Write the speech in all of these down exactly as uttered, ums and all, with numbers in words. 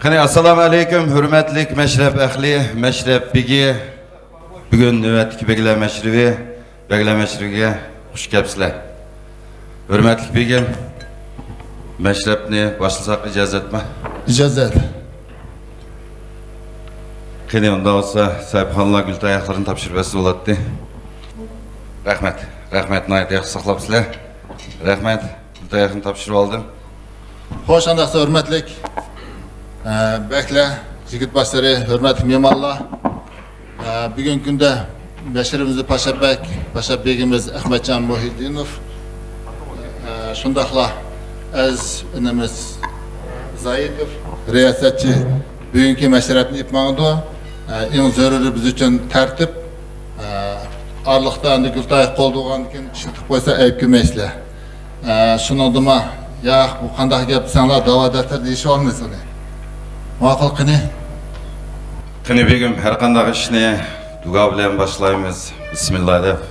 يەنى، ئەسسالامۇ ئەلەيكۇم، ھۆرمەتلىك مەشرەپ ئەھلى، مەشرەپ بېگى، بۈگۈن نۆۋەتتىكى بەگلەر مەشرىپى، بەگلەر مەشرىپىگە خۇش كەپسىلەر. ھۆرمەتلىك بېگىم، مەشرەپنى باشلىساق ئىجازەتمۇ؟ ئىجازەت. قېنى، ئۇنداق بولسا، سەھىپخانلار گۈل تاياقلىرىنى تاپشۇرۇپ بەرسە بولاتتى. رەھمەت، رەھمەت، ناھايىتى ياخشى ساقلاپسىلەر. رەھمەت، گۈل تاياقنى تاپشۇرۇپ ئالدىم. خوش، ئانداقسا ھۆرمەتلىك، ئە، بەگلەر، يىگىت باشلىرى، ھۆرمەتلىك مېھمانلار. ئە، بۈگۈنكى كۈندە مەشرىپىمىزدە پاشا بەگ، پاشا بېگىمىز ئەخمەتجان مۇھىدىنوف، ئە، شۇنداقلا ئەزىز ئىنىمىز زايىتوف، رىياسەتچى، بۈگۈنكى مەشرەپنى ئېلىپ ماڭىدۇ. ئە، ئەڭ زۆرۈرى بىز ئۈچۈن تەرتىپ. ئە، ئارىلىقتا ئەمدى گۈل تاياق قولدا بولغاندىن كېيىن ئىشلىتىپ قويسا ئەيىب كۆرمەيسىلەر. ئە، شۇنىڭدىمۇ، ياق، بۇ قانداق گەپ دېسەڭلار، داۋا دەپتەر دېيىشىۋالمايسىز ئۇنى. ماقۇل، قېنى. قېنى، بېگىم، ھەر قانداق ئىشنى دۇئا بىلەن باشلايمىز. بىسمىللا دەپ،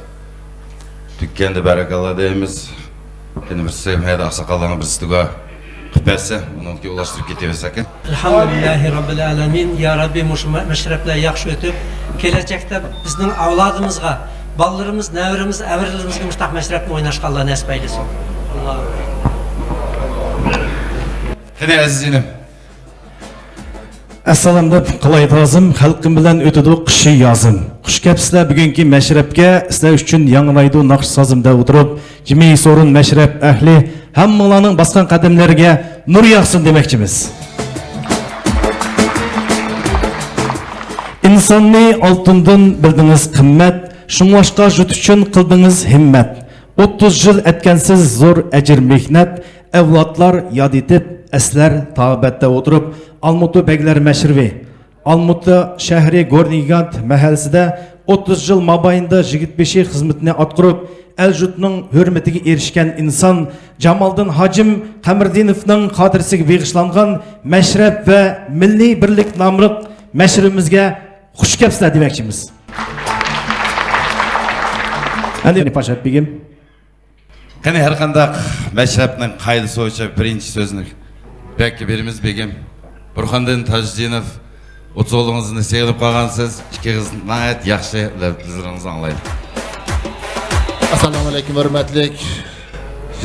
تۈگىگەندە بەرىكاللا دەيمىز. قېنى، بىرسى، مەيدە ئاقساقاللارنىڭ بىرسى دۇئا قىلىپ بەرسە، ئۇنىڭكى ئۇلاشتۇرۇپ كېتىۋەرسەك. ئەلھەمدۇلىللاھى رەببىل ئالەمىن. يا رەببى، مۇشۇ مە-، مەشرەپلەر ياخشى ئۆتۈپ، كېلەچەكتە بىزنىڭ ئەۋلادىمىزغا، بالىلىرىمىز، نەۋرىمىز، ئەۋرىلىرىمىزگە مۇشۇنداق مەشرەپنى ئويناشقا ئاللا نەسىپ ئەيلىسۇن. ئاللا. قېنى، ئەزىز ئىنىم. ئەسسالام دەپ قىلاي تازىم، خەلقىم بىلەن ئۆتىدۇ قىشى يازىم. خۇش كەپسىلەر بۈگۈنكى مەشرەپكە، سىلەر ئۈچۈن ياڭرايدۇ ناخشا سازىم دەپ ئولتۇرۇپ، جىمى سورۇن مەشرەپ ئەھلى، ھەممىڭلارنىڭ باسقان قەدەملىرىگە نۇر ياغسۇن دېمەكچىمىز. ئىنساننى ئالتۇندىن بىلدىڭىز قىممەت، شۇڭلاشقا يۇرت ئۈچۈن قىلدىڭىز ھىممەت. ئوتتۇز يىل ئەتكەنسىز زور ئەجىر مېھنەت، ئەۋلادلار ياد ئېتىپ، ئەسلەر تاغىبەتتە ئولتۇرۇپ، ئالمۇتا بەگلەر مەشرىپى، ئالمۇتا شەھىرى گورنىي گىگانت مەھەللىسىدە ئوتتۇز يىل مابەينىدە يىگىت بېشى خىزمىتىنى ئاتقۇرۇپ، ئەل-يۇرتنىڭ ھۆرمىتىگە ئېرىشكەن ئىنسان جامالدىن ھاجىم قەمەردىنوۋنىڭ خاتىرىسىگە بېغىشلانغان مەشرەپ ۋە مىللىي بىرلىك ناملىق مەشرىپىمىزگە خۇش كەپسىلەر دېمەكچىمىز. ئەمدى پاشا بېگىم. قېنى، ھەر قانداق مەشرەپنىڭ قائىدىسى بويىچە بىرىنچى سۆزنى بەگكە بېرىمىز، بېگىم. بۇرخاندىن تاجدىنوف، ئوتۇز ئوغلىڭىزنى سېغىنىپ قالغانسىز، ئىككىڭىز ناھايىتى ياخشى لەپلىرىڭىزنى ئاڭلايلى. ئەسسالامۇ ئەلەيكۇم، ھۆرمەتلىك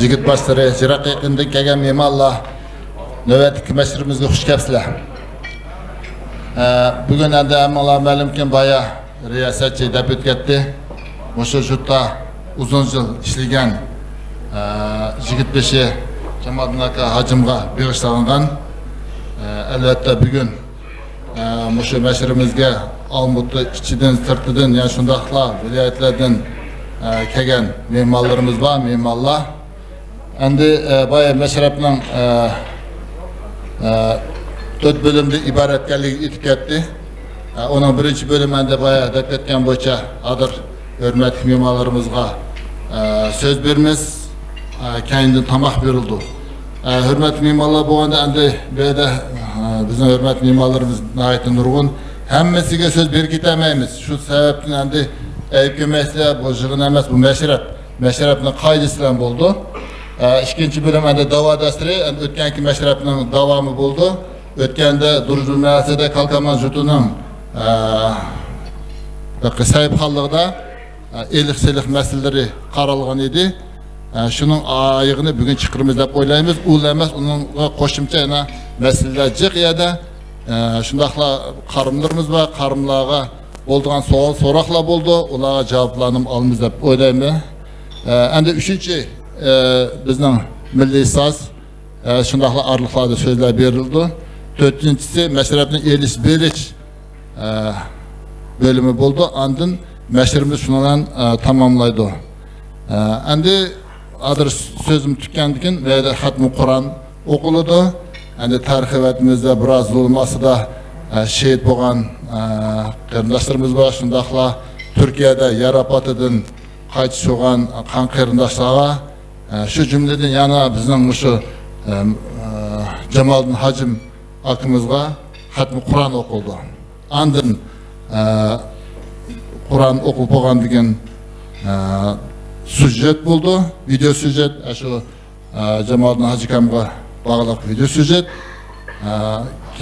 يىگىت باشلىرى، يىراق يېقىندىن كەلگەن مېھمانلار، نۆۋەتتىكى مەشرىپىمىزگە خۇش كەپسىلەر. ئە، بۈگۈن ئەمدى ھەممىڭلار مەلۇمكى، بايا رىياسەتچى دەپ ئۆتكەتتى. مۇشۇ يۇرتتا ئۇزۇن يىل ئىشلىگەن، ئە، يىگىت بېشى جامالدىن ئاكا ھاجىمغا بېغىشلانغان. ئە، ئەلۋەتتە، بۈگۈن، ئە، مۇشۇ مەشرىپىمىزگە ئالمۇتا ئىچىدىن، سىرتىدىن، يەنە شۇنداقلا ۋىلايەتلەردىن، ئە، كەلگەن مېھمانلىرىمىز بار، مېھمانلار. ئەمدى، ئە، بايا مەشرەپنىڭ، ئە، ئە، تۆت بۆلۈمدىن ئىبارەت ئىكەنلىكىنى ئېيتىپ كەتتى. ئە، ئۇنىڭ بىرىنچى بۆلۈمى ئەمدى بايا دەپ كەتكەن بويىچە ھازىر ھۆرمەتلىك مېھمانلىرىمىزغا، ئە، سۆز بېرىمىز. ئە، كەينىدىن تاماق بېرىلىدۇ. ئە، ھۆرمەتلىك مېھمانلار بولغاندا ئەمدى بۇ يەردە، ئە، بىزنىڭ ھۆرمەتلىك مېھمانلىرىمىز ناھايىتى نۇرغۇن. ھەممىسىگە سۆز بېرىپ كېتەلمەيمىز. شۇ سەۋەبتىن ئەمدى ئەيىب كۆرمەيسىلەر، بۇ يىغىن ئەمەس، بۇ مەشرەپ. مەشرەپنىڭ قائىدىسى بىلەن بولىدۇ. ئە، ئىككىنچى بۆلۈم ئەمدى داۋا دەستۇرى، ئەمدى ئۆتكەنكى مەشرەپنىڭ داۋامى بولىدۇ. ئۆتكەندە دۇرۇجۇل مەھەللىسىدە كالكامان يۇرتىنىڭ، ئە، سەھىپخانلىقىدا، ئە، ئېلىق-سېلىق مەسىلىلىرى قارالغان ئىدى. ئە، شۇنىڭ ئايىغىنى بۈگۈن چىقىرىمىز دەپ ئويلايمىز. ئۇلا ئەمەس، ئۇنىڭغا قوشۇمچە يەنە مەسىلىلەر جىق يەردە. ئە، شۇنداقلا قارىملىرىمىز بار، قارىملارغا بولىدىغان سوئال سوراقلار بولىدۇ، ئۇلارغا جاۋابلارنى ئالىمىز دەپ ئويلايمەن. ئە، ئەمدى ئۈچىنچى، ئە، بىزنىڭ مىللىي ساز، ئە، شۇنداقلا ئارىلىقلاردا سۆزلەر بېرىلىدۇ. تۆتىنچىسى مەشرەپنى ئېلىش بېرىش، ئە، بۆلۈمى بولىدۇ. ئاندىن مەشرىپىمىز شۇنىڭ بىلەن، ئە، تاماملايدۇ. ئە، ئەمدى ھازىر سۆزۈم تۈگىگەندىن كېيىن بۇ يەردە خەتمە قۇرئان ئوقۇلىدۇ. ئەمدى تارىخىي ۋەتىنىمىزدە بىراز زۇلۇم ئاستىدا، ئە، شېھىت بولغان، ئە، قېرىنداشلىرىمىز بار. شۇنداقلا تۈركىيەدە يەر ئاپىتىدىن قايتىش بولغان قان قېرىنداشلارغا، ئە، شۇ جۈملىدىن يەنە بىزنىڭ مۇشۇ، ئە، ئە، جامالدىن ھاجىم ئاكىمىزغا خەتمە قۇرئان ئوقۇلدى. ئاندىن، ئە، قۇرئان ئوقۇلۇپ بولغاندىن كېيىن، ئە، سۈجەت بولدى، ۋىدېئو سۈجەت، ئە، شۇ، ئە، جامالدىن ھاجى ئاكامغا باغلىق ۋىدېئو سۈجەت. ئە،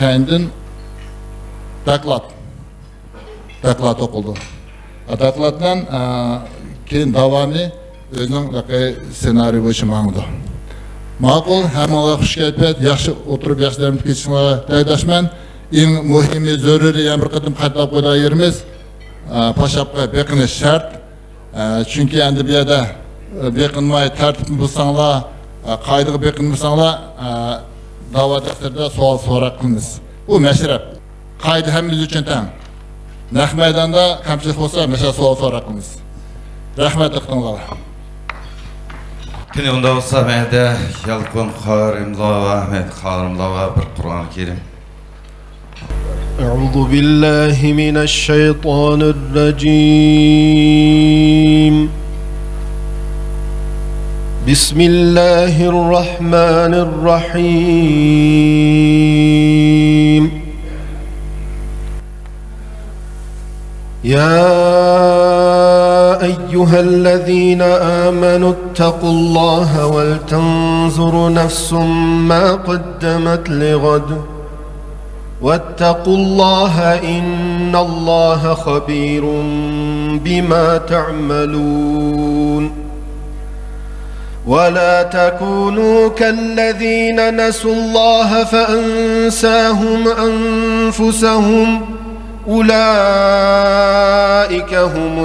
كەينىدىن دوكلات، دوكلات ئوقۇلىدۇ. دوكلات بىلەن، ئە، كېيىن داۋامى ئۆزىنىڭ سېنارىي بويىچە ماڭىدۇ. ماقۇل، ھەممىڭلارغا خۇش كەيپىيات، ياخشى ئوتتۇرۇپ ياخشى دەم كېچىشىڭلارغا تىلەكداشمەن. ئىڭ مۇھىمى، زۆرۈرى يەنە بىر قېتىم قايتىلاپ قويىدىغان يېرىمىز، ئە، پاشاپقا بېقىنىش شەرت. ئە، چۈنكى ئەمدى بۇ يەردە، ئە، بېقىنماي، تەرتىپنى بۇزساڭلار، ئە، قائىدىگە بېقىنمىساڭلار، ئە، داۋا دەپتىرىدە سوئال سوراق قىلىمىز. بۇ مەشرەپ. قائىدە ھەممىمىز ئۈچۈن تەڭ. نەق مەيداندا كەمچىلىك بولسا، مەشرەپ سوئال سوراق قىلىمىز. رەھمەت دىققىتىڭلارغا. قېنى، ئۇنداق بولسا، مەندە يالقۇن قارىملار ۋە مەھمۇد قارىملار ۋە بىر قۇرئان كەرىم. أعوذ بالله من الشيطان الرجيم. بسم الله الرحمن الرحيم. يا أيها الذين آمنوا اتقوا الله ولتنظر نفس ما قدمت لغد واتقوا الله إن الله خبير بما تعملون. ولا تكونوا كالذين نسوا الله فأنساهم أنفسهم أولئك هم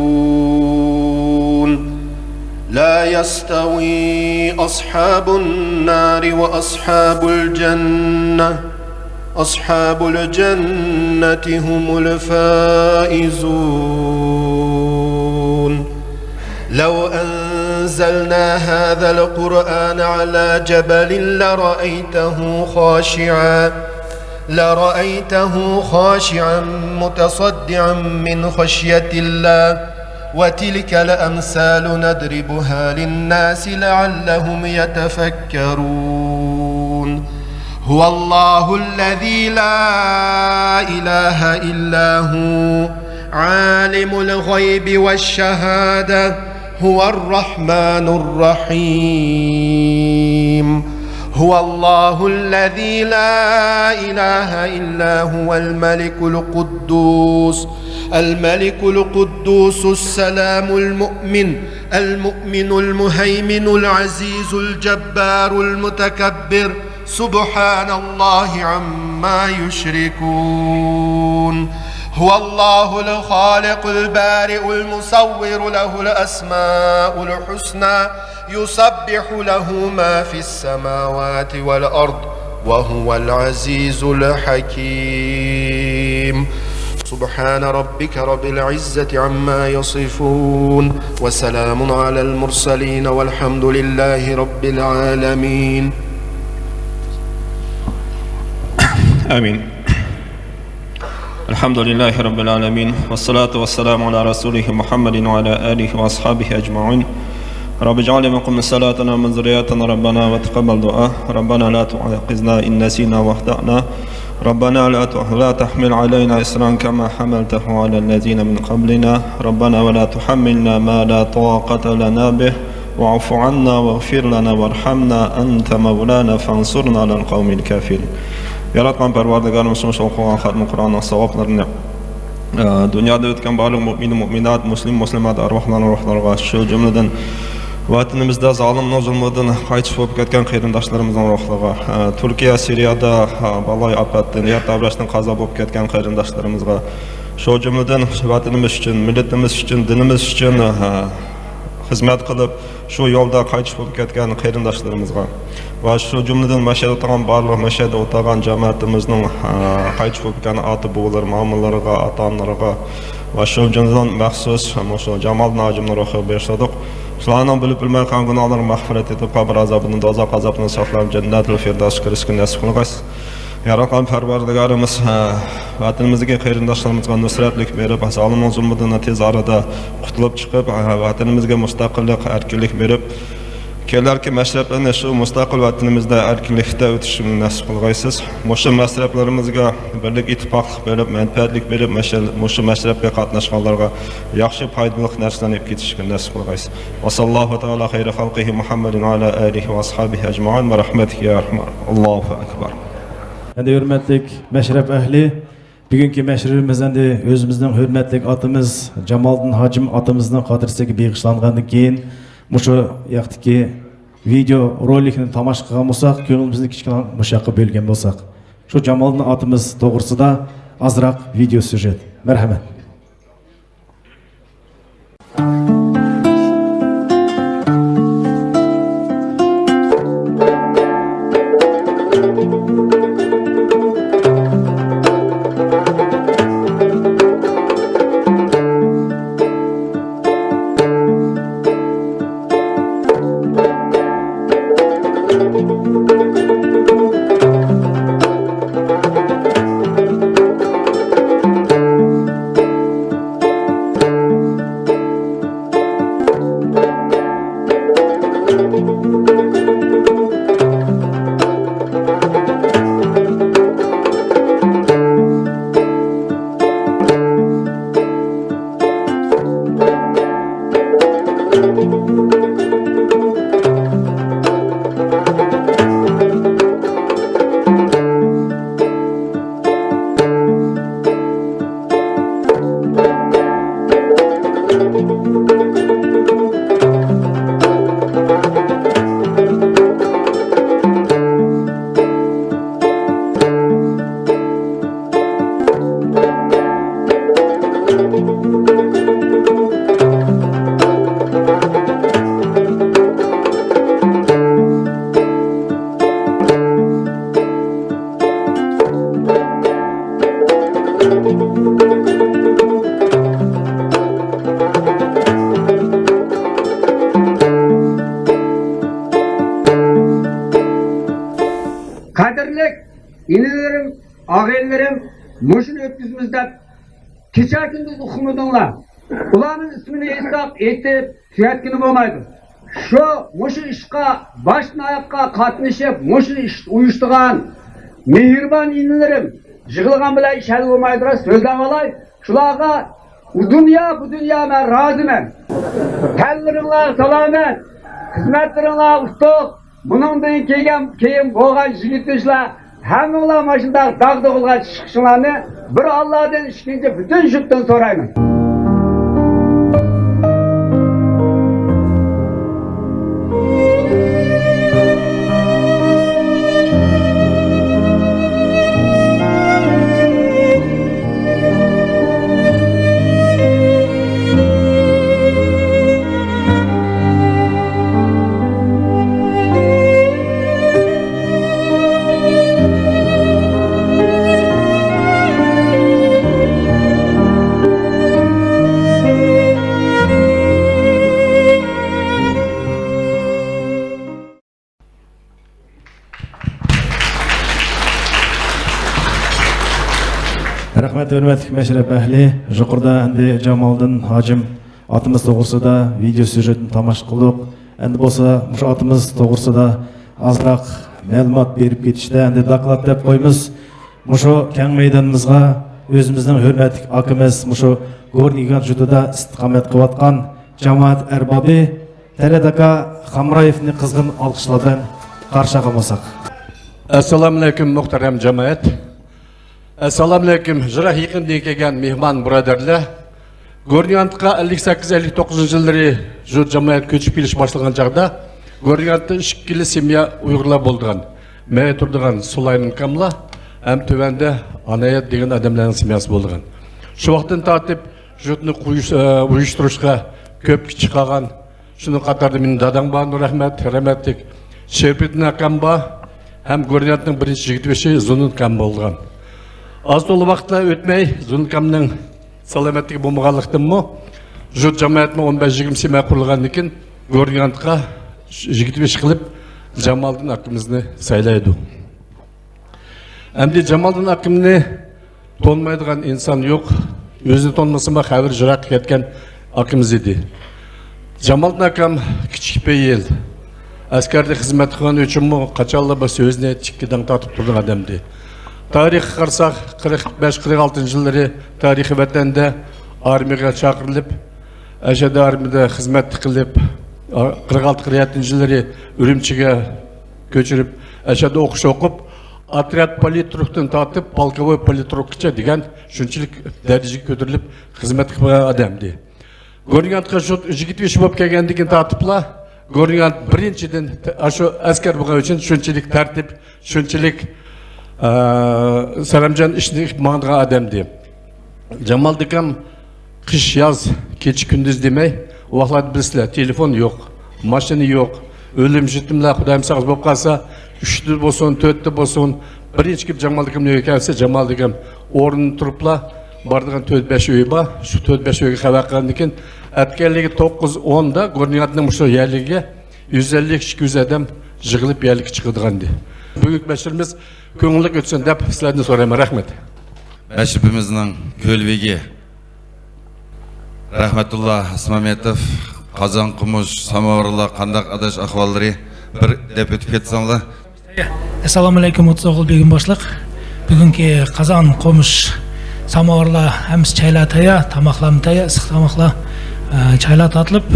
الفاسقون. لا يستوي أصحاب النار وأصحاب الجنة أصحاب الجنة هم الفائزون. لو أنزلنا هذا القرآن على جبل لرأيته خاشعا، لرأيته خاشعا متصدعا من خشية الله. وتلك الأمثال نضربها للناس لعلهم يتفكرون. هو الله الذي لا إله إلا هو عالم الغيب والشهادة هو الرحمن الرحيم. هو الله الذي لا إله إلا هو الملك القدوس، الملك القدوس السلام المؤمن، المؤمن المهيمن العزيز الجبار المتكبر، سبحان الله عما يشركون. هو الله الخالق البارئ المصور له الأسماء الحسنى يسبح له ما في السماوات والأرض وهو العزيز الحكيم. سبحان ربك رب العزة عما يصفون وسلام على المرسلين والحمد لله رب العالمين. آمين. الحمد لله رب العالمين، والصلاة والسلام على رسوله محمد وعلى آله وأصحابه أجمعين. رب اجعل مقيم صلاتنا ومن ذريتنا ربنا وتقبل دعاء. ربنا لا تؤاخذنا إن نسينا وأخطأنا. ربنا لا ت-، لا تحمل علينا إصرا كما حملته على الذين من قبلنا. ربنا ولا تحملنا ما لا طاقة لنا به. واعف عنا واغفر لنا وارحمنا أنت مولانا فانصرنا على القوم الكافرين. ياراتقان پەرۋەردىگارىمىز شۇ ئوقۇغان خەتمە قۇرئاننىڭ ساۋابلىرىنى، ئە، دۇنيادا ئۆتكەن بارلىق مۇئمىن، مۇئمىنات، مۇسلىم، مۇسلىمات ئەرۋاھلارنىڭ روھلىرىغا، شۇ جۈملىدىن ۋەتىنىمىزدە زالىمنىڭ زۇلمىدىن قايتىش بولۇپ كەتكەن قېرىنداشلىرىمىزنىڭ روھلىرىغا، ئە، تۈركىيە، سىرىيەدە، ئە، بالايىئاپەتتىن، يەر تەۋرەشتىن قازا بولۇپ كەتكەن قېرىنداشلىرىمىزغا، شۇ جۈملىدىن ۋەتىنىمىز ئۈچۈن، مىللىتىمىز ئۈچۈن، دىنىمىز ئۈچۈن، ئە، خىزمەت قىلىپ، شۇ يولدا قايتىش بولۇپ كەتكەن قېرىنداشلىرىمىزغا ۋە شۇ جۈملىدىن مەشھەدە ئولتۇرغان بارلىق مەشھەدە ئولتۇرغان جامائىتىمىزنىڭ، ئە، قايتىش بولۇپ كەتكەن ئاتا-بوۋىلىرى، مامىلىرىغا، ئاتا-ئانىلىرىغا ۋە شۇ جۈملىدىن مەخسۇس مۇشۇ جامالىدىن ھاجىمنىڭ روھىغا بېغىشلىدۇق. شۇلارنىڭ بىلىپ بىلمەي قىلغان گۇناھلىرىغا مەغپىرەت ئېتىپ، قەبرە ئازابىدىن، دوزاخ ئازابىدىن ساقلاپ، جەننەتۇل فىردەۋسكە كىرىشكە نەسىپ قىلغايسىز. ياراتقان پەرۋەردىگارىمىز، ھە، ۋەتىنىمىزدىكى قېرىنداشلىرىمىزغا نۇسرەتلىك بېرىپ، زالىمنىڭ زۇلمىدىن تېز ئارىدا قۇتۇلۇپ چىقىپ، ھە، ۋەتىنىمىزگە مۇستەقىللىق، ئەركىنلىك بېرىپ، كېلەركى مەشرەپلەرنى شۇ مۇستەقىل ۋەتىنىمىزدە ئەركىنلىكتە ئۆتۈشىنى نەسىپ قىلغايسىز. مۇشۇ مەشرەپلىرىمىزگە بىرلىك، ئىتتىپاقلىق بېرىپ، مەنپەئەتلىك بېرىپ، مەشە-، مۇشۇ مەشرەپكە قاتناشقانلارغا ياخشى، پايدىلىق نەرسىلەرنى ئېلىپ كېتىشكە نەسىپ قىلغايسىز. وصلى الله تعالى خير خلقه محمد وعلى آله وأصحابه أجمعين برحمتك يا أرحم. الله أكبر. ئەمدى ھۆرمەتلىك مەشرەپ ئەھلى، بۈگۈنكى مەشرىپىمىز ئەمدى ئۆزىمىزنىڭ ھۆرمەتلىك ئاتىمىز جامالىدىن ھاجىم ئاتىمىزنىڭ خاتىرىسىگە بېغىشلانغاندىن كېيىن، مۇشۇ ياقتىكى ۋىدېئو رولىكنى تاماشا قىلغان بولساق، كۆڭلىمىزنى كىچىككىنە مۇشۇ ياققا بۆلگەن بولساق، شۇ جامالىدىن ئاتىمىز توغرىسىدا ئازراق ۋىدېئو سۈژەت. مەرھەمەت. قەدىرلىك ئىنىلىرىم، ئاغىنىلىرىم، مۇشۇنى ئۆتكۈزىمىز دەپ كېچە-كۈندۈز ئۇخلىمىدىڭلار. ئۇلارنىڭ ئىسمىنى ئېيتساق، ئېيتىپ تۈگەتكىلى بولمايدۇ. شۇ، مۇشۇ ئىشقا باشتىن-ئاياققا قاتنىشىپ، مۇشۇ ئىشنى ئۇيۇشتۇرغان مېھرىبان ئىنىلىرىم، يىغلىغان بىلەن ئىش ھەل بولمايدۇ، راست سۆزلەۋالاي. شۇلارغا ئۇ دۇنيا، بۇ دۇنيا مەن رازىمەن. تەنلىرىڭلار سالامەت، خىزمەتلىرىڭلار ئۇتۇق. بۇنىڭدىن كېيىن، كېيىن بولغان يىگىت ئىشلار ھەممىڭلار ماشۇنداق داغدۇغىلىغا چىقىشىڭلارنى بىر ئاللادىن، ئىككىنچى پۈتۈن يۇرتتىن سورايمەن. رەھمەت، ھۆرمەتلىك مەشرەپ ئەھلى. يۇقىرىدا ئەمدى جامالىدىن ھاجىم ئاتىمىز توغرىسىدا ۋىدېئو سيۇژېتنى تاماشا قىلدۇق. ئەمدى بولسا مۇشۇ ئاتىمىز توغرىسىدا ئازراق مەلۇمات بېرىپ كېتىشتە، ئەمدى دوكلات دەپ قويىمىز. مۇشۇ كەڭ مەيدانىمىزغا ئۆزىمىزنىڭ ھۆرمەتلىك ئاكىمىز، مۇشۇ گورنىي گىگانت يۇرتىدا ئىستىقامەت قىلىۋاتقان جامائەت ئەربابى تەرەت ئاكا خامرايېۋنى قىزغىن ئالقىشلار بىلەن قارشى ئالغان بولساق. ئەسسالامۇئەلەيكۇم، مۇھتەرەم جامائەت! ئەسسالامۇئەلەيكۇم، يىراق يېقىندىن كەلگەن مېھمان بۇرادەرلەر! گورنىيانتقا ئەللىك سەككىز، ئەللىك توققۇزىنچى يىللىرى يۇرت جامائەت كۆچۈپ كېلىش باشلىغان چاغدا، گورنىيانتتا ئىككىلا سېميا ئۇيغۇرلار بولىدىغان. مەيە تۇرىدىغان سۇلايمان ئاكاملا ھەم تۆۋەندە ئانايەت دېگەن ئادەملەرنىڭ سېمياسى بولىدىغان. شۇ ۋاقىتتىن تارتىپ يۇرتنى قۇيۇش-، ئە، ئۇيۇشتۇرۇشقا كۆپ كۈچ قالغان. شۇنىڭ قاتارىدا مېنىڭ دادام بار، نۇرئەھمەت، رەھمەتلىك شېرىپىدىن ئاكام بار ھەم گورنىيانتنىڭ بىرىنچى يىگىت بېشى زۇنۇن ئاكام بولغان. ئاز تولا ۋاقىتلار ئۆتمەي، زۇنۇن ئاكامنىڭ سالامەتلىكى بولمىغانلىقتىنمۇ، يۇرت جامائەتمۇ ئون بەش يىگىرمە سېميا قۇرۇلغاندىن كېيىن، گورنىيانتقا يىگىت بېشى قىلىپ، جامالىدىن ئاكىمىزنى سايلايدۇ. ئەمدى جامالىدىن ئاكىمنى تونۇمايدىغان ئىنسان يوق. ئۆزىنى تونۇمىسىمۇ، خەۋىرى يىراققا كەتكەن ئاكىمىز ئىدى. جامالىدىن ئاكام كىچىك بىر يىل ئەسكەردە خىزمەت قىلغىنى ئۈچۈنمۇ، قاچانلا بىر سۆزىنى تىككە داڭ تارتىپ تۇرىدىغان ئادەمدى. تارىخقا قارىساق، قىرىق بەش، قىرىق ئالتىنچى يىللىرى تارىخىي ۋەتەندە ئارمىيەگە چاقىرىلىپ، ئەشەدە ئارمىيەدە خىزمەت قىلىپ، قىرىق ئالتە، قىرىق يەتتىنچى يىللىرى ئۈرۈمچىگە كۆچۈرۈپ، ئەشەدە ئوقۇش ئوقۇپ، ئوترياد پولىتروكتىن تارتىپ پولكوۋوي پولىتروكقىچە دېگەن شۇنچىلىك دەرىجىگە كۆتۈرۈلۈپ خىزمەت قىلغان ئادەم ئىدى. گورنىياتقا شۇ يىگىت بېشى بولۇپ كەلگەندىن كېيىن تارتىپلا، گورنىيات بىرىنچىدىن، ئاشۇ ئەسكەر بولغان ئۈچۈن شۇنچىلىك تەرتىپ، شۇنچىلىك، ئە، سەرەمجان ئىشنى ماڭىدىغان ئادەمدى. جامالىدىكام قىش، ياز، كېچە، كۈندۈز دېمەي، ئۇ ۋاقىتلاردا بىلىسىلەر، تېلېفون يوق، ماشىنا يوق، ئۆلۈم، يېتىملەر خۇدايىم ساقلىسۇن بولۇپ قالسا، ئۈچتە بولسۇن، تۆتتە بولسۇن، بىرىنچى كېلىپ جامالىدىكامنىڭ ئۆيىگە كەلسە، جامالىدىكام ئورنىدىن تۇرۇپلا بارىدىغان تۆت-بەش ئۆي بار. شۇ تۆت-بەش ئۆيگە خەۋەر قىلغاندىن كېيىن، ئەتىگەنلىكى توققۇز ئوندا گورنىياتنىڭ مۇشۇ يەرلىكىگە يۈز ئەللىك، ئىككى يۈز ئادەم يىغىلىپ يەرلىككە چىقىدىغانىدى. بۈگۈنكى مەشرىمىز كۆڭۈللۈك ئۆتسۇن دەپ سىلەردىن سورايمەن. رەھمەت. مەشرىپىمىزنىڭ كۆلۋىگى رەھمەتۇللا ئىسمامېتوف، قازان، قومۇش، ساماۋارلار قانداق ئاداش ئەھۋاللىرى، بىر دەپ ئۆتۈپ كەتسەڭلار. ئەسسالامۇ ئەلەيكۇم، ئوتتۇز ئوغۇل بېگىم باشلىق. بۈگۈنكى قازان، قومۇش، ساماۋارلار ھەممىسى، چايلار تەييار، تاماقلارمۇ تەييار، ئىسسىق تاماقلار، ئە، چايلار تارتىلىپ،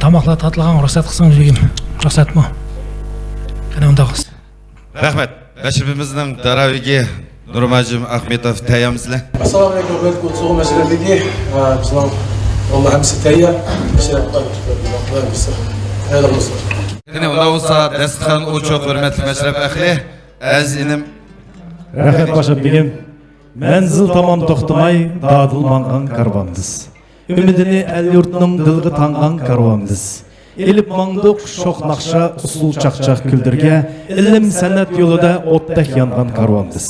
تاماقلار تارتىلغانغا رۇخسەت قىلسىڭىز بېگىم. رۇخسەتمۇ؟ قېنى ئۇنداق بولسا. رەھمەت. مەشرىپىمىزنىڭ داراۋىگى نۇرماجىم ئاخمېتوف، تەييارمىسىلەر؟ ئەسسالامۇ ئەلەيكۇم، ھۆرمەتلىك ئوتتۇز ئوغۇل مەشرەپ بېگى. ھە، بىزنىڭ، ۋاللا، ھەممىسى تەييار. مەشرەپ، خەيرلىك بولسۇن. قېنى، ئۇنداق بولسا، دەستىخان ئوچۇق، ھۆرمەتلىك مەشرەپ ئەھلى، ئەزىز ئىنىم. رەھمەت، باشلىق بېگىم. مەنزىل تامام توختىماي، دادىل ماڭغان كارۋان بىز. ئۈمىدىنى ئەل-يۇرتنىڭ دىلىغا تاڭغان كارۋان بىز. ئېلىپ ماڭدۇق شوخ ناخشا، ئۇسسۇل چاقچاق كۈلدۈرگە، ئىلىم-سەنئەت يولىدا ئوتتەك يانغان كارۋان بىز.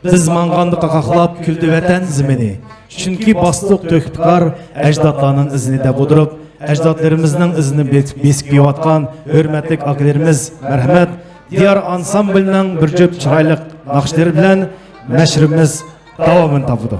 بىز ماڭغاندا قاقاقلاپ كۈلدى ۋەتەن زېمىنى. چۈنكى باستۇق تۆكۈپ قار، ئەجدادلارنىڭ ئىزىنى دەپ ئولتۇرۇپ، ئەجدادلىرىمىزنىڭ ئىزىنى بېسىپ، بېسىپ كېلىۋاتقان ھۆرمەتلىك ئاكىلىرىمىز، مەرھەمەت. دىيار ئانسامبىلنىڭ بىر جۈپ چىرايلىق ناخشىلىرى بىلەن مەشرىمىز داۋامىنى تاپىدۇ.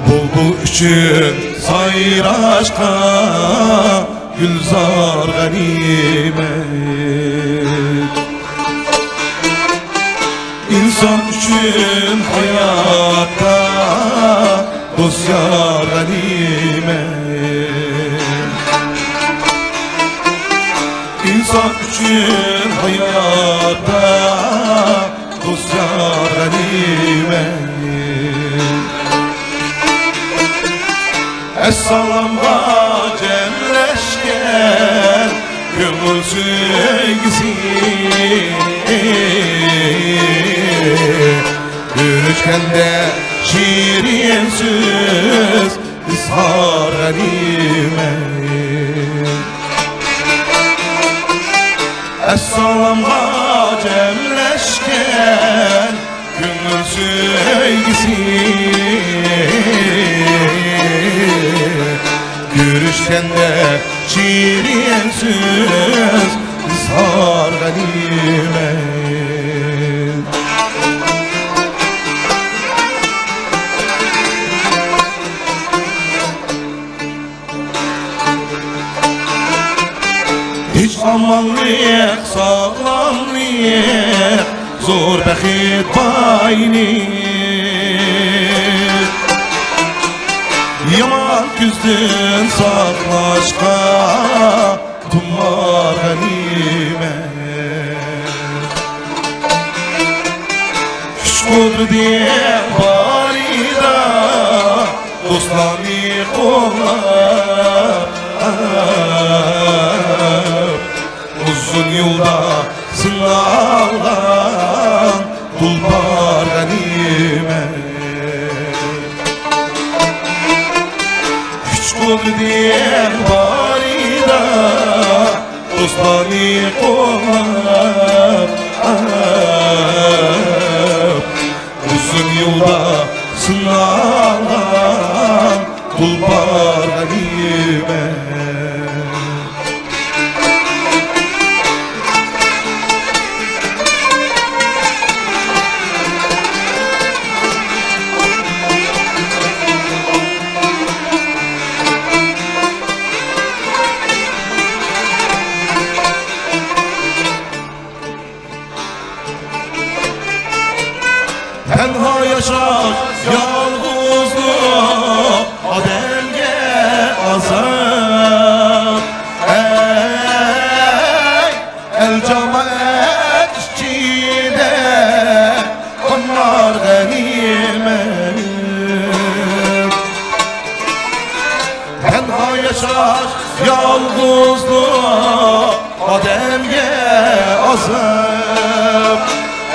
بۇلبۇل ئۈچۈن سايراشقا گۈلزار غەنىيمەت. ئىنسان ئۈچۈن ھاياتتا دوست يار غەنىيمەت. ئىنسان ئۈچۈن ھاياتتا دوست يار غەنىيمەت. ئەسسالامغا جەملەشكەن كۆڭۈل سۆيگۈسى، كۆرۈشكەندە شېرىن سۆز ئىزھار غەنىيمەت. ئەسسالامغا جەملەشكەن كۆڭۈل سۆيگۈسى، كۆرۈشكەندە شېرىن سۆز ئىزھار غەنىيمەت. تىنچ ئامانلىق، ساغلاملىق، زور بەخت، بايلىق. يامان كۈزدىن ساقلاشقا تۇمار غەنىيمەت. كۈچ-قۇدرىتىڭ بارىدا دوستلارنى قوللاپ، ئۇزۇن يولدا سىنالغان تۇلپار غەنىيمەت. كۈچ-قۇدرىتىڭ بارىدا دوستلارنى قوللاپ، ئۇزۇن يولدا سىنالغان تۇلپار غەنىيمەت. تەنھا ياشاش، يالغۇزلۇق ئادەمگە ئازاب. ئەي، ئەل جامائەت ئىچىدە قانلار غەنىيمەت. تەنھا ياشاش، يالغۇزلۇق ئادەمگە ئازاب.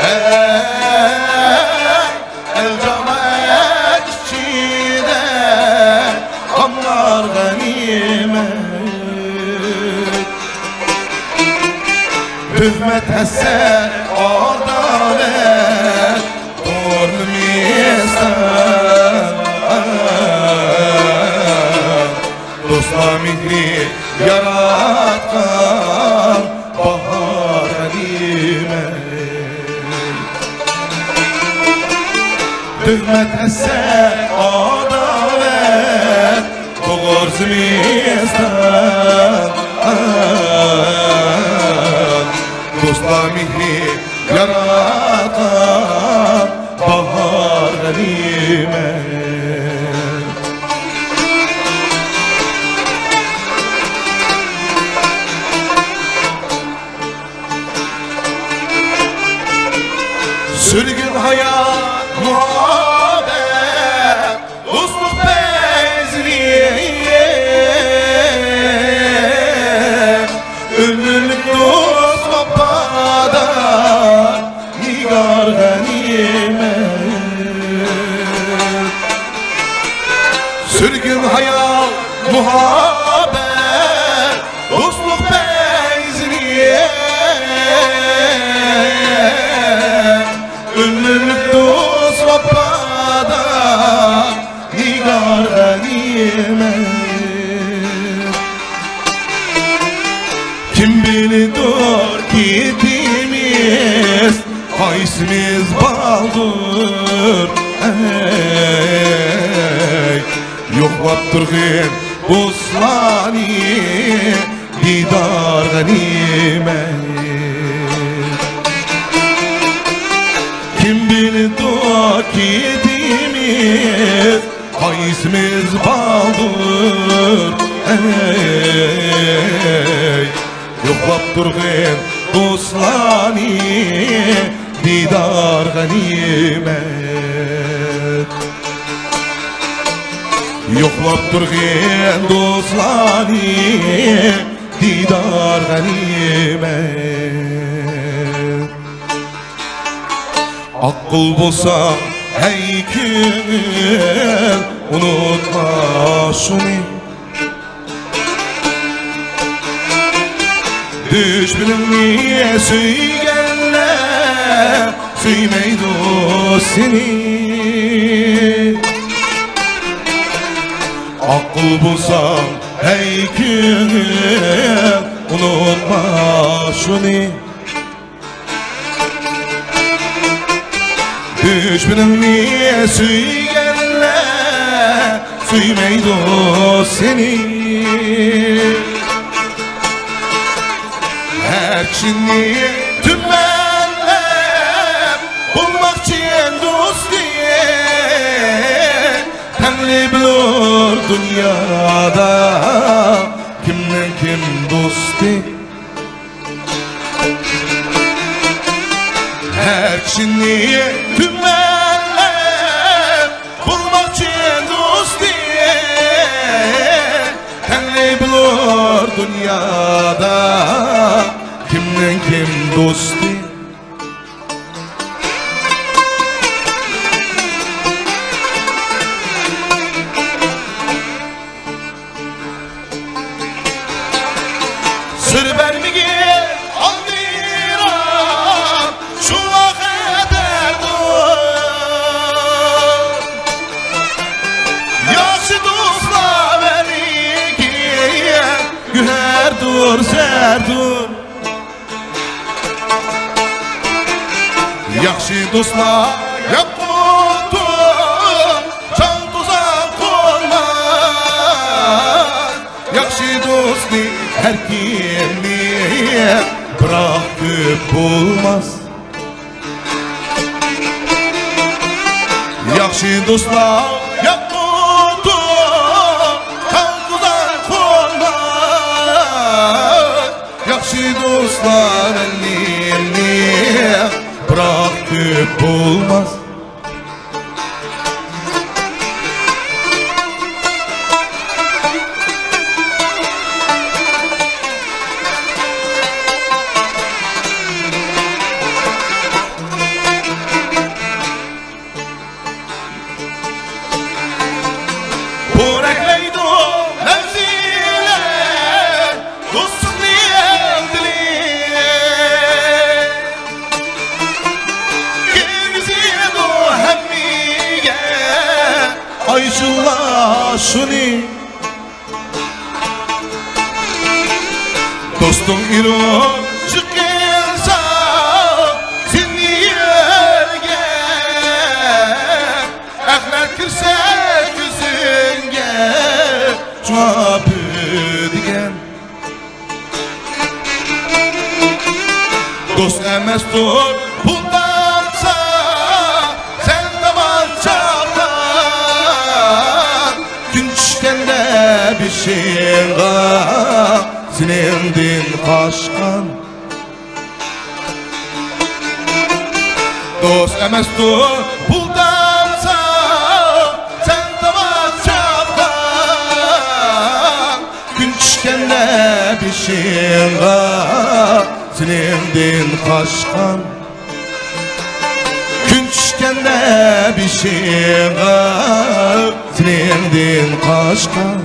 ئەي، ئەل جامائەت ئىچىدە قانلار غەنىيمەت. تۆھمەت، ھەسەت، ئاداۋەت، توردىمىزدا دوستلار مېھرى ياراتقان باھار غەنىيمەت. تۆھمەت، ھەسەت، ئاداۋەت، توغرىسى مىزان. دوستلار مېھرى ياراتقان باھار غەنىيمەت. سۈرگۈن ھايات مۇھەببەت، دوستلۇق پەيزىنى، ئۆمۈرلۈك دوست ۋاپادا نىگار غەنىيمەت. سۈرگۈن ھايات مۇھەببەت، دوستلۇق پەيزىنى، ئۆمۈرلۈك دوست ۋاپادا نىگار غەنىيمەت. كىم بىلىدۇ كېتىمىز قايسىمىز بالدۇر، ئەي، يوقلاپ تۇرغىن دوستلارنى دىدار غەنىيمەت. كىم بىلىدۇ كېتىمىز قايسىمىز بالدۇر، ئەي، يوقلاپ تۇرغىن دوستلارنى دىدار غەنىيمەت. يوقلاپ تۇرغىن دوستلارنى دىدار غەنىيمەت. ئاقىل بولساڭ، ھەي كۆڭۈل، ئۇنتۇما شۇنى. دۈشمىنىڭنى سۆيگەنلەر سۆيمەيدۇ سېنى. ئاقىل بولساڭ، ھەي كۆڭۈل، ئۇنتۇما شۇنى. دۈشمىنىڭنى سۆيگەنلەر سۆيمەيدۇ سېنى. ھەر كىشىنى تۈمەنلەپ بولماق چىن دوستى. تەڭرى بىلۇر دۇنيادا كىمنىڭ كىم دوستى. ھەر كىشىنى تۈمەنلەپ بولماق چىن دوستى. تەڭرى بىلۇر دۇنيادا كىمنىڭ كىم دوستى. سىر بەرمىگىن ئالدىراپ، شۇڭا خەتەردۇر. ياخشى دوستلار بەرگى گۆھەردۇر، زەردۇر. ياخشى دوستلار ياقۇتتۇر، چاغ توزان قونماس. ياخشى دوستنى ھەر كىمنى بىراق كۆپ بولماس. ياخشى دوستلار ياققۇدۇر قانغۇزار قوللار. ياخشى دوستلار ئەلنى، ئەلنى بىراق كۆپ بولماس. پورەكلەيدۇ لەۋزىلەر دوستلۇقنى ئەلدىلى. كىرگۈزىدۇ ھەممىگە ئايشۇلا شۇنى. دوستۇڭ ئېرۇ چىقىنسا سېنى يەرگە، ئەخلەت كىرسە كۆزۈڭگە، شۇڭا بۆدىگەن. دوست ئەمەستۇر پۇل تاپسا، سەن تامان چاپقان. كۈن چۈشكەندە بېشىڭغا زېمىندىن قاچقان. دوست ئەمەستۇر پۇل تاپسا، سەن تامان چاپقان. كۈن چۈشكەندە بېشىڭغا زېمىندىن قاچقان. كۈن چۈشكەندە بېشىڭغا زېمىندىن قاچقان.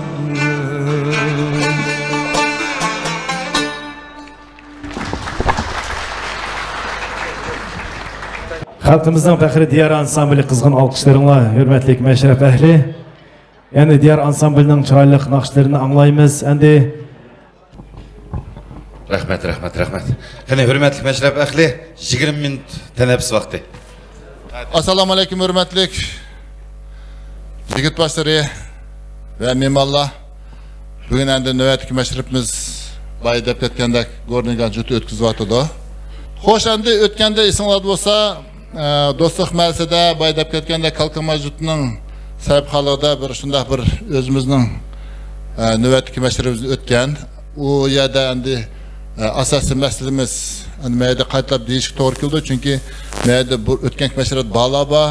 خەلقىمىزنىڭ پەخرى دىيار ئانسامبىلى، قىزغىن ئالقىشلىرىڭلار، ھۆرمەتلىك مەشرەپ ئەھلى. يەنە دىيار ئانسامبىلىنىڭ چىرايلىق ناخشىلىرىنى ئاڭلايمىز. ئەمدى رەھمەت، رەھمەت، رەھمەت. قېنى، ھۆرمەتلىك مەشرەپ ئەھلى، يىگىرمە مىنۇت تەنەپپۇس ۋاقتى. ئەسسالامۇ ئەلەيكۇم، ھۆرمەتلىك يىگىت باشلىرى ۋە مېھمانلار. بۈگۈن ئەمدى نۆۋەتتىكى مەشرىپىمىز بايا دەپ كەتكەندەك گورنىگان جۇتى ئۆتكۈزۈۋاتىدۇ. خوش، ئەمدى ئۆتكەندە ئېسىڭلاردا بولسا، ئە، دوستلۇق مەھەللىسىدە بايا دەپ كەتكەندەك كالكىماي جۇتىنىڭ سەھىپىخانلىقىدا بىر شۇنداق بىر ئۆزىمىزنىڭ، ئە، نۆۋەتتىكى مەشرىپىمىز ئۆتكەن. ئۇ يەردە ئەمدى، ئە، ئاساسىي مەسىلىمىز، ئەمدى مەيدە قايتىلاپ دېيىشكە توغرا كېلىدۇ، چۈنكى مەيدە بۇ ئۆتكەنكى مەشرىپتە بارلار بار،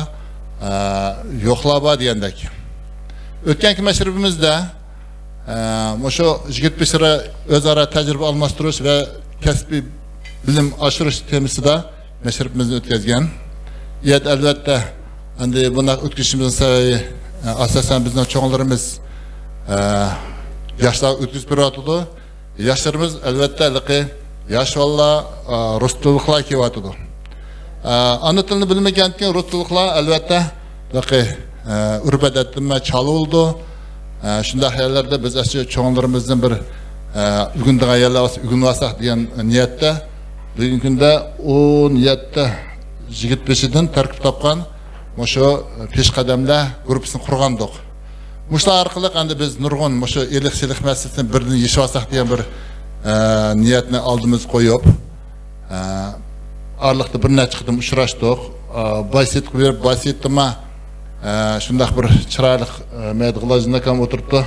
ئە، يوقلار بار دېگەندەك. ئۆتكەنكى مەشرىپىمىزدە، ئە، مۇشۇ يىگىت بېشىرا ئۆزئارا تەجرىبە ئالماشتۇرۇش ۋە كەسپىي بىلىم ئاشۇرۇش تېمىسىدا مەشرىپىمىزنى ئۆتكۈزگەن. ئىيەت، ئەلۋەتتە، ئەمدى بۇنداق ئۆتكۈزۈشىمىزنىڭ سەۋەبى، ئە، ئاساسەن بىزنىڭ چوڭلىرىمىز، ئە، ياشلارغا ئۆتكۈزۈپ بېرىۋاتىدۇ. ياشلىرىمىز، ئەلۋەتتە، ھېلىقى ياش بالىلار، ئە، رۇس تىللىقلار كېلىۋاتىدۇ. ئە، ئانا تىلنى بىلمىگەنكىن رۇس تىللىقلار، ئەلۋەتتە، ھېلىقى، ئە، ئۆرپ-ئادەتتىن چالا بولىدۇ. ئە، شۇنداق يەرلەردە بىز ئاشۇ چوڭلىرىمىزدىن بىر، ئە، ئۆگىنىدىغان يەرلەر بولسا ئۆگىنىۋالساق دېگەن نىيەتتە، بۈگۈنكى كۈندە ئون يەتتە يىگىت بېشىدىن تەركىب تاپقان مۇشۇ پېشقەدەملەر گۇرۇپپىسىنى قۇرغانىدۇق. مۇشۇلار ئارقىلىق ئەمدى بىز نۇرغۇن مۇشۇ ئىلىق-سىلىق مەسىلىسىنى بىردىن يېشىۋالساق دېگەن بىر، ئە، نىيەتنى ئالدىمىزغا قويۇپ، ئە، ئارىلىقتا بىر نەچچە قېتىم ئۇچراشتۇق. ئە، بايسېيىتقا بېرىپ، بايسېيىتتىما، ئە، شۇنداق بىر چىرايلىق، ئە، مەيدە غىلاجىناكام ئولتۇرۇپتۇ.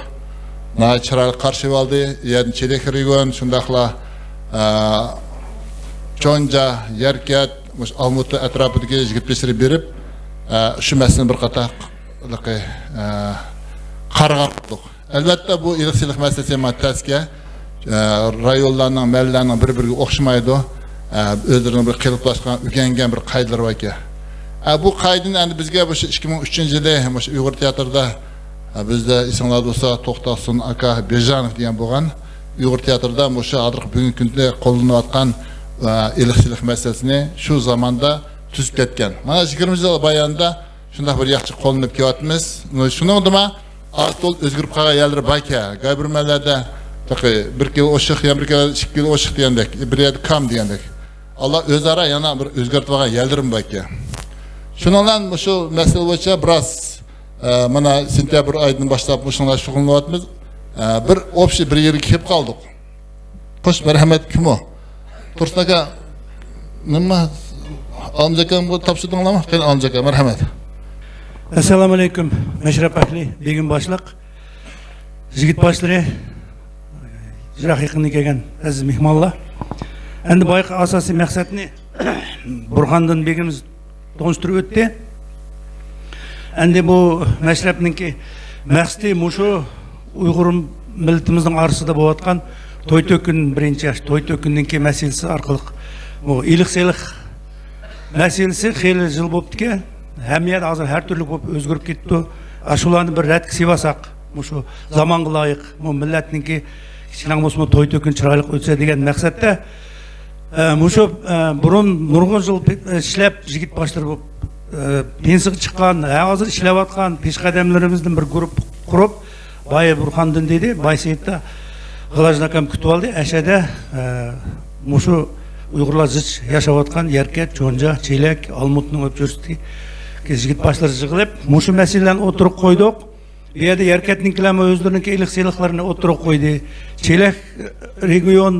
ناھايىتى چىرايلىق قارشى ئالدى. يەنە چېلىكرىگون، شۇنداقلا، ئە، چونجا، يەركەت، مۇشۇ ئالمۇتا ئەتراپىدىكى يىگىت بېشىلىرى بېرىپ، ئە، شۇ مەسىلىنى بىر قاتار، ئە، قارىغان بولدۇق. ئەلۋەتتە، بۇ ئىلىق-سىلىق مەسىلىسى مانا تەسكە، ئە، رايونلارنىڭ، مەھەللىلەرنىڭ بىر-بىرىگە ئوخشىمايدۇ. ئە، ئۆزلىرىنىڭ بىر قېلىپلاشقان، ئۆگەنگەن بىر قائىدىلىرى باركەن. ئە، بۇ قائىدىنى ئەمدى بىزگە مۇشۇ ئىككى مىڭ ئۈچىنچى يىلى مۇشۇ ئۇيغۇر تىياتىرىدا، ئە، بىزدە ئېسىڭلاردا بولسا توختاسۇن ئاكا بېژانوف دېگەن بولغان. ئۇيغۇر تىياتىرىدا مۇشۇ ھازىرقى بۈگۈنكى كۈندە قوللىنىۋاتقان، ئە، ئىلىق-سىلىق مەسىلىسىنى شۇ زاماندا تۈزۈپ كەتكەن. مانا يىگىرمە يىل بايانىدا شۇنداق بىر ياخشى قوللىنىپ كېلىۋاتىمىز. شۇنىڭدىمۇ ئاز-تولا ئۆزگىرىپ قالغان يەرلىرى باركەن. گەۋھەرمەنلەردە بىر كىلو ئوشۇق، يەنە بىر كىلو، ئىككى كىلو ئوشۇق دېگەندەك، بىر يەردە كام دېگەندەك. ئاللا ئۆزئارا يەنە بىر ئۆزگەرتىۋالغان يەرلىرىمۇ باركەن. شۇنىڭ بىلەن مۇشۇ مەسىلە بويىچە بىراز، ئە، مانا سېنتەبىر ئايىدىن باشلاپ مۇشۇنىڭغا شۇغۇللىنىۋاتىمىز. ئە، بىر ئوبشىي بىر يەرگە كېلىپ قالدۇق. خوش، مەرھەمەت، كىم ئۇ؟ تۇرسۇن ئاكا، نېمە؟ ئالىمجان ئاكامغا تاپشۇردۇڭلارمۇ؟ قېنى، ئالىمجان ئاكا، مەرھەمەت. ئەسسالامۇ ئەلەيكۇم، مەشرەپ ئەھلى، بېگىم باشلىق، يىگىت باشلىرى، يىراق يېقىندىن كەلگەن ئەزىز مېھمانلار. ئەمدى بايىقى ئاساسىي مەقسەتنى بۇرھاندىن بېگىمىز تونۇشتۇرۇپ ئۆتتى. ئەمدى بۇ مەشرەپنىڭكى مەقسىتى مۇشۇ ئۇيغۇر مىللىتىمىزنىڭ ئارىسىدا بولۇۋاتقان توي تۆكۈن، بىرىنچى ياش توي تۆكۈننىڭكى مەسىلىسى ئارقىلىق، بۇ ئېلىق سېلىق مەسىلىسى خېلى يىل بوپتىكەن. ھەممە يەردە ھازىر ھەر تۈرلۈك بولۇپ ئۆزگىرىپ كېتىپتۇ. ئاشۇلارنى بىر رەتكە سېلىۋالساق، مۇشۇ زامانغا لايىق، بۇ مىللەتنىڭكى كىچىكىنىڭ بولسىمۇ توي تۆكۈن چىرايلىق ئۆتسە دېگەن مەقسەتتە، ئە، مۇشۇ، ئە، بۇرۇن نۇرغۇن يىل پې-، ئىشلەپ، يىگىت باشلىرى بولۇپ، ئە، پېنسىيىگە چىققان، ھە، ھازىر ئىشلەۋاتقان پېشقەدەملىرىمىزدىن بىر گۇرۇپپا قۇرۇپ، بايا بۇرھاندىن دېدى، باي سېيىتتا غىلاجناكام كۈتۈۋالدى. ئەشەدە، ئە، مۇشۇ ئۇيغۇرلار زىچ ياشاۋاتقان يەركەت، چونجا، چېلەك، ئالمۇتنىڭ ئۆپچۆرىسىدىكى يىگىت باشلىرى يىغىلىپ، مۇشۇ مەسىلىلەرنى ئوتتۇرىغا قويدۇق. بۇ يەردە يەركەتنىڭكىلەرمۇ ئۆزلىرىنىڭكى ئېلىق سېلىقلىرىنى ئوتتۇرىغا قويدى. چېلەك رېگىيون،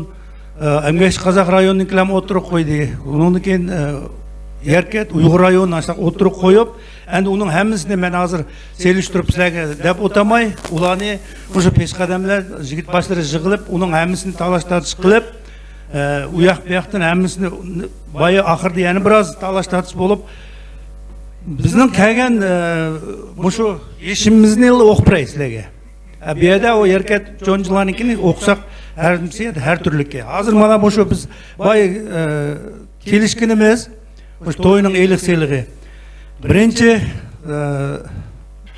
ئە، ئەمگەكچى قازاق رايونىنىڭكىلەرمۇ ئوتتۇرىغا قويدى. ئۇنىڭدىن كېيىن، ئە، يەركەت ئۇيغۇر رايونىنى ئاشۇنداق ئوتتۇرىغا قويۇپ، ئەمدى ئۇنىڭ ھەممىسىنى مەن ھازىر سېلىشتۇرۇپ سىلەرگە دەپ ئۆتەلمەي، ئۇلارنى مۇشۇ پېشقەدەملەر، يىگىت باشلىرى يىغىلىپ، ئۇنىڭ ھەممىسىنى تالاش-تارتىش قىلىپ، ئە، ئۇ ياق بۇ ياقتىن ھەممىسىنى، بايا ئاخىرىدا يەنە بىراز تالاش-تارتىش بولۇپ، بىزنىڭ كەلگەن، ئە، مۇشۇ ئىشىمىزنى ئوقۇپ بېرەي سىلەرگە. ئە، بۇ يەردە ئۇ يەركەت چونجىلارنىڭكىنى ئوقۇساق، ھەر، ھەر تۈرلۈككە. ھازىر مانا مۇشۇ بىز بايا، ئە، كېلىشكىنىمىز، مۇشۇ توينىڭ ئېلىق سېلىقى. بىرىنچى، ئە،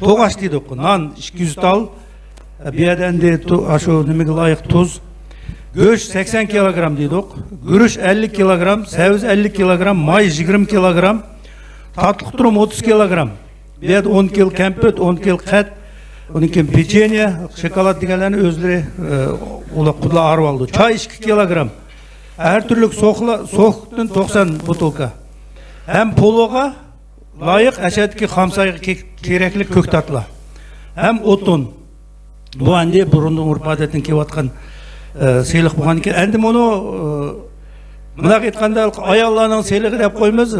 توغاچ دېدۇق، نان ئىككى يۈز تال، ئە، بۇ يەردە ئەمدى تو-، ئاشۇ نېمىگە لايىق تۇز. گۆش سەكسەن كىلوگرام دېدۇق، گۈرۈچ ئەللىك كىلوگرام، سەۋزە ئەللىك كىلوگرام، ماي يىگىرمە كىلوگرام، تاتلىق تۇرۇم ئوتتۇز كىلوگرام. بۇ يەردە ئون كىلو كەمپۈت، ئون كىلو قەت، ئۇنىڭ كېيىن پېچېنيە، شوكولاد دېگەنلەرنى ئۆزلىرى، ئە، ئۇلار قۇدىلار ئارىۋالىدۇ. چاي ئىككى كىلوگرام. ھەر تۈرلۈك سوكلا-، سوكتىن توقسان بوتۇلكا. ھەم پولۇغا لايىق ئەشەدىكى خامسايغا كېرەكلىك كۆكتاتلار ھەم ئوتۇن. بۇ ئەمدى بۇرۇندىن ئۆرپ-ئادەتتىن كېلىۋاتقان، ئە، سېلىق بولغاندىكىن، ئەمدى بۇنى، ئە، مۇنداق ئېيتقاندا، ئاياللارنىڭ سېلىقى دەپ قويىمىز.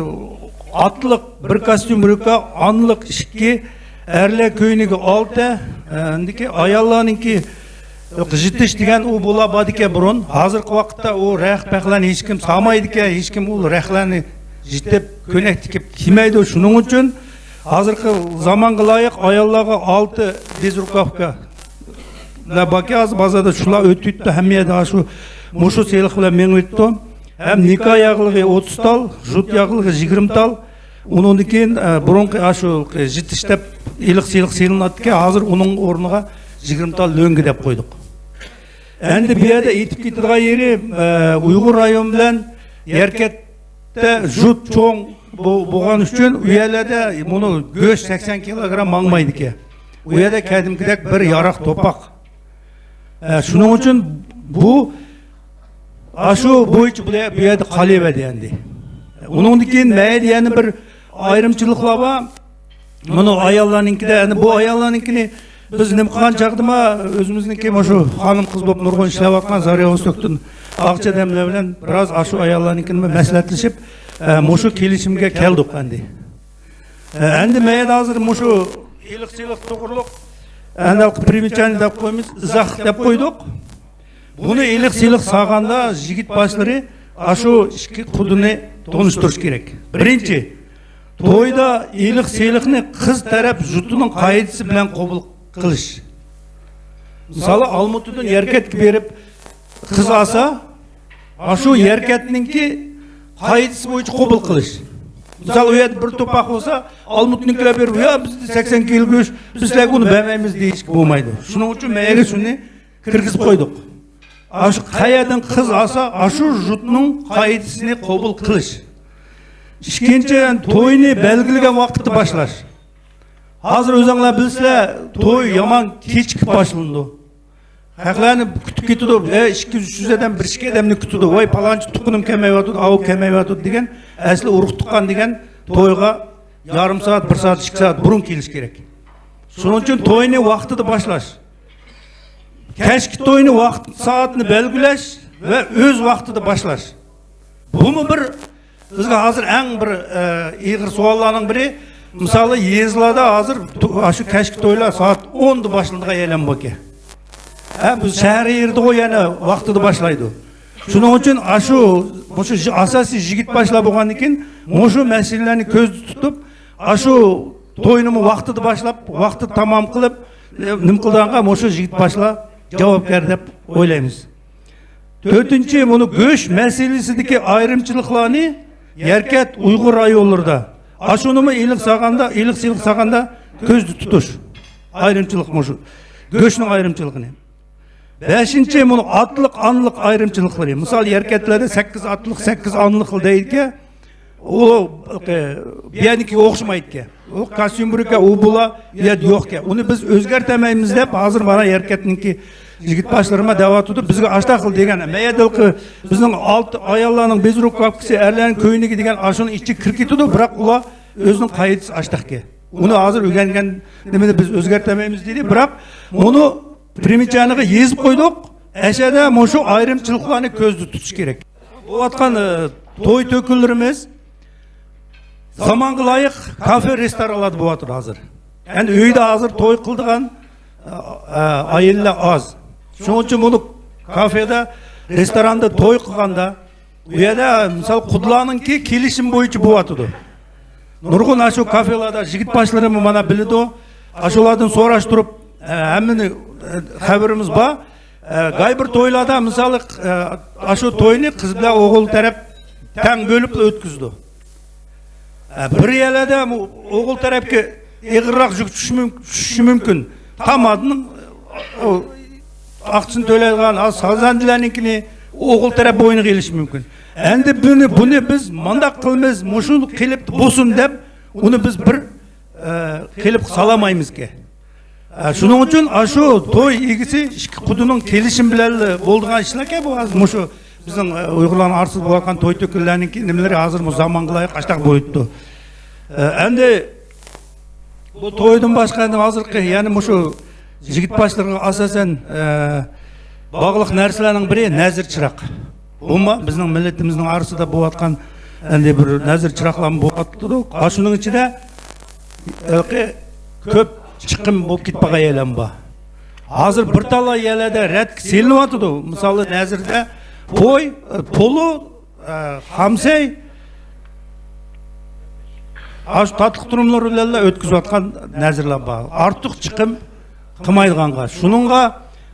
ئاتلىق بىر كاستيۇم رۇكا، ئانلىق ئىككى، ئەرلەر كۆينىكى ئالتە، ئە، ئەمدىكى ئاياللارنىڭكى يوق، يېتىش دېگەن ئۇ بۇلار بار ئىكەن بۇرۇن. ھازىرقى ۋاقىتتا ئۇ رەخت-پەخلەرنى ھېچكىم سالمايدىكەن، ھېچكىم ئۇ رەختلەرنى يېتىپ، كۆينەك تىكىپ كىيمەيدۇ. شۇنىڭ ئۈچۈن ھازىرقى زامانغا لايىق ئاياللارغا ئالتە بېزرۇكاۋكا باركى، ھازىر بازاردا شۇلار ئۆتۈۋېتىپتۇ، ھەممە يەردە شۇ، مۇشۇ سېلىق بىلەن مېڭىۋېتىپتۇ. ھەم نىكاھ ياغلىقى ئوتتۇز تال، جۇت ياغلىقى يىگىرمە تال. ئۇنىڭدىن كېيىن، ئە، بۇرۇنقى ئاشۇ يېتىش دەپ ئېلىق سېلىق سېلىناتتىكەن، ھازىر ئۇنىڭ ئورنىغا يىگىرمە تال لۆڭگە دەپ قويدۇق. ئەمدى بۇ يەردە ئېيتىپ كېتىدىغان يېرى، ئە، ئۇيغۇر رايونى بىلەن يەركەتتە جۇت چوڭ بو-، بولغان ئۈچۈن ئۇ يەرلەردە مۇنۇ گۆش سەكسەن كىلوگرام ماڭمايدىكەن. ئۇ يەردە قەدىمكىدەك بىر ياراق توپاق. ئە، شۇنىڭ ئۈچۈن بۇ، ئاشۇ بويىچە بۇ يەردە قالىۋەردى ئەمدى. ئۇنىڭدىن كېيىن مەيدە يەنە بىر ئايرىمچىلىقلار بار. مانا ئاياللارنىڭكىدە، ئەنە بۇ ئاياللارنىڭكىنى بىز نېمە قىلغان چاغدىما ئۆزىمىزنىڭكى مۇشۇ خانىم قىز بولۇپ نۇرغۇن ئىشلەۋاتقان زارىيا ۋوستوكتىن ئاقچى ئادەملەر بىلەن بىراز ئاشۇ ئاياللارنىڭكىنى مەسلىھەتلىشىپ، ئە، مۇشۇ كېلىشىمگە كەلدۇق ئەمدى. ئە، ئەمدى مەيدە ھازىر مۇشۇ ئېلىق سېلىق توغرۇلۇق ئەنە پرىمېچانىي دەپ قويىمىز، ئىزاھ دەپ قويدۇق. بۇنى ئېلىق سېلىق سالغاندا يىگىت باشلىرى ئاشۇ ئىككى قۇدىنى تونۇشتۇرۇش كېرەك. بىرىنچى، تويدا ئېلىق سېلىقنى قىز تەرەپ جۇتىنىڭ قائىدىسى بىلەن قوبۇل قىلىش. مىسالى، ئالمۇتىدىن يەركەتكە بېرىپ قىز ئالسا، ئاشۇ يەركەتنىڭكى قائىدىسى بويىچە قوبۇل قىلىش. مىسال، ئۇ يەردە بىر توپاق بولسا، ئالمۇتنىڭكىلەر بېرىپ، يا بىزدە سەكسەن كىلو گۆش، بىز سىلەرگە ئۇنى بەرمەيمىز دېيىشكە بولمايدۇ. شۇنىڭ ئۈچۈن مەيەگە شۇنى كىرگۈزۈپ قويدۇق. ئاشۇ قەيەردىن قىز ئالسا، ئاشۇ جۇتنىڭ قائىدىسىنى قوبۇل قىلىش. ئىككىنچى، توينى بەلگىلىگەن ۋاقىتتا باشلاش. ھازىر ئۆزۈڭلار بىلىسىلەر، توي يامان كېچىكىپ باشلىنىدۇ. خەقلەرنى كۈتۈپ كېتىدۇ. ئە، ئىككى يۈز، ئۈچ يۈز ئادەم بىر ئىككى ئادەمنى كۈتىدۇ. ۋاي، پالانچى تۇغقىنىم كەلمەيۋاتىدۇ، ئاۋۇ كەلمەيۋاتىدۇ دېگەن، ئەسلى ئۇرۇق تۇغقان دېگەن تويغا يېرىم سائەت، بىر سائەت، ئىككى سائەت بۇرۇن كېلىش كېرەك. شۇنىڭ ئۈچۈن توينى ۋاقتىدا باشلاش. كەچكى توينى ۋاقىت سائەتنى بەلگىلەش ۋە ئۆز ۋاقتىدا باشلاش. بۇمۇ بىر بىزگە ھازىر ئەڭ بىر، ئە، ئېغىر سوئاللارنىڭ بىرى، مىسالى يېزىلاردا ھازىر تو-، ئاشۇ كەچكى تويلار سائەت ئوندا باشلىنىدىغان ئايلام باركەن. ھە، بۇ شەھەر يېرىدىغۇ يەنە ۋاقتىدا باشلايدۇ. شۇنىڭ ئۈچۈن ئاشۇ، مۇشۇ ژ-، ئاساسىي يىگىت باشلار بولغاندىن كېيىن مۇشۇ مەسىلىلەرنى كۆزدە تۇتۇپ، ئاشۇ توينىمۇ ۋاقتىدا باشلاپ، ۋاقتىدا تامام قىلىپ، ئە، نېمە قىلىدىغانغا مۇشۇ يىگىت باشلار جاۋابكار دەپ ئويلايمىز. تۆتىنچى، بۇنى گۆش مەسىلىسىدىكى ئايرىمچىلىقلارنى يەركەنت ئۇيغۇر رايونلىرىدا، ئاشۇنىمۇ ئىلىق سالغاندا، ئىلىق سېلىق سالغاندا كۆزدە تۇتۇش. ئايرىمچىلىق مۇشۇ. گۆشنىڭ ئايرىمچىلىقىنى. بەشىنچى، بۇنى ئاتلىق، ئانىلىق ئايرىمچىلىقلىرى. مىسال، يەركەنتلەردە سەككىز ئاتلىق، سەككىز ئانىلىق دەيدىكەن. ئۇ، ئە، بۇ يەرنىڭكىگە ئوخشىمايدىكەن. ئۇ كاستيۇم بار ئىكەن، ئۇ بولا، بۇ يەردە يوق ئىكەن. ئۇنى بىز ئۆزگەرتەلمەيمىز دەپ، ھازىر مانا يەركەنتنىڭكى يىگىت باشلىرىمۇ دەۋاتىدۇ، بىزگە ئاشتاق قىل دېگەن. مەيەدىلقى بىزنىڭ ئالتە ئاياللارنىڭ بېزروك كاپكىسى، ئەرلەرنىڭ كۆينىكى دېگەن ئاشۇنىڭ ئىچىگە كىرىپ كېتىدۇ، بىراق ئۇلار ئۆزىنىڭ قائىدىسى ئاشتاقكەن. ئۇنى ھازىر ئۆگەنگەن نېمىنى بىز ئۆزگەرتەلمەيمىز دېدى، بىراق ئۇنى پرىمىچانىغا يېزىپ قويدۇق. ئەشەدە مۇشۇ ئايرىمچىلىقلارنى كۆزدە تۇتۇش كېرەك. بولۇۋاتقان، ئە، توي تۆكۈنلىرىمىز زامانغا لايىق كافې، رېستورانلاردا بولۇۋاتىدۇ ھازىر. ئەمدى ئۆيدە ھازىر توي قىلىدىغان، ئە، ئە، ئائىلىلەر ئاز. شۇنىڭ ئۈچۈن بۇنى كافېدا، رېستوراندا توي قىلغاندا، ئۇ يەردە، مىسال، قۇدىلارنىڭكى كېلىشىمى بويىچە بولۇۋاتىدۇ. نۇرغۇن ئاشۇ كافېلاردا يىگىت باشلىرىمۇ مانا بىلىدۇ. ئاشۇلاردىن سوراشتۇرۇپ، ئە، ھەممىنى، ئە، خەۋىرىمىز بار. ئە، گاي بىر تويلاردا، مىسالى، ئە، ئاشۇ توينى قىز بىلەن ئوغۇل تەرەپ تەڭ بۆلۈپ ئۆتكۈزىدۇ. ئە، بىر يەرلەردە ئوغۇل تەرەپكە ئېغىرراق يۈك چۈشۈشى مۇم-، چۈشۈشى مۇمكىن. تامادىنىڭ، ئۇ، ئاقچىسىنى تۆلەيدىغان، ھازىر سازەندىلەرنىڭكىنى ئوغۇل تەرەپ بوينىغا ئېلىشى مۇمكىن. ئەمدى بۇنى، بۇنى بىز مۇنداق قىلىمىز، مۇشۇ قېلىپتا بولسۇن دەپ، ئۇنى بىز بىر، ئە، قېلىپقا سالالمايمىزكەن. ئە، شۇنىڭ ئۈچۈن ئاشۇ توي ئىگىسى ئىككى قۇدىنىڭ كېلىشىمى بىلەن بولىدىغان ئىشلاركەن بۇ ھازىر مۇشۇ بىزنىڭ، ئە، ئۇيغۇرلارنىڭ ئارىسىدا بولۇۋاتقان توي تۆكۈنلەرنىڭكى نېمىلىرى ھازىر بۇ زامانغا لايىق ئاشتاق بولۇپتۇ. ئە، ئەمدى بۇ تويدىن باشقا ئەمدى ھازىرقى يەنە مۇشۇ يىگىت باشلىرىغا ئاساسەن، ئە، باغلىق نەرسىلەرنىڭ بىرى نەزىر چىراغ. بۇمۇ بىزنىڭ مىللىتىمىزنىڭ ئارىسىدا بولۇۋاتقان ئەمدى بىر نەزىر چىراغلارمۇ بولۇۋاتىدۇ. ئاشۇنىڭ ئىچىدە ھېلىقى كۆپ چىقىم بولۇپ كېتىپ قالغان يەرلەرمۇ بار. ھازىر بىر تالا يەرلەردە رەتكە سېلىنىۋاتىدۇ. مىسالى نەزىردە پوي، پولۇ، ئە، خامسەي، ئاشۇ تاتلىق تۇرۇملار بىلەنلا ئۆتكۈزۈۋاتقان نەزىرلەر بار. ئارتۇق چىقىم قىلمايدىغانغا. شۇنىڭغا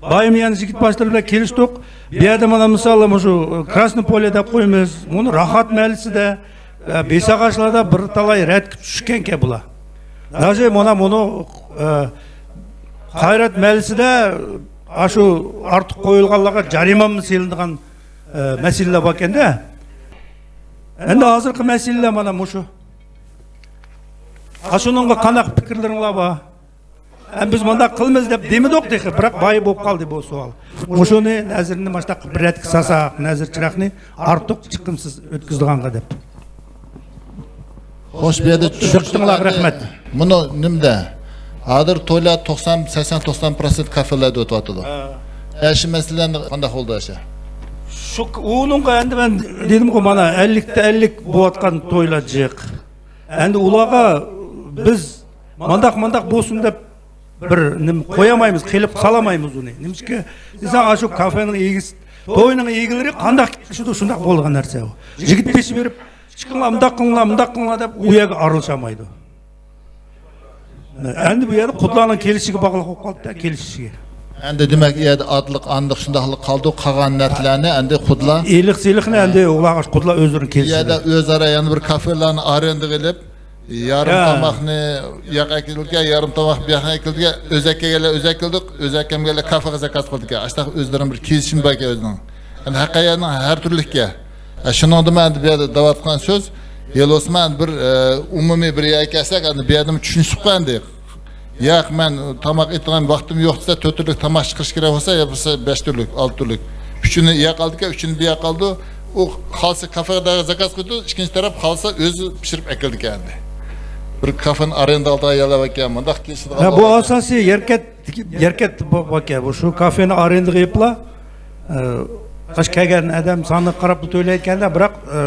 بايام يەنە يىگىت باشلىرى بىلەن كېلىشتۇق. بۇ يەردە مانا مىسالى مۇشۇ كراسنوي پوليە دەپ قويىمىز. مۇنى راھەت مەھەللىسىدە، ئە، بېساغاچلاردا بىر تالاي رەتكە چۈشكەنكەن بۇلار. داژې مانا مۇنۇ، ئە، خەيرات مەھەللىسىدە ئاشۇ ئارتۇق قويۇلغانلارغا جەرىمانە سېلىنىدىغان، ئە، مەسىلىلەر باركەندە. ئەمدى ھازىرقى مەسىلىلەر مانا مۇشۇ. ئاشۇنىڭغا قانداق پىكىرلىرىڭلار بار؟ ئە، بىز مۇنداق قىلىمىز دەپ دېمىدۇق تېخى، بىراق بايا بولۇپ قالدى بۇ سوئال. مۇشۇنى نەزىرنى ماشۇنداق بىر رەتكە سالساق، نەزىر چىراغنى ئارتۇق چىقىمسىز ئۆتكۈزىدىغانغا دەپ. خوش، بۇ يەردە چۈشەندىڭلار، رەھمەت. مۇنۇ نېمىدە؟ ھازىر تويلار توقسان، سەكسەن، توقسان پىروتسېنت كافېلاردا ئۆتۈۋاتىدۇ. ھە. ئەشۇ مەسىلىلەرنى قانداق قولداش؟ شۇ، ئۇنىڭغا ئەمدى مەن دېدىمغۇ، مانا ئەللىكتە ئەللىك بولۇۋاتقان تويلار جىق. ئەمدى ئۇلارغا بىز مانداق، مانداق بولسۇن دەپ بىر نېمە قويالمايمىز، قېلىپ سالالمايمىز ئۇنى. نېمىشقا دېسەڭ، ئاشۇ كافېنىڭ ئىگىسى، توينىڭ ئىگىلىرى قانداق كېلىشىدۇ، شۇنداق بولىدىغان نەرسە ئۇ. يىگىت بېشى بېرىپ، «چىقىڭلار، مۇنداق قىلىڭلار، مۇنداق قىلىڭلار» دەپ ئۇ يەرگە ئارىلىشالمايدۇ. ئەمدى بۇ يەردە قۇدىلارنىڭ كېلىشىگە باغلىق بولۇپ قالدى، كېلىشىشىگە. ئەمدى دېمەك، ئۇ يەردە ئاتلىق، ئاندىق، شۇنداقلىق قالدى، قالغان نەرسىلەرنى ئەمدى قۇدىلار، ئېلىق سېلىقنى ئەمدى ئۇلارغا قۇدىلار ئۆزلىرىنىڭ بۇ كېلىشىگە. يەردە ئۆزئارا يەنە بىر كافېلارنى ئارېندىغا ئېلىپ، يارىم يا. تاماقنى ياق ئەكېلىدىكەن، يارىم تاماق بۇ ياققا ئەكېلىدىكەن، ئۆزى ئەكەلگەنلەر ئۆزى ئەكېلىدۇق، ئۆزى ئەكەلمىگەنلەر كافېغا زاكاز قىلىدىكەن. ئاشۇنداق ئۆزلىرىنىڭ بىر كېلىشىمى باركەن ئۆزىنىڭ. ئەمدى ھەر قەيەرنىڭ ھەر تۈرلۈككەن. ئە، شۇنىڭدىمۇ ئەمدى بۇ يەردە دەۋاتقان سۆز، يولۋاسمۇ ئەمدى بىر، ئە، ئومۇمىي بىر يەرگە كەلسەك، ئەمدى بۇ يەردىمۇ چۈشىنىشىپ قويايلى. ياق، مەن تاماق ئېتىدىغان ۋاقتىم يوق دېسە، تۆت تۈرلۈك تاماق چىقىرىش كېرەك بولسا، يا بولمىسا بەش تۈرلۈك، ئالتە تۈرلۈك. ئۈچىنى ياق قىلىدىكەن، ئۈچىنى بۇ ياق قىلىدۇ. ئۇ خالىسا كافېغا زاكاز قىلىدۇ، ئىككىنچى تەرەپ خالىسا ئۆزى پىشۇرۇپ ئەكېلىدىكەن ئەمدى. بىر كافېنى ئارېندا ئالىدىغان يەرلەر باركەن، مۇنداق كېلىشىدىغان ھە، بۇ يەرلەر باركەن. ئاساسىي يەركەنت، يەركەنت بو-، باركەن. بۇ شۇ كافېنى ئارېندىغا ئېلىپلا، ئە، قاش كەلگەن ئادەم سانىغا قاراپلا تۆلەيدىكەن-دە، بىراق، ئە،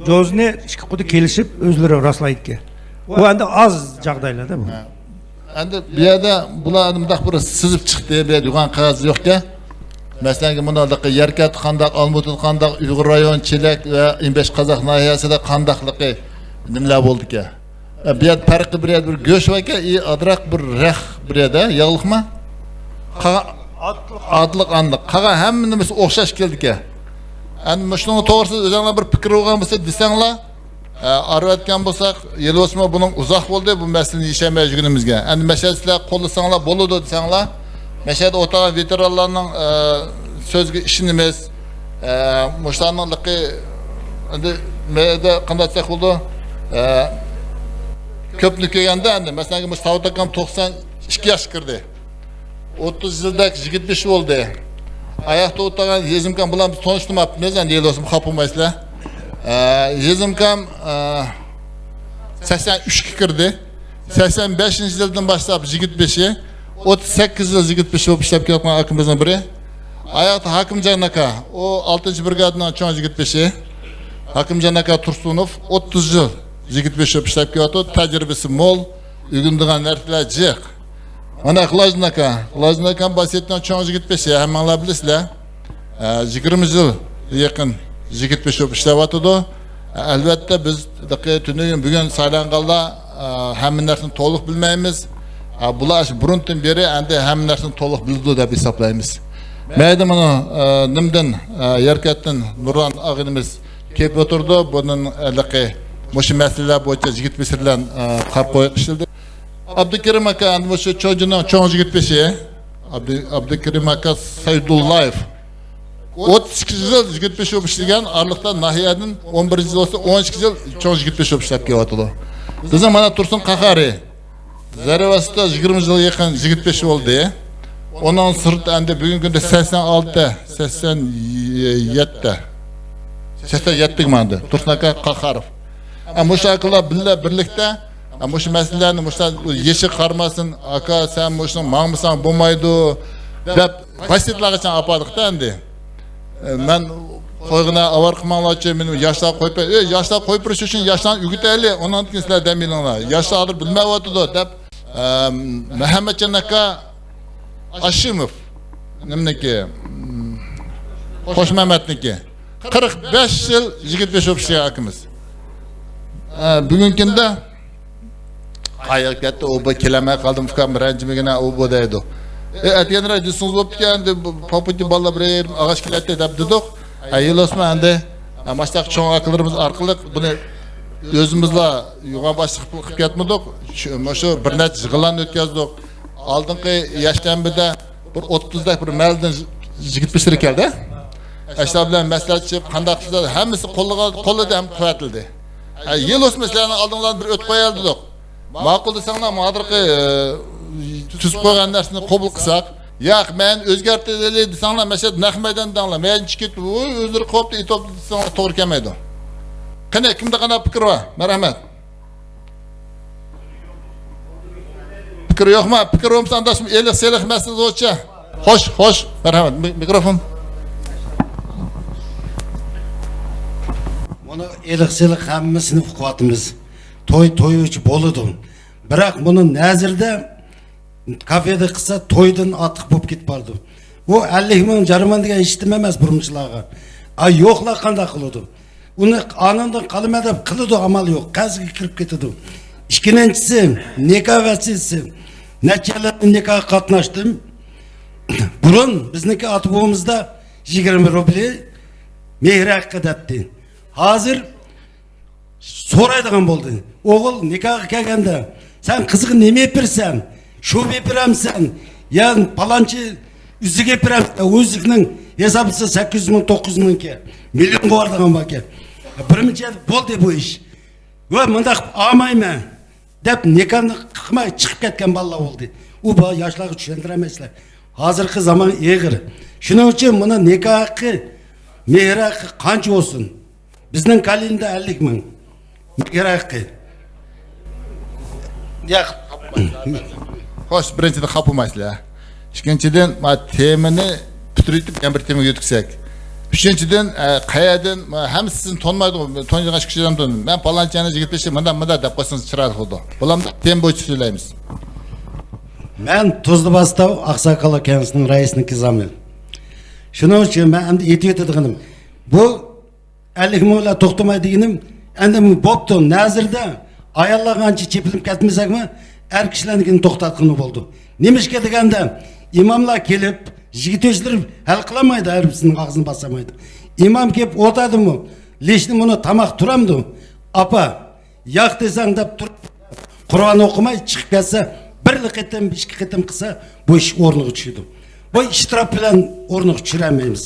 جوزىنى ئىككى قۇدى كېلىشىپ ئۆزلىرى راسلايدىكەن. ئۇ ئەمدى ئاز جاغدايلاردا بۇ. ھە. ئەمدى بۇ يەردە بۇلار ئەمدى مۇنداق بىر سىزىپ چىقتى، بۇ يەردە يوغان قەغەز يوقكەن. مەسىلەن، مۇندا يەركەنت قانداق، ئالمۇتا قانداق، ئۇيغۇر رايون، چېلەك ۋە ئون بەش قازاق ناھىيەسىدە قانداقلىقى نېمىلەر بولىدىكەن. ئە، بۇ يەردە پەرقى بىر يەردە بىر گۆش باركەن، ئى، ئادراق بىر رەخ بىر يەردە، ياغلىقما؟ قا-، ئاتلىق ئاندىق. قالغان ھەممە نېمىسى ئوخشاش كېلىدىكەن. ئەمدى مۇشۇنىڭ توغرىسىدا ئۆزۈڭلار بىر پىكىر بولغان بولسا دېسەڭلار، ئە، ئارىۋەتكەن بولساق، يىل بولسىمۇ بۇنىڭ ئۇزاق بولدى، بۇ مەسىلىنى يېشەلمەي يۈرگىنىمىزگە. ئەمدى مەسىلەن سىلەر قوللىساڭلار بولىدۇ دېسەڭلار، مەشەدە ئولتۇرغان ۋېتېرانلارنىڭ، ئە، سۆزىگە ئىشىنىمىز. ئە، مۇشۇلارنىڭلىقى ئەمدى مەيدە قانداق دېسەك بولىدۇ؟ ئە، كۆپنى كۆرگەندە ئەمدى، مەسىلەن، مۇشۇ ساۋۇت ئاكام توقسان ئىككى ياشقا كىردى. ئوتتۇز يىلدەك يىگىت بېشى بولدى. ئاياقتا ئولتۇرغان يېزىمكام بىلەن بىز تونۇشتۇرماپتىمىز، ئەمدى يىل بولسىمۇ خاپا بولمايسىلەر. ئە، يېزىمكام، ئە، سەكسەن ئۈچكە كىردى. سەكسەن بەشىنچى يىلدىن باشلاپ يىگىت بېشى، ئوتتۇز سەككىز يىل يىگىت بېشى بولۇپ ئىشلەپ كېلىۋاتقان ئاكىمىزنىڭ بىرى. ئاياغدا ھاكىمجان ئاكا، ئۇ ئالتىنچى برىگادىنىڭ چوڭ يىگىت بېشى. ھاكىمجان ئاكا تۇرسۇنوف ئوتتۇز يىل يىگىت بېشى بولۇپ ئىشلەپ كېلىۋاتىدۇ. تەجرىبىسى مول، ئۆگىنىدىغان نەرسىلەر جىق. مانا، غىلاجدىن ئاكا، غىلاجدىن ئاكام باسىيەتنىڭ چوڭ يىگىت بېشى، ھەممىڭلار بىلىسىلەر. ئە، يىگىرمە يىل يېقىن يىگىت بېشى بولۇپ ئىشلەۋاتىدۇ. ئەلۋەتتە، بىز تۈنۈگۈن، بۈگۈن سايلانغانلار، ئە، ھەممە نەرسىنى تولۇق بىلمەيمىز. ئە، بۇلار شۇ بۇرۇندىن بېرى ئەمدى ھەممە نەرسىنى تولۇق بىلىدۇ دەپ ھېسابلايمىز. مەيدە مانا، ئە، نېمىدىن، ئە، يەركەنتتىن نۇران ئاغىنىمىز كېلىپ ئولتۇردى. بۇنىڭ ھېلىقى مۇشۇ مەسىلىلەر بويىچە يىگىت بېشى بىلەن، ئە، قاراپ قويۇق ئىشلىدى. ئابدۇكېرىم ئاكا، ئەمدى مۇشۇ چوجىنىڭ چوڭ يىگىت بېشى. ئابدۇ-، ئابدۇكېرىم ئاكا سەيدۇللايېف. ئوتتۇز ئىككى يىل يىگىت بېشى بولۇپ ئىشلىگەن، ئارىلىقتا ناھىيەدىن ئون بىرىنچى يىل بولسا ئون ئىككى يىل چوڭ يىگىت بېشى بولۇپ ئىشلەپ كېلىۋاتىدۇ. بىزنىڭ مانا تۇرسۇن قاھارى. زەرەۋەستە يىگىرمە يىل يېقىن يىگىت بېشى بولدى. ئۇنىڭ سىرتىدا ئەمدى بۈگۈنكى كۈندە سەكسەن ئالتە، سەكسەن يەتتە، سەكسەن يەتتىگە ماڭدى. تۇرسۇن ئاكا قاھاروف. ئە، مۇشۇ ئاكىلار بىللە، بىرلىكتە، ئە، مۇشۇ مەسىلىلەرنى، مۇشۇ يېشى قارىماسۇن، ئاكا، سەن مۇشۇنى ماڭمىساڭ بولمايدۇ، دەپ، باشتىلارغىچە ئاپاردۇق-تە ئەمدى. ئە، مەن قويغىنا ئاۋارە قىلماڭلارچۇ، مېنى ياشلار قويۇپ بېرىڭ. ئەي، ياشلار قويۇپ بېرىش ئۈچۈن ياشلارنى ئۆگىتەيلى، ئۇنىڭدىن كېيىن سىلەر دەم ئېلىڭلار. ياشلار ھازىر بىلمەيۋاتىدۇ، دەپ، ئە، مەھەممەتجان ئاكا ئاشىموف، نېمىنىڭكى، قوشمەمەتنىڭكى. قىرىق بەش يىل يىگىت بېشى بولۇپ ئىشلىگەن ئاكىمىز. ئە، بۈگۈنكى كۈندە قاياققا كەتتى، ئۇ بۇ كېلەلمەي قالدىم، ئۇكام رەنجىمىگىنە، ئۇ بۇ دەيدۇ. ئە، ئەتىگەنرەك دېسىڭىز بوپتىكەن، ئەمدى بۇ پاپۇتى بالىلار بىر يېرىم ئاغاچ كېلەتتى دەپ دېدۇق. ئە، يىل ئۆسمە ئەمدى، ئە، ماشۇنداق چوڭ ئاكىلىرىمىز ئارقىلىق بۇنى ئۆزىمىزلا يوغان باشلىق قىلىپ كەتمىدۇق. شۇ، مۇشۇ بىر نەچچە يىغىنلارنى ئۆتكۈزدۇق. ئالدىنقى يەكشەنبىدە بىر ئوتتۇزدەك بىر مەھەللىدىن يىگىت بېشىلىرى كەلدى. ئاشۇلار بىلەن مەسلىھەتلىشىپ، قانداق قىلسا ھەممىسى قوللىغان، قوللىدى ھەم قۇۋۋەتلىدى. ھە، يىل ئۆسمە سىلەرنىڭ ئالدىڭلاردا بىر ئۆتۈپ قويايلى دېدۇق. ماقۇل دېسەڭلار، مانا ھازىرقى، ئى، تۈزۈپ قويغان نەرسىنى قوبۇل قىلساق، ياق، مەن ئۆزگەرتەيلى دېسەڭلار، مەسىلەن، نەق مەيدان دەڭلار، مەيدان چىقىپ كېتىپ، ۋوي، ئۆزلىرى قوپتى، ئېتىپتۇ دېسەڭلار، توغرا كەلمەيدۇ. قېنى، كىمدە قانداق پىكىر بار؟ مەرھەمەت. پىكىر يوقما؟ پىكىر بولمىسا، ئانداش ئېلىق سېلىق مەسىلە بويىچە. خوش، خوش، مەرھەمەت. مىكروفون. مانا ئېلىق سېلىق ھەممىسىنى ئۇقۇۋاتىمىز. توي توي ئۈچۈن بولىدۇ. بىراق بۇنى نەزىردە كافېدا قىلسا تويدىن ئارتۇق بولۇپ كېتىپ بارىدۇ. ئۇ ئەللىك مىڭ جەرىمانە دېگەن ھېچ نېمە ئەمەس بۇرمىچىلارغا. ئا، يوقلار قانداق قىلىدۇ؟ ئۇنى ئانىڭدىن قالىمەن دەپ قىلىدۇ، ئامال يوق. قەرزگە كىرىپ كېتىدۇ. ئىككىنچىسى، نىكاھ ۋەسىيىتى. نەچچە يىللار نىكاھقا قاتناشتىم. بۇرۇن بىزنىڭكى ئاتا بوۋىمىزدا يىگىرمە روبلى مېھىر ھەققى دەپتى. ھازىر سورايدىغان بولدى. ئوغۇل نىكاھقا كەلگەندە، سەن قىزغا نېمە ئېلىپ بېرىسەن؟ شۇ ئېلىپ بېرەمسەن؟ يا پالانچى ئۈزۈك ئېلىپ بېرەمسەن؟ ئۇ ئۈزۈكنىڭ ھېسابلىسا سەككىز يۈز مىڭ، توققۇز يۈز مىڭكى. مىليونغا بارىدىغان باركەن. بىرمۇنچە بولدى بۇ ئىش. ۋە مۇنداق ئالمايمەن دەپ نىكاھنى قىلماي چىقىپ كەتكەن بالىلار بولدى. ئۇ بالا ياشلارغا چۈشەندۈرەلمەيسىلەر. ھازىرقى زامان ئېغىر. شۇنىڭ ئۈچۈن مۇنى نىكاھ ھەققى، مېھىر ھەققى قانچە بولسۇن؟ بىزنىڭ كالىندا ئەللىك مىڭ. مېھىر ھەققى. ياق. خوش، بىرىنچىدىن، خاپا بولمايسىلەر. ئىككىنچىدىن، ما تېمىنى پۈتتۈرۈۋېتىپ، يەنە بىر تېمىگە ئۆتكۈزسەك. ئۈچىنچىدىن، ئە، قەيەردىن، ھەممىسى سىزنى تونۇمايدۇ، تونۇيدىغان ئىككى ئۈچ ئادەم تونۇيدۇ. مەن پالانچىنىڭ يىگىت بېشى مۇنداق، مۇنداق دەپ قويسىڭىز چىرايلىق بولىدۇ. بولامدۇ؟ تېما بويىچە سۆزلەيمىز. مەن تۇزلۇباستاۋ ئاقساقاللار كېڭىشىنىڭ رەئىسىنىڭ كىزامى. شۇنىڭ ئۈچۈن مەن ئەمدى ئېيتىۋېتىدىغىنىم، بۇ ئەللىك مىڭ بىلەن توختىماي دېگىنىم، ئەمدى بوپتۇ، نەزىردە ئاياللارغا ئانچە چېپىلىپ كەتمىسەكمۇ، ئەر كىشىلەرنىڭكىنى توختاتقىلى بولىدۇ. نېمىشقا دېگەندە، ئىماملار كېلىپ، يىگىت ياشلىرى ھەل قىلالمايدۇ، ھەر بىرسىنىڭ ئاغزىنى باسالمايدۇ. ئىمام كېلىپ ئولتۇردىمۇ، لىشنى مۇنى تاماق تۇرامدۇ؟ ئاپا، ياق دېسەڭ دەپ تۇرۇپ، قۇرئان ئوقۇماي چىقىپ كەتسە، بىرلا قېتىم، ئىككى قېتىم قىلسا، بۇ ئىش ئورنىغا چۈشىدۇ. بۇ ئىشتىراپ بىلەن ئورنىغا چۈشۈرەلمەيمىز.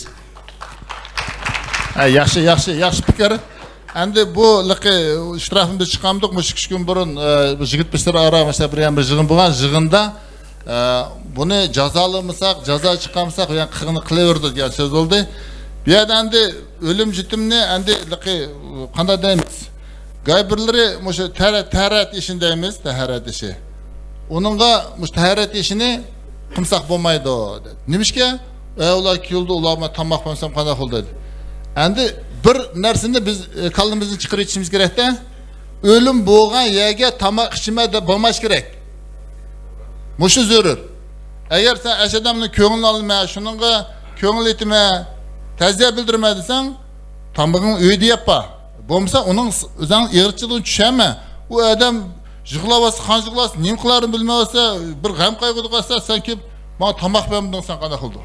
ھە، ياخشى، ياخشى، ياخشى پىكىر. ئەمدى بۇ لىقى ئىشتىراپنى بىز چىقارمىدۇق. مۇشۇ ئىككى ئۈچ كۈن بۇرۇن، ئە، بۇ يىگىت بېشىلىرى ئارا، مەسىلەن، بىر يەنە بىر يىغىن بولغان. يىغىندا، ئە، بۇنى جازالىمىساق، جازا چىقارمىساق، يەنە قىلغىنى قىلىۋېرىدۇ دېگەن سۆز بولدى. بۇ يەردە ئەمدى ئۆلۈم جېتىمنى ئەمدى لىقى قانداق دەيمىز؟ گاي بىرلىرى مۇشۇ تەرە-، تەھارەت ئېشىنى دەيمىز، تەھارەت ئېشى. ئۇنىڭغا مۇشۇ تەھارەت ئېشىنى قىلمىساق بولمايدۇ، دېدى. نېمىشقا؟ ئە، ئۇلار كېلىدۇ، ئۇلارغا تاماق بەرمىسەم قانداق بولىدۇ، دېدى. ئەمدى بىر نەرسىنى بىز، ئە، كاللىمىزدىن چىقىرىۋېتىشىمىز كېرەكتە. ئۆلۈم بولغان يەرگە تاماق ئىچىمەن دەپ بارماس كېرەك. مۇشۇ زۆرۈر. ئەگەر سەن ئەشەدەمنىڭ كۆڭلىنى ئالىمەن، شۇنىڭغا كۆڭۈل ئېتىمەن، تەزىيە بىلدۈرىمەن دېسەڭ، تامىقىڭ ئۆيدە يەپ بار. بولمىسا ئۇنىڭ س-، ئۆزۈڭ ئېغىرچىلىقىنى چۈشەنمە. ئۇ ئادەم يىغلاۋاتسا، قانچە يىغلاۋاتسا، نېمە قىلارىنى بىلمەيۋاتسا، بىر غەم قايغۇدا قالسا، سەن كېلىپ، ماڭا تاماق بەرمىدىڭ، سەن قانداق قىلدىڭ؟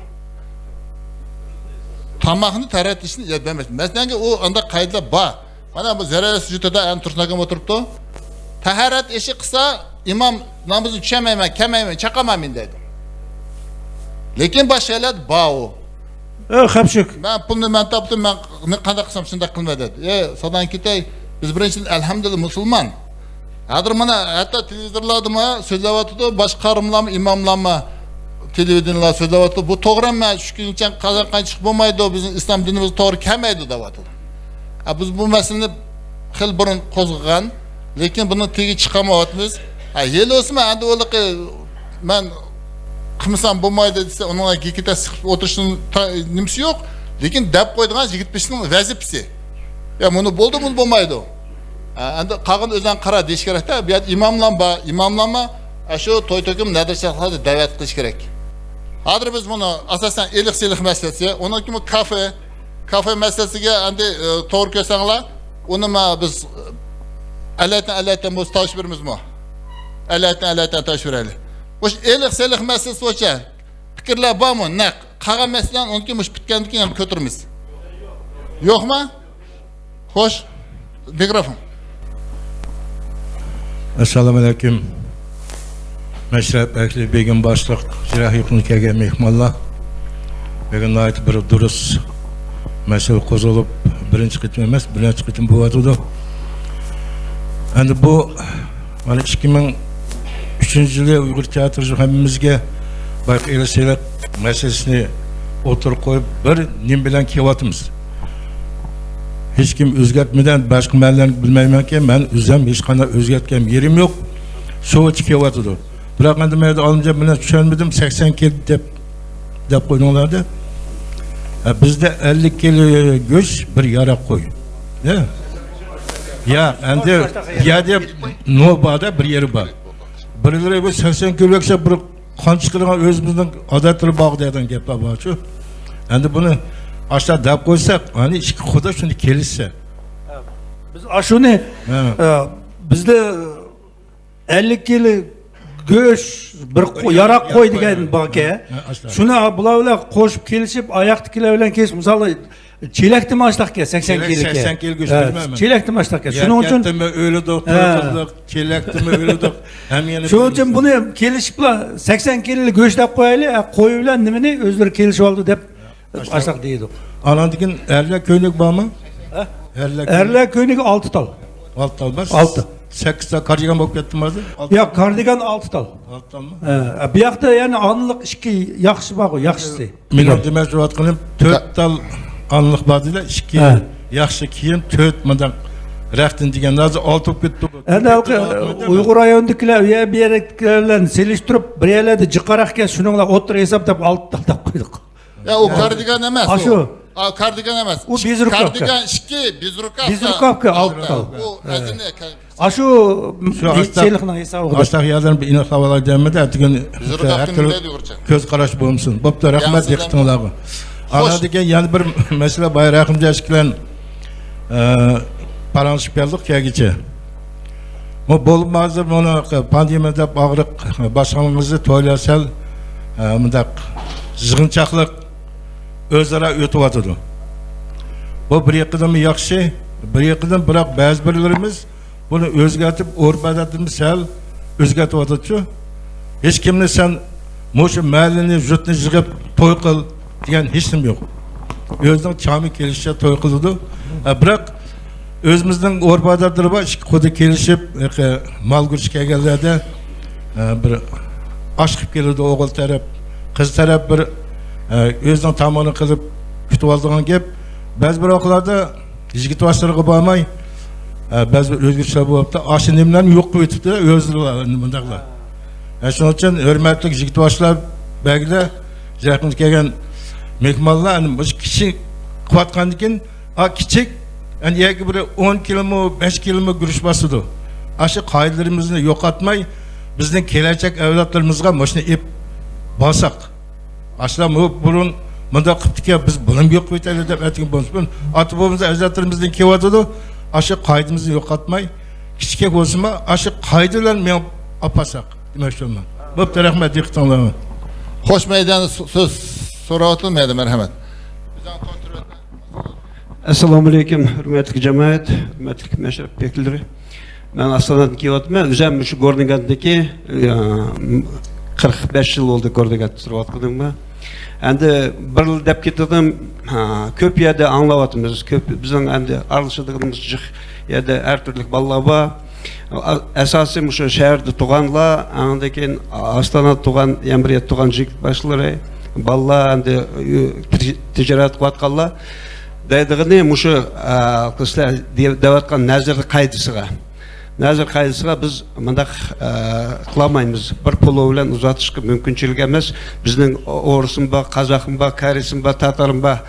تاماقنى تەھارەت ئېشىنى يەپ بەرمەيسەن. مەسىلەنكى، ئۇ ئانداق قائىدىلەر بار. مانا بۇ زەرەر سۈجۈتىدە ئەنە تۇرسۇن ئاكام ئولتۇرۇپتۇ. تەھارەت ئېشى قىلسا، ئىمام نامىزىنى چۈشەنمەيمەن، كەلمەيمەن، چاقىرمايمەن دەيدۇ. لېكىن باشقا يەرلەردە بار ئۇ. ئە، خەپ شۈك. مەن پۇلنى مەن تاپتىم، مەن قانداق قىلسام شۇنداق قىلىمەن دەيدۇ. ئەي، ساداڭ كېتەي، بىز بىرىنچىدىن، ئەلھەمدۇلىللا، مۇسۇلمان. ھازىر مانا ھەتتا تېلېۋىزورلاردىمۇ سۆزلەۋاتىدۇ، باشقا قارىملارمۇ، ئىماملارمۇ، تېلېۋىدېنىيەلەر سۆزلەۋاتىدۇ. بۇ توغرا ئەمەس، چۈشكۈنچە قازانغان چىقىپ بولمايدۇ، بىزنىڭ ئىسلام دىنىمىز توغرا كەلمەيدۇ دەۋاتىدۇ. ھە، بىز بۇ مەسىلىنى خېلى بۇرۇن قوزغىغان، لېكىن بۇنىڭ تېگىگە چىقالمايۋاتىمىز. ھە، ھېلى بولسىمۇ، ئەمدى ئۇلىقى مەن قىلمىسام بولمايدۇ دېسە، ئۇنىڭغا گېكىتە سىقىپ ئولتۇرۇشنىڭ تا-، نېمىسى يوق. لېكىن دەپ قويىدىغان يىگىت بېشىنىڭ ۋەزىپىسى. يا، مۇنى بولدى، بۇنى بولمايدۇ. ھە، ئەمدى قالغىنى ئۆزۈڭ قارا دېيىش كېرەكتە. بۇ يەردە ئىماملام بار، ئىماملاممۇ، ھە، شۇ توي تۆكۈن مەدرىسەلەردە دەۋەت قىلىش كېرەك. ھازىر بىز بۇنى ئاساسەن ئېلىق-سېلىق مەسىلىسى، ئۇنىڭ كېيىن كافې، كافې مەسىلىسىگە ئەمدى، ئە، توغرا كۆرسەڭلار، ئۇنى ما بىز، ئەلەتەن، ئەلەتەن بولسا تاۋۇش بېرىمىزمۇ؟ ئەلەتەن، ئەلەتەن تاۋۇش بېرەيلى. مۇشۇ ئېلىق-سېلىق مەسىلىسى بويىچە پىكىرلەر بارمۇ؟ نەق. قالغان مەسىلىنى ئۇنىڭ كېيىن مۇشۇ پۈتكەندىن كېيىن يەنە كۆتۈرىمىز. يوقمۇ؟ خوش، مىكروفون. ئەسسالامۇئەلەيكۇم. مەشرەپ ئەھلى، بېگىم باشلىق، جىراھ يېقىندىن كەلگەن مېھمانلار. بۈگۈن ناھايىتى بىر دۇرۇس مەسىلە قوزغىلىپ، بىرىنچى قېتىم ئەمەس، بىر نەچچە قېتىم بولۇۋاتىدۇ. ئەمدى بۇ، مانا، ئىككى مىڭ ئۈچىنچى يىلى ئۇيغۇر تىياتىرى ھەممىمىزگە بايىقى ئېلىق-سېلىق مەسىلىسىنى ئوتتۇرىغا قويۇپ، بىر نېمە بىلەن كېلىۋاتىمىز؟ ھېچكىم ئۆزگەرتمىدى، باشقا مەنىلەرنى بىلمەيمەنكى، مەن ئۆزۈم ھېچقانداق ئۆزگەرتكەن يېرىم يوق. شۇ بويىچە كېلىۋاتىدۇ. بىراق ئەمدى مەن ئالىمجان بىلەن چۈشەنمىدىم، سەكسەن كىلو دەپ، دەپ قويدۇڭلار-دە. ھە، بىزدە ئەللىك كىلو گۆش، بىر ياراق قوي. يا، يا، ئەمدى، يا دەپ نوبادا بىر يېرى بار. بىرلىرى بۇ سەكسەن كىلو دېسە بىر قان چىقىرىدىغان ئۆزىمىزنىڭ ئادەتلىرى بار دەيدىغان گەپلەر بارچۇ. ئەمدى بۇنى ئاشۇنداق دەپ قويساق، ئەنە ئىككى خۇدا شۇنى كېلىشسە. بىز ئاشۇنى، ھە. ئە، بىزدە ئەللىك كىلو گۆش، بىر قو-، ياراق قوي دېگەن باركەن. ھە، ئاشۇنداق. شۇنى بۇلار بىلەن قوشۇپ كېلىشىپ، ئاياقتىكىلەر بىلەن كېلىشىپ، مىسالى، چېلەكتىمۇ ئاشتاقكەن، سەكسەن كىلوكەن. سەكسەن كىلو گۆش، ھە، بىلمەيمەن. چېلەكتىمۇ ئاشتاقكەن. شۇنىڭ ئۈچۈن يەركەنتىمۇ ئۆلىدۇق، ھە. تۇرقىزلىق، چېلەكتىمۇ ئۆلىدۇق. ھەم يەنە شۇنىڭ ئۈچۈن بۇنى كېلىشىپلا سەكسەن كىلو گۆش دەپ قويايلى، ھە، قوي بىلەن نېمىنى ئۆزلىرى كېلىشىۋالدى دەپ ئاشتاق دېيىدۇ. ئاناندىن كېيىن ئەرلەر كۆينىكى بارمۇ؟ ھە؟ ئەرلەر كۆينىكى. ئەرلەر كۆينىكى ئالتە تال. ئالتە تال بار. ئالتە. سەككىز تال كاردىگان بولۇپ كەتتىمۇ ھازىر؟ ئالتە. ياق، كاردىگان ئالتە تال. ئالتە تالمۇ؟ ھە، بۇ ياقتا يەنە ئانىلىق ئىككى ياخشى بارغۇ، ياخشىسى. مېنىڭ دېمەكچى بولۇۋاتقىنىم، تۆت تال ئانىلىق بار دېدى، ئىككى، ھە، ياخشى كىيىم، تۆت مۇنداق رەختتىن دېگەن. ھازىر ئالتە بولۇپ كەتتى. ئەنە ھېلىقى ئۇيغۇر رايونىدىكىلەر، ئۇ يەر بۇ يەردىكىلەر بىلەن سېلىشتۇرۇپ، بىر يەرلەردە جىقراق ئىكەن، شۇنىڭ بىلەن ئوتتۇرا ھېساب دەپ ئالتە تال دەپ قويدۇق. يا، ئۇ كاردىگان ئەمەس، ئاشۇ ئۇ. ئا، كاردىگان ئەمەس. ئۇ بېزرۇكاۋكا. كاردىگان ئىككى، بېزرۇكاۋكا. بېزرۇكاۋكا، ئالتە. ئۇ ئە. ئەزىنى كا-، ئاشۇ شۇ ئاشتاق، سېلىقنىڭ ھېسابىغا. ئاشتاق يەرلەرنى بىر ئېنىقلاپ ئالاي دېمىدى، ئەتىگۈن بېزرۇكاۋكا ھەر تۈرلۈك نېمە دەيدۇ ئۇيغۇرچە؟ كۆز قاراش بولمىسۇن. بوپتۇ، رەھمەت دىققىتىڭلارغا. خوش. ئانا دېگەن يەنە بىر مەسىلە، بايا رەھىمجان ئىككى بىلەن، ئە، پاراڭلىشىپ كەلدۇق كەلگۈچە. بۇ بولۇپمۇ ھازىر مانا پاندېمىيە دەپ ئاغرىق باشقىلىرىڭىزنى تويلار سەل، ئە، مۇنداق يىغىنچاقلىق ئۆزئارا ئۆتۈۋاتىدۇ. بۇ بىر يېقىدىنمۇ ياخشى، بىر يېقىدىن بىراق بەزى بىرلىرىمىز بۇنى ئۆزگەرتىپ، ئۆرپ-ئادەتلىرىمىز سەل ئۆزگەرتىۋاتىدۇچۇ. ھېچكىمنى سەن مۇشۇ مەھەللىنى، يۇرتنى يىغىپ توي قىل دېگەن ھېچنېمە يوق. ئۆزىنىڭ چامى كېلىشىچە توي قىلىدۇ. ئە، بىراق ئۆزىمىزنىڭ ئۆرپ-ئادەتلىرى بار، ئىككى خۇدا كېلىشىپ، ھېلىقى مال گۆشى كەلگەنلەردە، ئە، بىر ئاش قىلىپ كېلىدۇ ئوغۇل تەرەپ، قىز تەرەپ بىر، ئە، ئۆزىنىڭ تامىقىنى قىلىپ كۈتۈۋالىدىغان گەپ. بەزى بىر ۋاقىتلاردا يىگىت باشلىرىغا بارماي، ئە، بەزى بىر ئۆزگىرىشلەر بولۇپتۇ. ئاشۇ نېمىلەرنى يوق قىلىۋېتىپتۇ ئۆزلىرى مۇنداقلار. ئە، شۇنىڭ ئۈچۈن ھۆرمەتلىك يىگىت باشلار، بەگلەر، يېقىندا كەلگەن مېھمانلار، ئەنە مۇشۇ كىچىك قىلىۋاتقاندىن كېيىن، ئا، كىچىك، ئەنە يەرگە بىر ئون كىلومۇ، بەش كىلومۇ گۈرۈچ باسىدۇ. ئاشۇ قائىدىلىرىمىزنى يوقاتماي، بىزنىڭ كېلەچەك ئەۋلادلىرىمىزغا مۇشۇنى ئېلىپ بارساق. ئاشۇلار بۇ بۇرۇن مۇنداق قىپتىكەن، بىز بۇنىمۇ يوق قىلىۋېتەيلى دەپ ئەتىگەن بولمىسۇن. ئاتا بوۋىمىز، ئەجدادلىرىمىزدىن كېلىۋاتىدۇ. ئاشۇ قائىدىمىزنى يوقاتماي، كىچىككەن بولسىمۇ، ئاشۇ قائىدە بىلەن مېڭىپ ئاپارساق دېمەكچى بولىمەن. بوپتۇ، رەھمەت، دىققىتىڭلارغا. خوش، مەيداندا سو-، سۆز سوراۋاتىدۇ، مەيدان، مەرھەمەت. ئەسسالامۇئەلەيكۇم، ھۆرمەتلىك جامائەت، ھۆرمەتلىك مەشرەپ ۋەكىللىرى. مەن ئاستانادىن كېلىۋاتىمەن. ئۆزۈم مۇشۇ گورنىگاتتىكى، ئە، قىرىق بەش يىل بولدى گورنىگاتتا تۇرۇۋاتقىنىمغا. ئەمدى بىر يىل دەپ كېتىۋاتىمەن، ھە، كۆپ يەردە ئاڭلاۋاتىمىز. كۆپ، بىزنىڭ ئەمدى ئارىلىشىدىغىنىمىز جىق يەردە ھەر تۈرلۈك بالىلار بار. ئا-، ئاساسىي مۇشۇ شەھەردە تۇغانلار، ئاندىن كېيىن ئاستانادا تۇغان، يەنە بىر يەردە تۇغان يىگىت باشلىرى، بالىلار، ئەمدى، ئۆ-، تىج-، تىجارەت قىلىۋاتقانلار دەيدىغىنى مۇشۇ، ئا، سىلەر دېيىۋاتقان نەزىر قائىدىسىغا. نەزىر قائىدىسىغا بىز مۇنداق، ئە، قىلالمايمىز. بىر پولۇ بىلەن ئۇزارتىشقا مۇمكىنچىلىك ئەمەس. بىزنىڭ ئورۇسمۇ بار، قازاقمۇ بار، كارىيسمۇ بار، تاتارمۇ بار.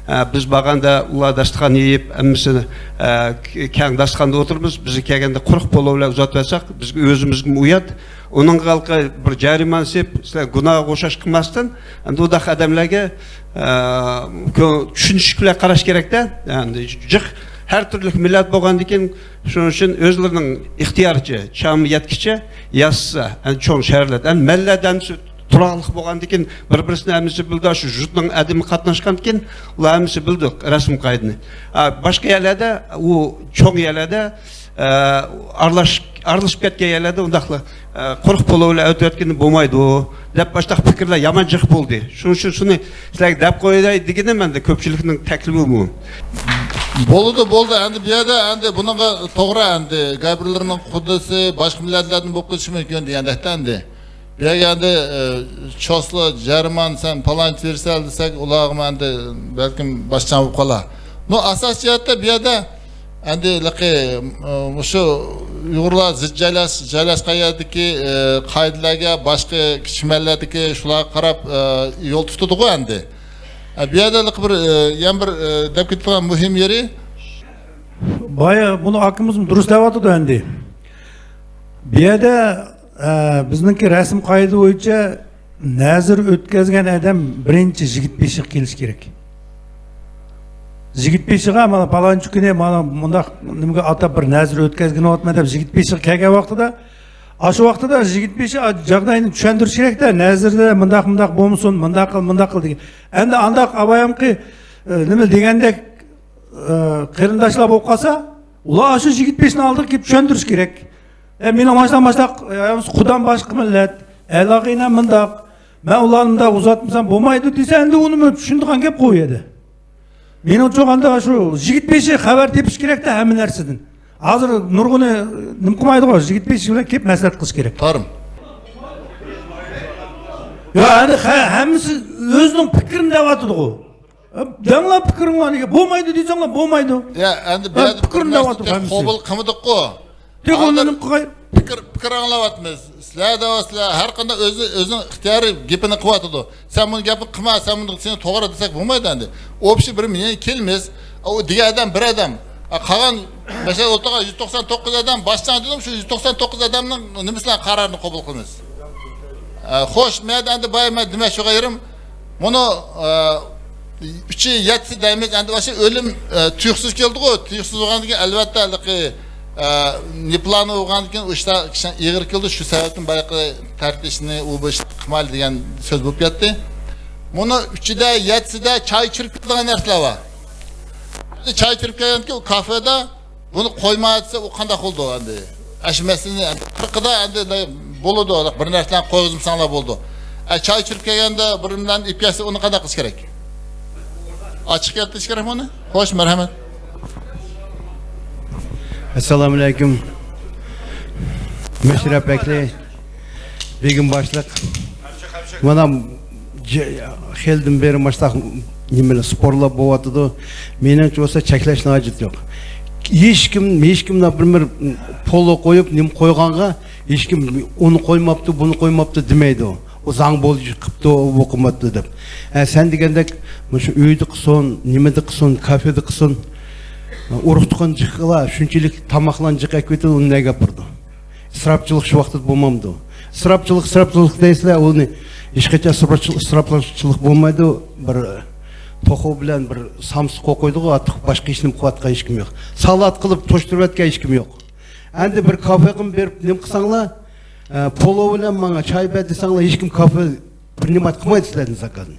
ئە، بىز بارغاندا ئۇلار داستىخان يېيىپ، ھەممىسى، ئە، كەڭ داستىخاندا ئولتۇرىمىز. بىز كەلگەندە قۇرۇق پولۇ بىلەن ئۇزارتىۋەتسەك، بىزگە ئۆزىمىزگىمۇ ئۇيات. ئۇنىڭغا ھېلىقى بىر جەرىمانە سېلىپ، سىلەر گۇناھقا ئوخشاش قىلماستىن، ئەمدى ئۇنداق ئادەملەرگە، ئە، كۆ-، چۈشىنىشلىك بىلەن قاراش كېرەكتە. ئەمدى جىق ھەر تۈرلۈك مىللەت بولغاندىكىن، شۇنىڭ ئۈچۈن ئۆزلىرىنىڭ ئىختىيارىچە، چامى يەتكىچە ياسىسا، ئەمدى چوڭ شەھەرلەردە. ئەمدى مەھەللىلەردە ھەممىسى تۇراقلىق بولغاندىكىن، بىر-بىرسىنى ھەممىسى بىلىدۇ، شۇ يۇرتنىڭ ئادىمى قاتناشقاندىكىن، ئۇلار ھەممىسى بىلىدۇ رەسىم قائىدىنى. ئا، باشقا يەرلەردە، ئۇ چوڭ يەرلەردە، ئە، ئارىلاش-، ئارىلىشىپ كەتكەن يەرلەردە ئۇنداقلا، ئە، قۇرۇق پولۇ بىلەن ئۆتۈۋەتكىلى بولمايدۇ دەپ، باشقا پىكىرلەر يامان جىق بولدى. شۇنىڭ ئۈچۈن شۇنى سىلەرگە دەپ قوياي دېگىنىم، ئەمدى كۆپچىلىكنىڭ تەكلىپى بۇ. بولىدۇ، بولدى. ئەمدى بۇ يەردە ئەمدى بۇنىڭغا توغرا، ئەمدى گەبىرلىرىنىڭ خۇددىسى باشقا مىللەتلەردىن بولۇپ قېلىشى مۇمكىن دېگەندەكتە ئەمدى. بۇ يەرگە ئەمدى، ئە، چوسلا، جەرمان، سەن پالانچى بېرىسەن دېسەك، ئۇلارغىمۇ ئەمدى بەلكىم باشچاڭ بولۇپ قالار. نو، ئاساسىي جەھەتتە بۇ يەردە ئەمدى ھېلىقى، ئە، مۇشۇ ئۇيغۇرلار زىچ جايلاش-، جايلاشقان يەردىكى، ئە، قائىدىلەرگە باشقا كىچىك مەھەللىلەردىكى شۇلارغا قاراپ، ئە، يول تۇتىدىغۇ ئەمدى. ئە، بۇ يەردە ھېلىقى بىر، ئە، يەنە بىر، ئە، دەپ كېتىدىغان مۇھىم يېرى. بايا بۇنى ئاكىمىزمۇ دۇرۇس دەۋاتىدۇ ئەمدى. بۇ يەردە، ئە، بىزنىڭكى رەسىم قائىدە بويىچە نەزىر ئۆتكەزگەن ئادەم بىرىنچى يىگىت بېشىغا كېلىشى كېرەك. يىگىت بېشىغا مانا پالانچى كۈنى مانا مۇنداق نېمىگە ئاتاپ بىر نەزىر ئۆتكەزگىنىۋاتىمەن دەپ يىگىت بېشىغا كەلگەن ۋاقتىدا، ئاشۇ ۋاقتىدا يىگىت بېشى جاغداينى چۈشەندۈرۈش كېرەكتە، نەزىردە مۇنداق مۇنداق بولمىسۇن، مۇنداق قىل، مۇنداق قىل دېگەن. ئەمدى ئانداق ئابايامقى، ئە، نېمە دېگەندەك، ئە، قېرىنداشلار بولۇپ قالسا، ئۇلار ئاشۇ يىگىت بېشىنىڭ ئالدىغا كېلىپ چۈشەندۈرۈش كېرەك. ئە، مېنىڭ ماشۇنداق، ماشۇنداق، ئە، قۇدام باشقا مىللەت، ئەلاقىنە مۇنداق، مەن ئۇلارنى مۇنداق ئۇزاتمىسام بولمايدۇ دېسە، ئەمدى ئۇنىمۇ چۈشىنىدىغان گەپ بۇ يەردە. مېنىڭچە ئاندىن شۇ يىگىت بېشى خەۋەر تېپىش كېرەكتە ھەممە نەرسىدىن. ھازىر نۇرغۇنى نېمە قىلمايدىغۇ، يىگىت بېشى بىلەن كېلىپ مەسلىھەت قىلىش كېرەك. تارىم. يا، ئەمدى ھە-، ھەممىسى ئۆزىنىڭ پىكرىنى دەۋاتىدىغۇ. دەڭلار پىكرىڭلارنى، بولمايدۇ دېسەڭلار بولمايدۇ. يا، ئەمدى بۇ يەردە پىكىرنى دەۋاتىدۇ ھەممىسى. قوبۇل قىلمىدۇققۇ. تېخى ئۇنى نېمە قىلغاي؟ پىكىر، پىكىر ئاڭلاۋاتىمىز. سىلەر دەۋاتىسىلەر، ھەر قانداق ئۆزى، ئۆزىنىڭ ئىختىيارىي گېپىنى قىلىۋاتىدۇ. سەن بۇنى گەپنى قىلما، سەن بۇنى سېنى توغرا دېسەك بولمايدۇ ئەمدى. ئوبشىي بىر مېنىڭ كېلىمىز، ئۇ دېگەن ئادەم بىر ئادەم. قالغان مەسىلەن ئولتۇرغان يۈز توقسان توققۇز ئادەم، باشتىن دېدىم، شۇ يۈز توقسان توققۇز ئادەمنىڭ نېمىسىلەر قارارىنى قوبۇل قىلىمىز. خوش، مەن ئەمدى بايا مەن دېمەكچى بولغان يېرىم، مۇنۇ، ئە، ئۈچى يەتتىسى دەيمىز، ئەمدى مانا شۇ ئۆلۈم، ئە، تۇيۇقسىز كېلىدىغۇ، تۇيۇقسىز بولغاندىن كېيىن، ئەلۋەتتە، ھېلىقى، ئە، نېپلانو بولغاندىن كېيىن، ئۇ ئىشتا كىشىنىڭ ئېغىر كېلىدۇ، شۇ سەۋەبتىن بايىقى تەرتىشنى، ئۇ بۇ ئىشنى قىلمايلى دېگەن سۆز بولۇپ كەتتى. مۇنۇ ئۈچىدە، يەتتىسىدە چاي چۈشۈرۈپ كېتىدىغان نەرسىلەر بار. چاي چۈشۈرۈپ كەلگەندىكىن، ئۇ كافېدا بۇنى قويما دېسە، ئۇ قانداق بولىدۇ ئەمدى؟ ئەشۇ مەسىلىنى ئەمدى قىرىقىدا ئەمدى بولىدۇ، بىر نەرسىلەرنى قويغۇزمىساڭلار بولىدۇ. ئە، چاي چۈشۈرۈپ كەلگەندە بىر نېمىلەرنى ئېلىپ كەلسە، ئۇنى قانداق قىلىش كېرەك؟ ئاچچىق گەپ دېيىش كېرەكمۇ ئۇنى؟ خوش، مەرھەمەت. ئەسسالامۇئەلەيكۇم. مەشرەپ ئەھلى، بېگىم باشلىق. مانا ج-، خېلىدىن بېرى ماشتاق نېمىلەر، سپورلار بولۇۋاتىدۇ. مېنىڭچە بولسا چەكلەشنىڭ ھاجىتى يوق. ھېچكىم، ھېچكىم بىر، بىر پولو قويۇپ، نېمە قويغانغا ھېچكىم ئۇنى قويماپتۇ، بۇنى قويماپتۇ دېمەيدۇ. ئۇ زاڭ بولۇش قىپتۇ، بۇ قىلماپتۇ دەپ. ھە، سەن دېگەندەك مۇشۇ ئۆيدە قىلسۇن، نېمىدە قىلسۇن، كافېدا قىلسۇن. ئۇرۇق-تۇغقان جىقلا شۇنچىلىك تاماقلارنى جىق ئەكىۋېتىدۇ، ئۇنى نەگە ئاپىرىدۇ؟ ئىسراپچىلىق شۇ ۋاقىتتا بولمامدۇ؟ ئىسراپچىلىق، ئىسراپچىلىق دەيسىلەر، ئۇنى ھېچقاچان ئىسراپچىلىق، ئىسراپچىلىق بولمايدۇ. بىر توخۇ بىلەن بىر سامسا قويۇپ قويدىغۇ، ئارتۇق باشقا ھېچنېمە قىلىۋاتقان ھېچكىم يوق. سالات قىلىپ توشتۇرۇۋەتكەن ھېچكىم يوق. ئەمدى بىر كافېغىمۇ بېرىپ نېمە قىلساڭلار، ئە، پولو بىلەن ماڭا چاي بەر دېسەڭلار، ھېچكىم كافې بىر نېمە قىلمايدۇ سىلەردىن زاكازنى.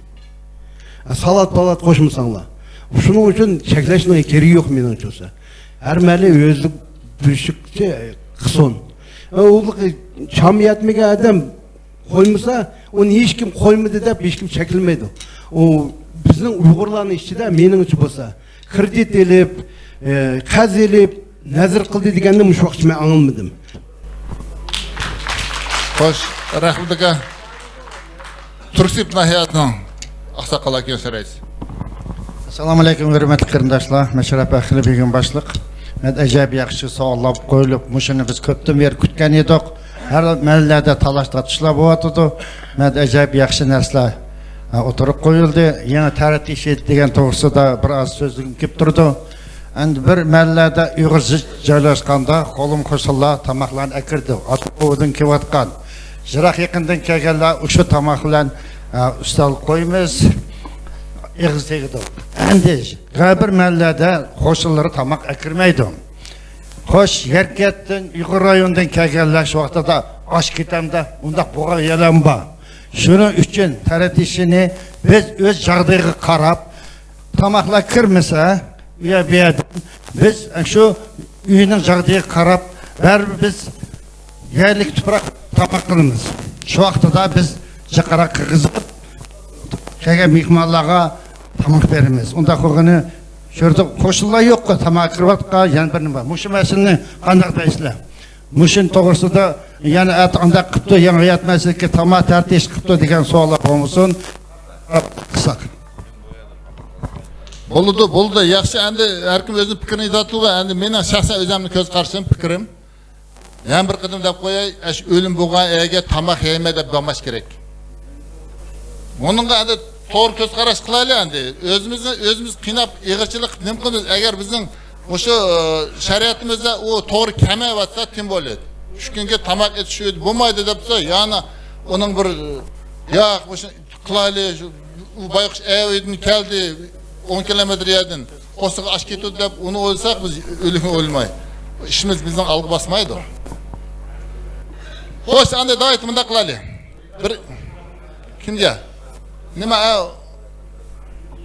سالات-پالات قوشمىساڭلار. شۇنىڭ ئۈچۈن چەكلەشنىڭ كېرىكى يوق مېنىڭچە بولسا. ھەر مەھەللە ئۆزى بۆشۈكچە قىلسۇن. ئۇ چام يەتمىگەن ئادەم قويمىسا، ئۇنى ھېچكىم قويمىدى دەپ ھېچكىم چەكلىمەيدۇ. ئۇ بىزنىڭ ئۇيغۇرلارنىڭ ئىچىدە مېنىڭچە بولسا، كىرېدىت ئېلىپ، ئە، قەرز ئېلىپ، نەزىر قىلدى دېگەننى مۇشۇ ۋاقىتقىچە مەن ئاڭلىمىدىم. خوش، رەھمەت ئاكا. تۈركسىيىپ ناھىيەسىنىڭ ئاقساقال ئاكىغا سورايسىز. ئەسسالامۇئەلەيكۇم، ھۆرمەتلىك قېرىنداشلار. مەشرەپ ئەھلى، بېگىم باشلىق. مەن ئەجەب ياخشى سوئاللار قويۇلۇپ، مۇشۇنى بىز كۆپتىن بېرى كۈتكەن ئىدۇق. ھەر مەھەللىلەردە تالاش-تارتىشلار بولۇۋاتىدۇ. مەن ئەجەب ياخشى نەرسىلەر، ھە، ئوتتۇرىغا قويۇلدى. يېڭى تەرەت ئىشى دېگەن توغرىسىدا بىر ئاز سۆزلىگۈم كېلىپ تۇرىدۇ. ئەمدى بىر مەھەللىدە ئېغىر جايلاشقاندا قولۇم قوشنىلار تاماقلارنى ئەكىردى. ئاتۇ-ئوۋىدىن كېلىۋاتقان، يىراق-يېقىندىن كەلگەنلەر ئۇشۇ تاماق بىلەن، ئە، ئۈستەل قويىمىز، ئېغىز تېگىدۇ. ئەمدى ھەر بىر مەھەللىدە قوشنىلىرى تاماق ئەكىرمەيدۇ. خوش، يەركەنتتىن، ئۇيغۇر رايونىدىن كەلگەنلەر شۇ ۋاقتىدا ئاچ كېتەمدۇ، ئۇنداق بولغان يەرلەرمۇ بار. شۇنىڭ ئۈچۈن تەرەت ئىشىنى بىز ئۆز جاغدىيىغا قاراپ، تاماقلار كىرمىسە، ئۇ يەر بۇ يەردىن بىز شۇ ئۆينىڭ جاغدىيىغا قاراپ، بەرىبىر بىز يەرلىك تۇپراق تاماق قىلىمىز. شۇ ۋاقتىدا بىز جىقراق قىغىزىپ، كەلگەن مېھمانلارغا تاماق بېرىمىز. ئۇنداق بولغىنى شۇ يەردە قوشنىلار يوققۇ، تاماق كىرىۋاتقان، يەنە بىر نېمە. مۇشۇ مەسىلىنى قانداق دەيسىلەر؟ مۇشۇنىڭ توغرىسىدا يەنە ئەتە ئانداق قىپتۇ، يېڭى ھايات مەسىلىكى تاماق تەرتىش قىپتۇ دېگەن سوئاللار بولمىسۇن. قىساق. بولىدۇ، بولىدۇ. ياخشى، ئەمدى ھەركىم ئۆزىنىڭ پىكرىنى ئېيتىۋاتىدۇ. ئەمدى مېنىڭ شەخسەن ئۆزۈمنىڭ كۆز قارىشىم، پىكرىم. يەنە بىر قېتىم دەپ قوياي، ئەش ئۆلۈم بولغان ئەگەر تاماق يەيمەن دەپ بولماش كېرەك. بۇنىڭغا ئەمدى توغرا كۆز قاراش قىلايلى ئەمدى. ئۆزىمىزنى ئۆزىمىز قىيناپ، ئېغىرچىلىق قىلىپ نېمە قىلىمىز؟ ئەگەر بىزنىڭ مۇشۇ، ئە، شەرىئىتىمىزدە ئۇ توغرا كەلمەيۋاتسا، تىم بولىدۇ. ئۈچ كۈنگە تاماق ئېتىش ئۆيدە بولمايدۇ دەپ تۇرسا، يەنە ئۇنىڭ بىر، ياق، مۇشۇ قىلايلى، شۇ، ئۇ بايقۇش ئەۋەيدىن كەلدى، ئون كىلومېتىر يەردىن، قورسىقى ئاچ كېتىدۇ دەپ، ئۇنى ئويلىساق، بىز ئۆلۈكنى ئويلىماي. ئىشىمىز بىزنىڭ ئالغا باسمايدۇ. خوش، ئەمدى دايىت مۇنداق قىلايلى. بىر، كىمگە؟ نېمە، ئە،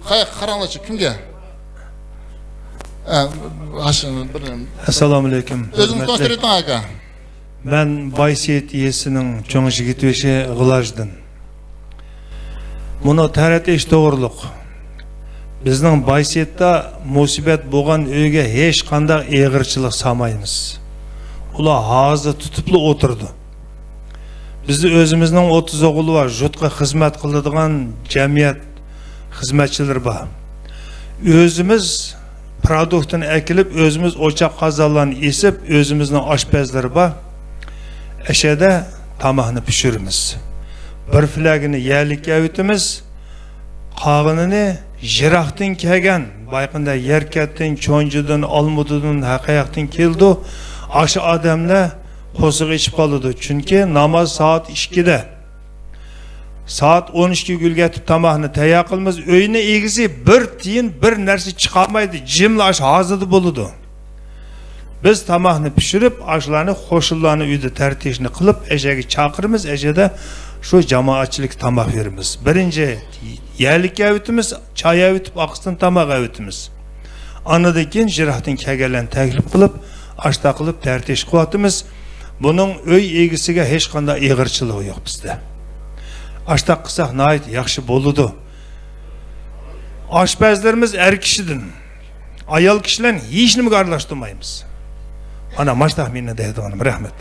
قاياققا قاراڭلارچۇ، كىمگە؟ ئە، ھاش-، بىر، ئەسسالامۇئەلەيكۇم. ئۆزۈڭنى ھۆرمەتلىك. تونۇشتۇرۇۋېتىڭ، ئاكا. مەن بايسېيىت يېزىسىنىڭ چوڭ يىگىتبېشى غىلاجدىن. مۇنۇ تەرەت ئىش توغرۇلۇق. بىزنىڭ بايسېيىتتا مۇسىبەت بولغان ئۆيگە ھېچقانداق ئېغىرچىلىق سالمايمىز. ئۇلار ھازا تۇتۇپلا ئولتۇرىدۇ. بىزدە ئۆزىمىزنىڭ ئوتتۇز ئوغۇلى بار، ژۇتقا خىزمەت قىلىدىغان جەمئىيەت خىزمەتچىلىرى بار. ئۆزىمىز پرودۇكتىنى ئەكېلىپ، ئۆزىمىز ئوچاق قازانلارنى ئېسىپ، ئۆزىمىزنىڭ ئاشپەزلىرى بار. ئەشەدە تاماقنى پىشۇرىمىز. بىر پىلەگىنى يەرلىككە ئەۋېتىمىز، قالغىنىنى يىراقتىن كەلگەن، بايقىندا يەركەتتىن، چونجىدىن، ئالمۇتىدىن، ھەر قاياقتىن كېلىدۇ. ئاشۇ ئادەملەر قورسىقى ئېچىپ قالىدۇ. چۈنكى ناماز سائەت ئىككىدە. سائەت ئون ئىككىگە ئۈلگۈرتۈپ تاماقنى تەييار قىلىمىز. ئۆينىڭ ئىگىسى بىر تىيىن، بىر نەرسە چىقارمايدۇ. جىملا ئاشۇ ھازىردا بولىدۇ. بىز تاماقنى پىشۇرۇپ، ئاشۇلارنى، قوشنىلارنى ئۆيدە تەرتىشنى قىلىپ، ئەشەگە چاقىرىمىز، ئەشەدە شۇ جامائەتچىلىككە تاماق بېرىمىز. بىرىنچى يەرلىككە ئەۋېتىمىز، چاي ئەۋېتىپ، ئارقىسىدىن تاماق ئەۋېتىمىز. ئاندىن كېيىن يىراقتىن كەلگەنلەرنى تەكلىپ قىلىپ، ئاشتاق قىلىپ تەرتىش قىلىۋاتىمىز. بۇنىڭ ئۆي ئىگىسىگە ھېچقانداق ئېغىرچىلىقى يوق بىزدە. ئاشتاق قىلساق ناھايىتى ياخشى بولىدۇ. ئاشپەزلىرىمىز ئەر كىشىدىن، ئايال كىشىلەرنى ھېچنېمىگە ئارىلاشتۇرمايمىز. ئانا ماشتاق مېنى دەيدىغىنىم. رەھمەت.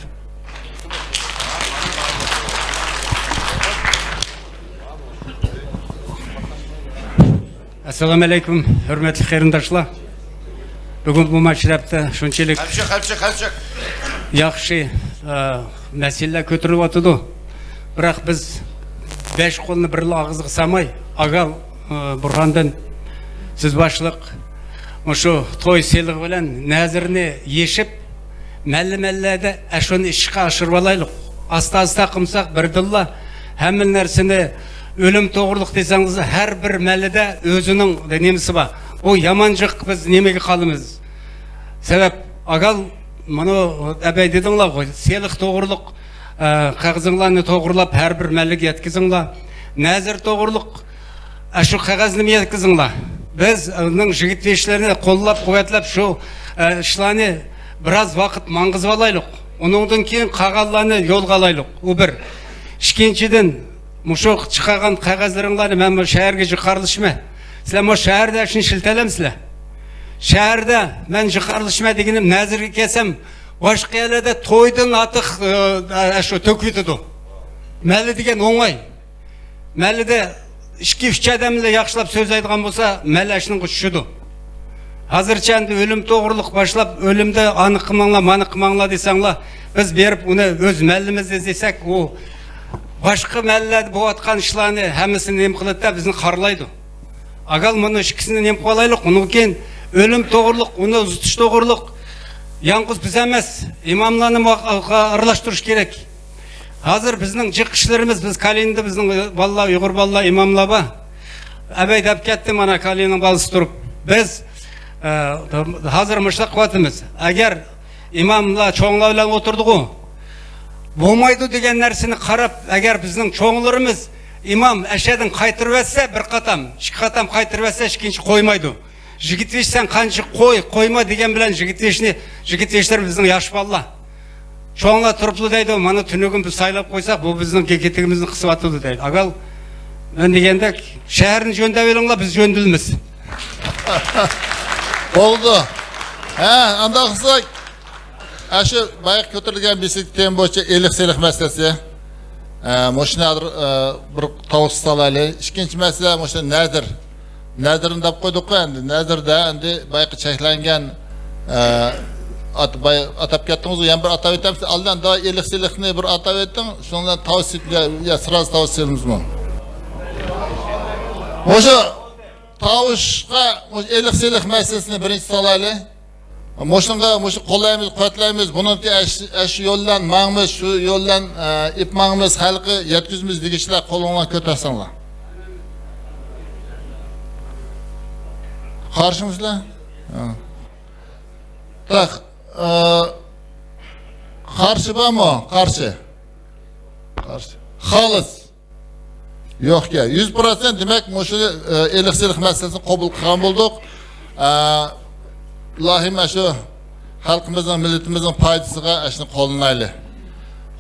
ئەسسالامۇ ئەلەيكۇم، ھۆرمەتلىك قېرىنداشلار. بۈگۈن بۇ مەشرەپتە شۇنچىلىك ياخشى، ئە، مەسىلىلەر كۆتۈرۈلۈۋاتىدۇ. بىراق بىز بەش قولنى بىرلا ئاغزىغا سالماي، ئاگال، ئە، بۇرھاندىن سىز باشلىق مۇشۇ توي سېلىقى بىلەن نەزىرنى يېشىپ، مەللە-مەللىدە ئەشۇنى ئىشقا ئاشۇرۇۋالايلۇق. ئاستا-ئاستا قىلمىساق، بىردىنلا ھەممە نەرسىنى ئۆلۈم توغرۇلۇق دېسەڭىز، ھەر بىر مەللىدە ئۆزىنىڭ نېمىسى بار. بۇ يامان جىق، بىز نېمىگە قالىمىز؟ سەۋەب، ئاگال، مانا ئەبەي دېدىڭلارغۇ، سېلىق توغرۇلۇق، ئە، قەغىزىڭلارنى توغرىلاپ، ھەر بىر مەللىگە يەتكۈزۈڭلار. نەزىر توغرۇلۇق، ئە، شۇ قەغەزنىمۇ يەتكۈزۈڭلار. بىز، ئە، نىڭ يىگىت ياشلىرىنى قوللاپ-قۇۋۋەتلەپ شۇ، ئە، ئىشلارنى بىراز ۋاقىت ماڭغۇزۇۋالايلۇق. ئۇنىڭدىن كېيىن قالغانلارنى يولغا ئالايلۇق. ئۇ بىر. ئىككىنچىدىن، مۇشۇ چىقارغان قەغەزلىرىڭلارنى مەن بۇ شەھەرگە جىق ئارىلىشىمەن. سىلەر مۇشۇ شەھەردە شۇنى ئىشلىتەلەمسىلەر؟ شەھەردە مەن جىق ئارىلىشىمەن دېگىنىم، نەزىرگە كەلسەم، باشقا يەرلەردە تويدىن ئارتۇق، ئە، ئە، شۇ تۆكۈۋېتىدۇ. مەللە دېگەن ئوڭاي. مەللىدە ئىككى-ئۈچ ئادەملا ياخشىلاپ سۆزلەيدىغان بولسا، مەللە ئىشنىڭغا چۈشىدۇ. ھازىرچە ئەمدى ئۆلۈم توغرۇلۇق باشلاپ، ئۆلۈمدە ئانى قىلماڭلار، مانى قىلماڭلار دېسەڭلار، بىز بېرىپ ئۇنى ئۆز مەللىمىزدە دېسەك، ئۇ باشقا مەللىلەردە بولۇۋاتقان ئىشلارنى ھەممىسىنى نېمە قىلىدۇ-دە، بىزنى قارىلايدۇ. ئاگال مۇنۇ ئىككىسىنى نېمە قىلالايلۇق، ئۇنىڭ كېيىن ئۆلۈم توغرۇلۇق، ئۇنى ئۇزىتىش توغرۇلۇق يالغۇز بىز ئەمەس، ئىماملارنى مۇ-، ئارىلاشتۇرۇش كېرەك. ھازىر بىزنىڭ جىق ئىشلىرىمىز، بىز كالىنىدا بىزنىڭ بالىلار، ئۇيغۇر بالىلار، ئىماملار بار. ئەبەي دەپ كەتتى، مانا كالىنىڭ بالىسى تۇرۇپ. بىز، ئە، ھازىر مۇشۇنداق قىلىۋاتىمىز. ئەگەر ئىماملار چوڭلار بىلەن ئولتۇردىغۇ، بولمايدۇ دېگەن نەرسىنى قاراپ، ئەگەر بىزنىڭ چوڭلىرىمىز ئىمام ئەشەدىن قايتۇرۇۋەتسە، بىر قاتام، ئىككى قاتام قايتۇرۇۋەتسە، ئىككىنچى قويمايدۇ. يىگىت ياش، سەن قانچە قوي، قويما دېگەن بىلەن يىگىت ياشنى، يىگىت ياشلار بىزنىڭ ياش بالىلار. چوڭلار تۇرۇپلا دەيدۇ، مانا تۈنۈگۈن بىز سايلاپ قويساق، بۇ بىزنىڭ گىگىتىمىزنى قىسىۋاتىدۇ دەيدۇ. ئاگال، مەن دېگەندەك، شەھەرنى جۆندەۋېلىڭلار، بىز جۆندىلىمىز. بولدى. ھە، ئانداق قىلساق، ئاشۇ بايىقى كۆتۈرۈلگەن بېسىك تېما بويىچە ئېلىق-سېلىق مەسىلىسى. ئە، مۇشۇنى ھازىر، ئە، بىر تاۋۇشقا سالايلى. ئىككىنچى مەسىلە مۇشۇ نەزىر. نەزىرنى دەپ قويدۇققۇ ئەمدى. نەزىردە ئەمدى بايىقى چەكلەنگەن، ئە، ئات-، باي-، ئاتاپ كەتتىڭىزغۇ، يەنە بىر ئاتاپ ئۆتەمسىز. ئالدىن داۋا ئېلىق-سېلىقنى بىر ئاتاپ ئۆتۈڭ. شۇنىڭ بىلەن تاۋۇش سېلىپ، يا، يا سىراز تاۋۇش سېلىمىزمۇ؟ مۇشۇ تاۋۇشقا مۇشۇ ئېلىق-سېلىق مەسىلىسىنى بىرىنچى سالايلى. مۇشۇنىڭغا مۇشۇ قوللايمىز، قۇۋۋەتلەيمىز، بۇنىڭكى ئەش-، ئەش يول بىلەن ماڭىمىز، شۇ يول بىلەن، ئە، ئېپ ماڭىمىز، خەلققە يەتكۈزىمىز دېگۈچىلەر قولۇڭلارنى كۆتەرسەڭلار. قارشىمۇسىلەر؟ ھە. تاق، ئە، قارشى بارمۇ؟ قارشى. قارشى. خالىس. يوقكەن. يۈز پىرسەنت دېمەك، مۇشۇ، ئە، ئېلىق-سېلىق مەسىلىسىنى قوبۇل قىلغان بولدۇق. ئە، ئىلاھىم، ئاشۇ خەلقىمىزنىڭ، مىللىتىمىزنىڭ پايدىسىغا ئاشۇنى قوللىنايلى.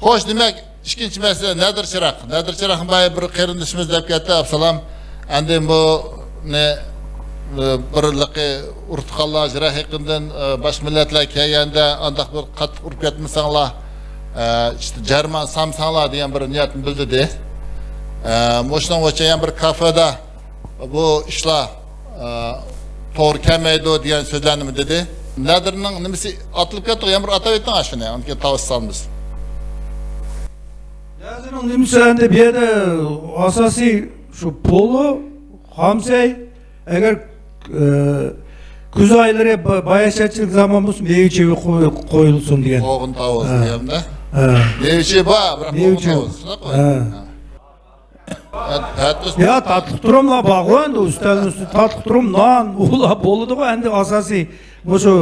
خوش، دېمەك، ئىككىنچى مەسىلە نەدىر چىراغ. نەدىر چىراغنى بايا بىر قېرىندىشىمىز دەپ كەتتى، ئابسالام. ئەمدى بۇنى، ئە، بىر لىقى ئۇرتۇقانلار، يىراق يېقىندىن، ئە، باشقا مىللەتلەر كەلگەندە ئانداق بىر قاتتىق ئۇرۇپ كەتمىسەڭلار، ئە، ئىشتە جەرمان سالمىساڭلار دېگەن بىر نىيەتنى بىلدۈردى. ئە، مۇشۇنىڭ بويىچە يەنە بىر كافېدا بۇ ئىشلار، ئە، توغرا كەلمەيدۇ دېگەن سۆزلەرنىمۇ دېدى. نەدىرنىڭ نېمىسى ئاتىلىپ كەتتىغۇ، يەنە بىر ئاتاپ ئۆتۈڭ ئاشۇنى، ئاندىن كېيىن تاۋۇش سالىمىز. نېمىسى ئەمدى بۇ يەردە ئاساسىي شۇ پولۇ، خامسەي، ئەگەر، ئە، كۈز ئايلىرى با-، باياشاتچىلىق زامان بولسا، مېۋە چېۋە قوي-، قويۇلسۇن دېگەن. قوغۇن تاۋۇز ھە. دېگەندە. ھە. مېۋە چېۋە بار، بىراق مېۋە قوغۇن چېۋە. تاۋۇز شۇنداق قوي. ھە. ھە. ھە، تەتۈس. يا، تاتلىق تۇرۇملار بارغۇ ئەمدى، ئۈستەلنىڭ ئۈستىدە تاتلىق تۇرۇم، نان، ئۇلار بولىدىغۇ ئەمدى ئاساسىي. مۇشۇ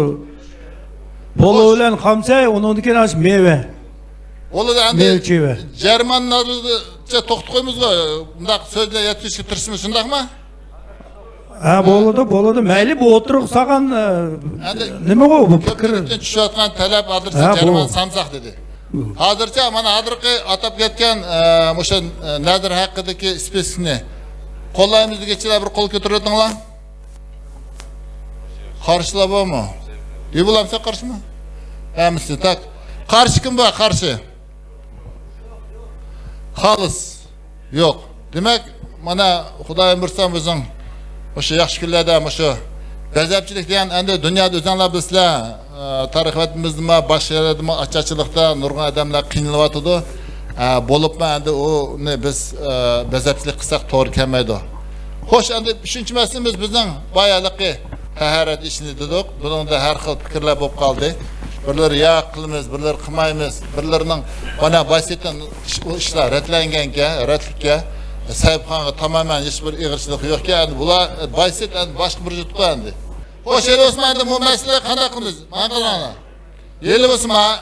پولۇ بىلەن خامسەي، ئۇنىڭدىن كېيىن ئاشۇ مېۋە. بولىدۇ، ئەمدى مېۋە چېۋە. جەرمان نازىرىچە توختىتىپ قويىمىزغۇ، مۇنداق سۆزلەر يەتكۈزۈشكە تىرىشىمىز، شۇنداقمۇ؟ ھە، بولىدۇ، بولىدۇ. مەيلى، بۇ ئوتتۇرىغا سالغان، ئە، ئەمدى نېمىغۇ بۇ پىكىر؟ كۆپچىلىكتىن چۈشۈۋاتقان تەلەپ ھازىرچە ھە، بۇ. جەرمان سامساق دېدى. ھازىرچە مانا ھازىرقى ئاتاپ كەتكەن، ئە، مۇشۇ، ئە، نەزىر ھەققىدىكى سپىسكنى قوللايمىز دېگۈچىلەر بىر قول كۆتۈرۈۋېتىڭلار. قارشىلار بارمۇ؟ يۇبۇلامسا قارشىمۇ؟ ھەممىسى تاك. قارشى كىم بار؟ قارشى. خالىس. يوق. دېمەك، مانا خۇدايىم بۇيرۇسا بىزنىڭ مۇشۇ ياخشى كۈنلەردە مۇشۇ بەزەپچىلىك دېگەن ئەمدى دۇنيادا ئۆزۈڭلار بىلىسىلەر، ئە، تارىخىي ۋەتىنىمىزدىمۇ، باشقا يەرلەردىمۇ ئاچارچىلىقتا نۇرغۇن ئادەملەر قىينىلىۋاتىدۇ. ئە، بولۇپمۇ ئەمدى ئۇنى بىز، ئە، بەزەپچىلىك قىلساق توغرا كەلمەيدۇ. خوش، ئەمدى ئۈچىنچى مەسىلىمىز بىزنىڭ بايا ھېلىقى تاھارەت ئىشىنى دېدۇق. بۇنىڭدا ھەر خىل پىكىرلەر بولۇپ قالدى. بىرلىرى ياق قىلىمىز، بىرلىرى قىلمايمىز، بىرلىرىنىڭ مانا باشتىن ئۇ ئىشلار رەتلەنگەنكەن، رەتلىككەن، سەھىپخانغا تامامەن ھېچ بىر ئېغىرچىلىق يوقكەن. ئەمدى بۇلار باشتىن ئەمدى باشقا بىر يۇرتقا ئەمدى. خوش، ئەلى ئوسمان، ئەمدى بۇ مەسىلىنى قانداق قىلىمىز؟ ماڭا قاراڭلار. يەنە بولسا ما-،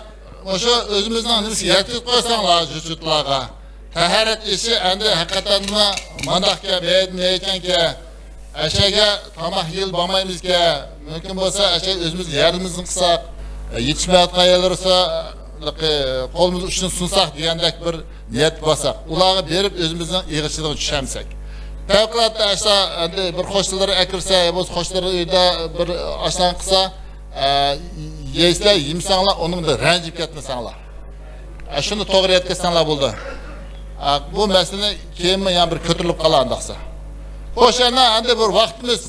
مۇشۇ ئۆزىمىزنىڭ نېمىسىگە يەتكۈزۈپ قويساڭلار، جۇجۇتلارغا. تاھارەت ئىشى ئەمدى ھەقىقەتەنمۇ مانداقكەن، بەيدىن ئەيكەنكەن. ئەشەگە تاماق يېيىل بارمايمىزكەن. مۇمكىن بولسا ئەشە ئۆزىمىز ياردىمىمىزنى قىلساق، يېتىشمەيۋاتقان يەرلەر بولسا، قولىمىز ئۇچىنى سۇنساق دېگەندەك بىر نىيەت بولساق، ئۇلارغا بېرىپ ئۆزىمىزنىڭ ئېغىرچىلىقىنى چۈشەنسەك. پەۋقۇلئاددە ئاشۇ ئەمدى بىر قوشنىلىرى ئەكىرسە، يا بولمىسا قوشنىلىرى ئۆيدە بىر ئاشلارنى قىلسا، ئە، يەيسىلەر، يېمىسەڭلار، ئۇنىڭدىن رەنجىپ كەتمىسەڭلار. ئە، شۇنى توغرا يەتكۈزسەڭلار بولدى. ئە، بۇ مەسىلىنى كېيىنمۇ يەنە بىر كۆتۈرۈلۈپ قالار ئانداقسا. خوش، ئەنە، ئەمدى بىر ۋاقتىمىز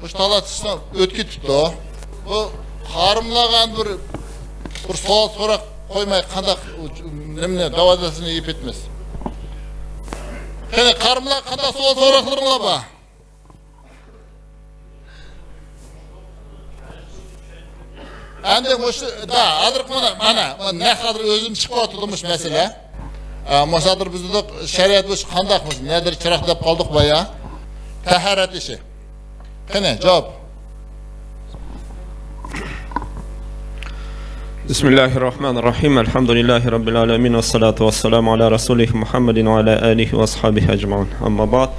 مۇشۇ تالاشىشتىن ئۆتۈپ كېتىپتۇ. بۇ قارىملارغا بىر، بىر سوئال سوراپ قويماي قانداق نېمىنى، داۋاداسىنى يېپىپ كېتىمىز. قېنى، قارىملار قانداق سوئال سوراقلىرىڭلار بار؟ ئەمدى مۇشۇ، دا، ھازىر مانا، مانا، مانا نەق ھازىر ئۆزۈم چىقىۋاتىدۇ مۇشۇ مەسىلە. ئە، مۇشۇ ھازىر بىز دېدۇق، شەرىئەت بۇ قانداق مۇشۇ نەزىر چىراغ دەپ قالدۇق بايا. تاھارەت ئىشى. قېنى، جاۋاب. بسم الله الرحمن الرحيم. الحمد لله رب العالمين، والصلاة والسلام على رسوله محمد وعلى آله وأصحابه أجمعين. أما بعد.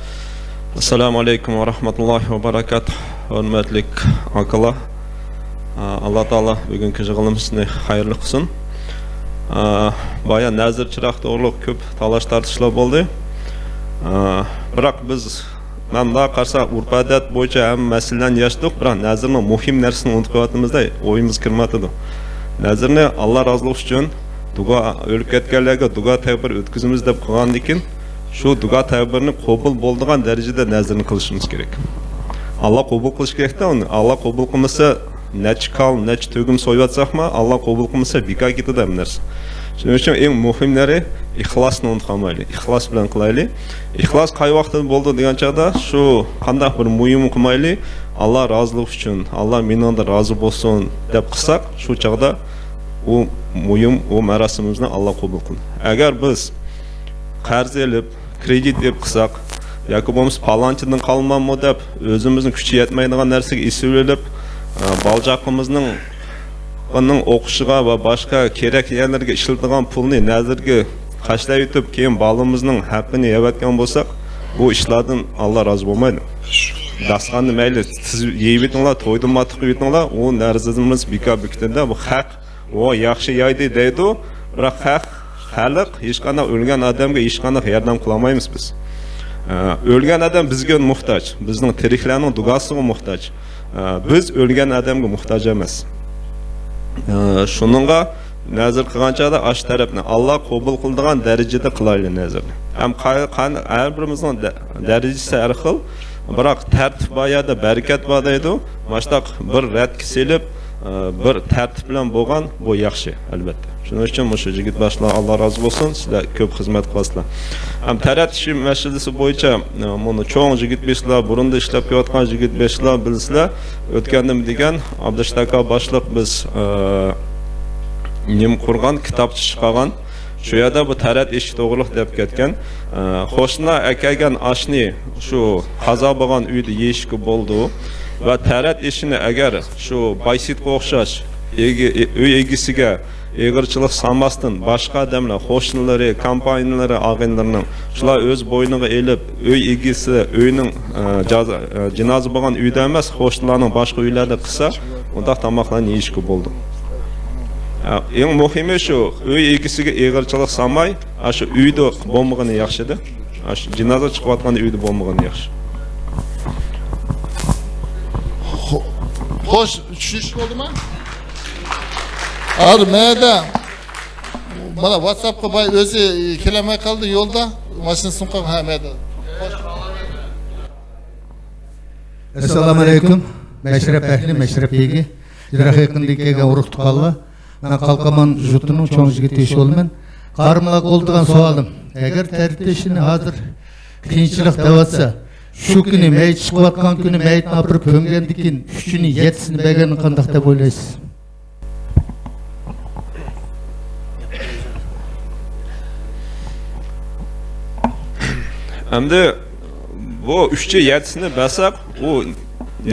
السلام عليكم ورحمة الله وبركاته. ھۆرمەتلىك ئاكىلار، ئاللا تائالا بۈگۈنكى يىغىلىمىزنى خەيرلىك قىلسۇن. بايا نەزىر چىراغ توغرۇلۇق كۆپ تالاش تارتىشلار بولدى. بىراق بىز مەن مۇنداق قارىسام، ئۆرپ-ئادەت بويىچە ھەممە مەسىلىلەرنى يەشتۇق، بىراق نەزىرنىڭ مۇھىم نەرسىنى ئۇنتۇپ قېلىۋاتىمىزدە، ئويىمىزغا كىرمەيۋاتىدۇ. نەزىرنى ئاللا رازىلىقى ئۈچۈن دۇئا، ئۆلۈپ كەتكەنلەرگە دۇئا تەدبىر ئۆتكۈزىمىز دەپ قىلغاندىن كېيىن، شۇ دۇئا تەدبىرنى قوبۇل بولىدىغان دەرىجىدە نەزىرنى قىلىشىمىز كېرەك. ئاللا قوبۇل قىلىشى كېرەكتە ئۇنى. ئاللا قوبۇل قىلمىسا، نەچچە كال، نەچچە تۈگۈن سويۇۋەتسەكمۇ، ئاللا قوبۇل قىلمىسا، بىكار كېتىدۇ ھەممە نەرسە. شۇنىڭ ئۈچۈن ئەڭ مۇھىملىرى ئىخلاسنى ئۇنتۇپ قالمايلى. ئىخلاس بىلەن قىلايلى. ئىخلاس قاي ۋاقىتتا بولىدۇ دېگەن چاغدا، شۇ قانداق بىر مۇھىم قىلمايلى، ئاللا رازىلىقى ئۈچۈن، ئاللا مېنىڭدىن رازى بولسۇن دەپ قىلساق، شۇ چاغدا ئۇ مۇھىم، ئۇ مەراسىمىمىزنى ئاللا قوبۇل قىلىدۇ. ئەگەر بىز قەرز ئېلىپ، كرېدىت ئېلىپ قىلساق، ياكى بولمىسا پالانچىدىن قالماممۇ دەپ، ئۆزىمىزنىڭ كۈچى يەتمەيدىغان نەرسىگە ئېسىۋېلىپ، ئە، بالا-چاقىمىزنىڭ، ئۇنىڭ ئوقۇشىغا ۋە باشقا كېرەك يەرلەرگە ئىشلىتىدىغان پۇلنى نەزىرگە خەجلەۋېتىپ، كېيىن بالىمىزنىڭ ھەققىنى يەۋەتكەن بولساق، بۇ ئىشلاردىن ئاللا رازى بولمايدۇ. داستىخاننى مەيلى سىز يەيۋېتىڭلار، تويدىن ماتۇق قىلىۋېتىڭلار، ئۇ نەزىرىمىز بىكار بىكىتىدە، بۇ خەق ئۇ ياخشى يايدى دەيدۇ، بىراق خەق، خەلق ھېچقانداق ئۆلگەن ئادەمگە ھېچقانداق ياردەم قىلالمايمىز بىز. ئە، ئۆلگەن ئادەم بىزگە موھتاج، بىزنىڭ تىرىكلەرنىڭ دۇئاسىغا موھتاج. ئە، بىز ئۆلگەن ئادەمگە موھتاج ئەمەس. ئە، شۇنىڭغا نەزىر قىلغان چاغدا ئاشۇ تەرەپنى ئاللا قوبۇل قىلىدىغان دەرىجىدە قىلايلى نەزىرنى. ھەم قا-، قان-، ھەر بىرىمىزنىڭ دە-، دەرىجىسى ھەر خىل، بىراق تەرتىپ بار يەردە بەرىكەت بار دەيدۇ. ماشۇنداق بىر رەتكە سېلىپ، ئە، بىر تەرتىپ بىلەن بولغان بۇ ياخشى، ئەلۋەتتە. شۇنىڭ ئۈچۈن مۇشۇ يىگىت باشلار، ئاللا رازى بولسۇن، سىلەر كۆپ خىزمەت قىلاسىلەر. ھەم تەرەت ئىشى مەسىلىسى بويىچە، ئە، مۇنۇ چوڭ يىگىت باشلار، بۇرۇندا ئىشلەپ كېلىۋاتقان يىگىت باشلار بىلسىلەر، ئۆتكەندىمۇ دېگەن، ئابدۇرېشىت ئاكا باشلىق بىز، ئە، نېمە قۇرغان، كىتابچە چىقارغان. شۇ يەردە بۇ تەرەت ئىشى توغرىلىق دەپ كەتكەن. ئە، قوشنا ئەكەلگەن ئاشنى شۇ قازا بولغان ئۆيدە يېيىشكە بولىدۇ. ۋە تەرەت ئىشىنى ئەگەر شۇ بايسىتقا ئوخشاش ئىگە-، ئۆي ئىگىسىگە ئېغىرچىلىق سالماستىن، باشقا ئادەملەر، قوشنىلىرى، كامپانىيەلىرى، ئاغىنىلىرىنىڭ، شۇلار ئۆز بوينىغا ئېلىپ، ئۆي ئىگىسى، ئۆينىڭ، ئە، جازا-، ئە، جىنازا بولغان ئۆيدە ئەمەس، قوشنىلارنىڭ باشقا ئۆيلەردە قىلسا، ئۇنداق تاماقلارنى يېيىشكە بولىدۇ. ئە، ئەڭ مۇھىمى شۇ، ئۆي ئىگىسىگە ئېغىرچىلىق سالماي، ئاشۇ ئۆيدە بولمىغىنى ياخشىدى. ئاشۇ جىنازا چىقىۋاتقان ئۆيدە بولمىغىنى ياخشى. خو-، خوش، چۈشىنىشلىك بولدىمۇ؟ ھازىر مەدە، مانا، ۋاتساپقا باي ئۆزى كېلەلمەي قالدى يولدا. ماشىنىسىنى قويۇپ، ھە، مەدە. ئەسسالامۇ ئەلەيكۇم. مەشرەپ ئەھلى، مەشرەپ بېگى، يىراق يېقىندىن كەلگەن ئۇرۇق تۇغقانلار. مەن قالقىمان جۇتىنىڭ چوڭ يىگىتى ئىش بولىمەن. قارىمىغا قولىدىغان سوئالىم. ئەگەر تەرىتىشىنى ھازىر قىيىنچىلىق دەۋاتسا، شۇ كۈنى مەيىت چىقىۋاتقان كۈنى مەيىتنى ئاپىرىپ كۆمگەندىن كېيىن ئۈچىنى يەتتىسىنى بەرگەننى قانداق دەپ ئويلايسىز؟ ئەمدى بۇ ئۈچى يەتتىسىنى بەرسەك، ئۇ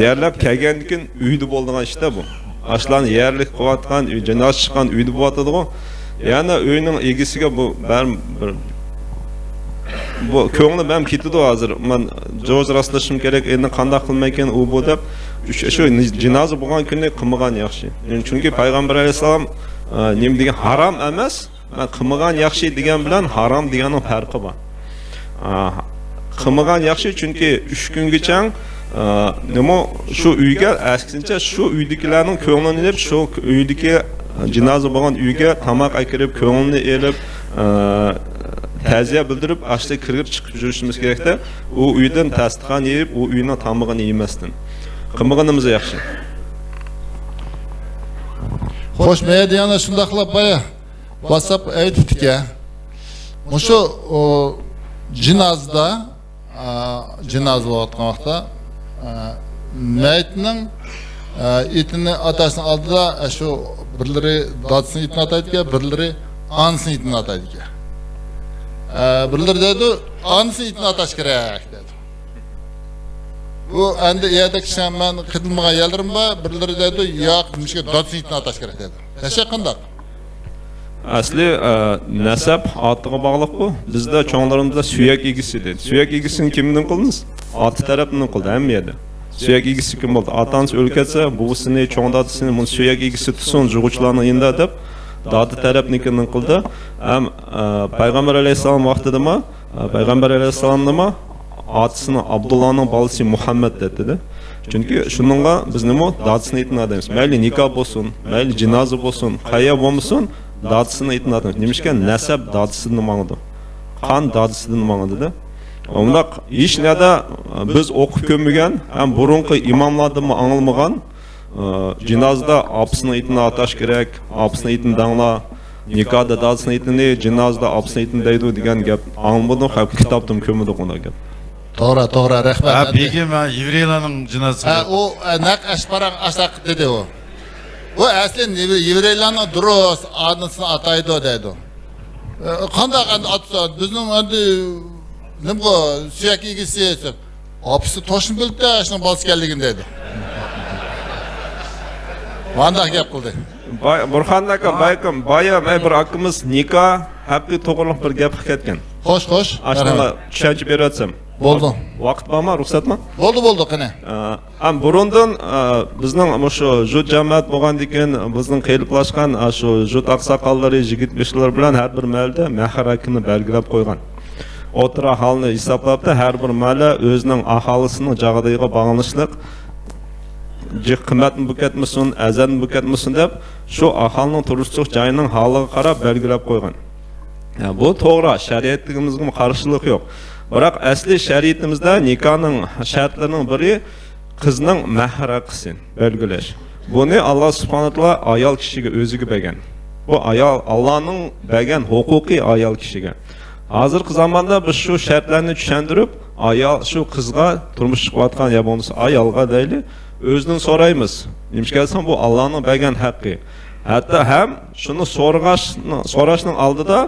يەرلەپ كەلگەندىن كېيىن ئۆيدە بولىدىغان ئىش-تە بۇ. ئاشۇلارنى يەرلىك قىلىۋاتقان، ئۆي جىنازا چىققان ئۆيدە بولۇۋاتىدىغۇ. يەنە ئۆينىڭ ئىگىسىگە بۇ بەر-، بىر، بۇ كۆڭلى بەم كېتىدۇ ھازىر. مەن جوز راستلىشىم كېرەك، ئەمدى قانداق قىلمايكەن ئۇ بۇ دەپ. شۇ، شۇ جىنازا بولغان كۈنى قىلمىغان ياخشى. چۈنكى پەيغەمبەر ئەلەيھىسسالام، ئە، نېمە دېگەن، ھارام ئەمەس، مەن قىلمىغان ياخشى دېگەن بىلەن ھارام دېگەننىڭ پەرقى بار. ئا، قىلمىغان ياخشى، چۈنكى ئۈچ كۈنگىچە، ئا، نېمە، شۇ ئۆيگە، ئەكسىچە، شۇ ئۆيدىكىلەرنىڭ كۆڭلىنى ئېلىپ، شۇ ئۆيدىكى جىنازا بولغان ئۆيگە تاماق ئەكىرىپ، كۆڭلىنى ئېلىپ، ئا، تەزىيە بىلدۈرۈپ، ئاشۇ كىرگۈپ چىقىپ يۈرۈشىمىز كېرەكتە، ئۇ ئۆيدىن داستىخان يېيىپ، ئۇ ئۆينىڭ تامىقىنى يېمەستىن. قىلمىغىنىمىز ياخشى. خوش، مەيەدە يەنە شۇنداقلا بايا ۋاتساپ ئېيتىپتىكەن. مۇشۇ، ئۇ، جىنازىدا، ئا، جىنازا بولۇۋاتقان ۋاقىتتا، ئا، مەيىتنىڭ، ئا، ئېتىنى ئاتاشنىڭ ئالدىدا، ئا، شۇ بىرلىرى دادىسىنىڭ ئېتىنى ئاتايدىكەن، بىرلىرى ئانىسىنىڭ ئېتىنى ئاتايدىكەن. ئا، بىرلىرى دەيدۇ، ئانىسىنىڭ ئېتىنى ئاتاش كېرەك دەيدۇ. بۇ ئەمدى ئۇ يەردە كىشەن مەن قىلمىغان يەرلىرىم بار، بىرلىرى دەيدۇ، ياق، مۇشۇ دادىسىنىڭ ئېتىنى ئاتاش كېرەك دەيدۇ. مەشەق قانداق؟ ئەسلى، ئە، نەسەب ئاتىغا باغلىق بۇ. بىزدە چوڭلىرىمىزدا سۆيەك ئىگىسى دەيدۇ. سۆيەك ئىگىسىنى كىمدىن قىلىمىز؟ ئاتا تەرەپتىن قىلىدۇ ھەممە يەردە. سۆيەك ئىگىسى كىم بولدى؟ ئاتا-ئانىسى ئۆلۈپ كەتسە، بوۋىسىنى، چوڭ دادىسىنى، مۇنى سۆيەك ئىگىسى تۇتسۇن، جۇغۇچىلارنىڭ يېنىدا دەپ، دادا تەرەپنىڭكىنى قىلدى. ھەم، ئە، پەيغەمبەر ئەلەيھىسسالام ۋاقتىدىمۇ، ئە، پەيغەمبەر ئەلەيھىسسالامنىمۇ ئاتىسىنى ئابدۇللانىڭ بالىسى مۇھەممەد دەيتتى. چۈنكى شۇنىڭغا بىز نېمە؟ دادىسىنىڭ ئېتىنى ئاتايمىز. مەيلى نىكاھ بولسۇن، مەيلى جىنازا بولسۇن، قەيەر بولمىسۇن، دادىسىنىڭ ئېتىنى ئاتايمىز. نېمىشقا؟ نەسەب دادىسىدىن ماڭىدۇ. قان دادىسىدىن ماڭىدۇ-دە. ئۇنداق ھېچ نەدە بىز ئوقۇپ كۆرمىگەن ھەم بۇرۇنقى ئىماملاردىنمۇ ئاڭلىمىغان، ئى، جىنازىدا ئاپىسىنىڭ ئېتىنى ئاتاش كېرەك، ئاپىسىنىڭ ئېتىنى دەڭلا، نىكاھدا دادىسىنىڭ ئېتىنى، جىنازىدا ئاپىسىنىڭ ئېتىنى دەيدۇ دېگەن گەپ ئاڭلىمىدۇق، ھەم كىتابتىمۇ كۆرمىدۇق ئۇنداق گەپ. توغرا، توغرا، رەھمەت. ھە، بېگىم، ھە، يېۋرېيلارنىڭ جىنازىسى. ھە، ئۇ، ئە، نەق ئەشقاراڭ ئاشتاق دېدى ئۇ. ئۇ ئەسلى يېۋ-، يېۋرېيلارنىڭ دۇرۇس ئانىسىنى ئاتايدۇ دەيدۇ. ئە، قانداق ئەمدى ئاتىسى؟ بىزنىڭ ئەمدى نېمىغۇ سۆيەك ئىگىسى دەپ. ئاپىسى توشۇن بىلدى شۇنىڭ بالىسى ئىكەنلىكىنى دەيدۇ. مانداق گەپ قىلدى. باي-، بۇرخان ئاكا، بايقىم، بايا مەن بىر ئاكىمىز نىكاھ ھەققى توغرىلىق بىر گەپ قىلىپ كەتكەن. خوش، خوش. ئاشۇنىڭغا چۈشەنچە بېرىۋەتسەم. بولدى. ۋاقىت بارمۇ، رۇخسەتمۇ؟ بولدى، بولدى، قېنى. ئە، ھەم بۇرۇندىن، ئە، بىزنىڭ مۇشۇ جۇت جەمەت بولغاندىكىن، بىزنىڭ قېلىپلاشقان، ئە، شۇ جۇت ئاقساقاللىرى، يىگىت بېشىلىرى بىلەن ھەر بىر مەھەللىدە مەھەر ھەققىنى بەلگىلەپ قويغان. ئوتتۇرا ھالنى ھېسابلاپتۇ، ھەر بىر مەھەللە ئۆزىنىڭ ئاھالىسىنىڭ جاغدىيىغا باغلىنىشلىق جىق قىممەتمۇ بولۇپ كەتمىسۇن، ئەزەلمۇ بولۇپ كەتمىسۇن دەپ، شۇ ئاھالىنىڭ تۇرۇشلۇق جايىنىڭ ھالىغا قاراپ بەلگىلەپ قويغان. يا، بۇ توغرا، شەرىئىتىمىزگىمۇ قارشىلىق يوق. بىراق ئەسلى شەرىئىتىمىزدە نىكاھنىڭ شەرتلىرىنىڭ بىرى قىزنىڭ مەھەر ھەققىسى بەلگىلەش. بۇنى ئاللا سۇبھانەھۇ ۋە تائالا ئايال كىشىگە ئۆزىگە بەرگەن. بۇ ئايال، ئاللانىڭ بەرگەن ھوقۇقى ئايال كىشىگە. ھازىرقى زاماندا بىز شۇ شەرتلەرنى چۈشەندۈرۈپ، ئايال، شۇ قىزغا، تۇرمۇش چىقىۋاتقان يا بولمىسا ئايالغا دەيلى، ئۆزىدىن سورايمىز. نېمىشقا دېسەڭ، بۇ ئاللانىڭ بەرگەن ھەققى. ھەتتا ھەم شۇنى سورىغاچ-، سوراشنىڭ ئالدىدا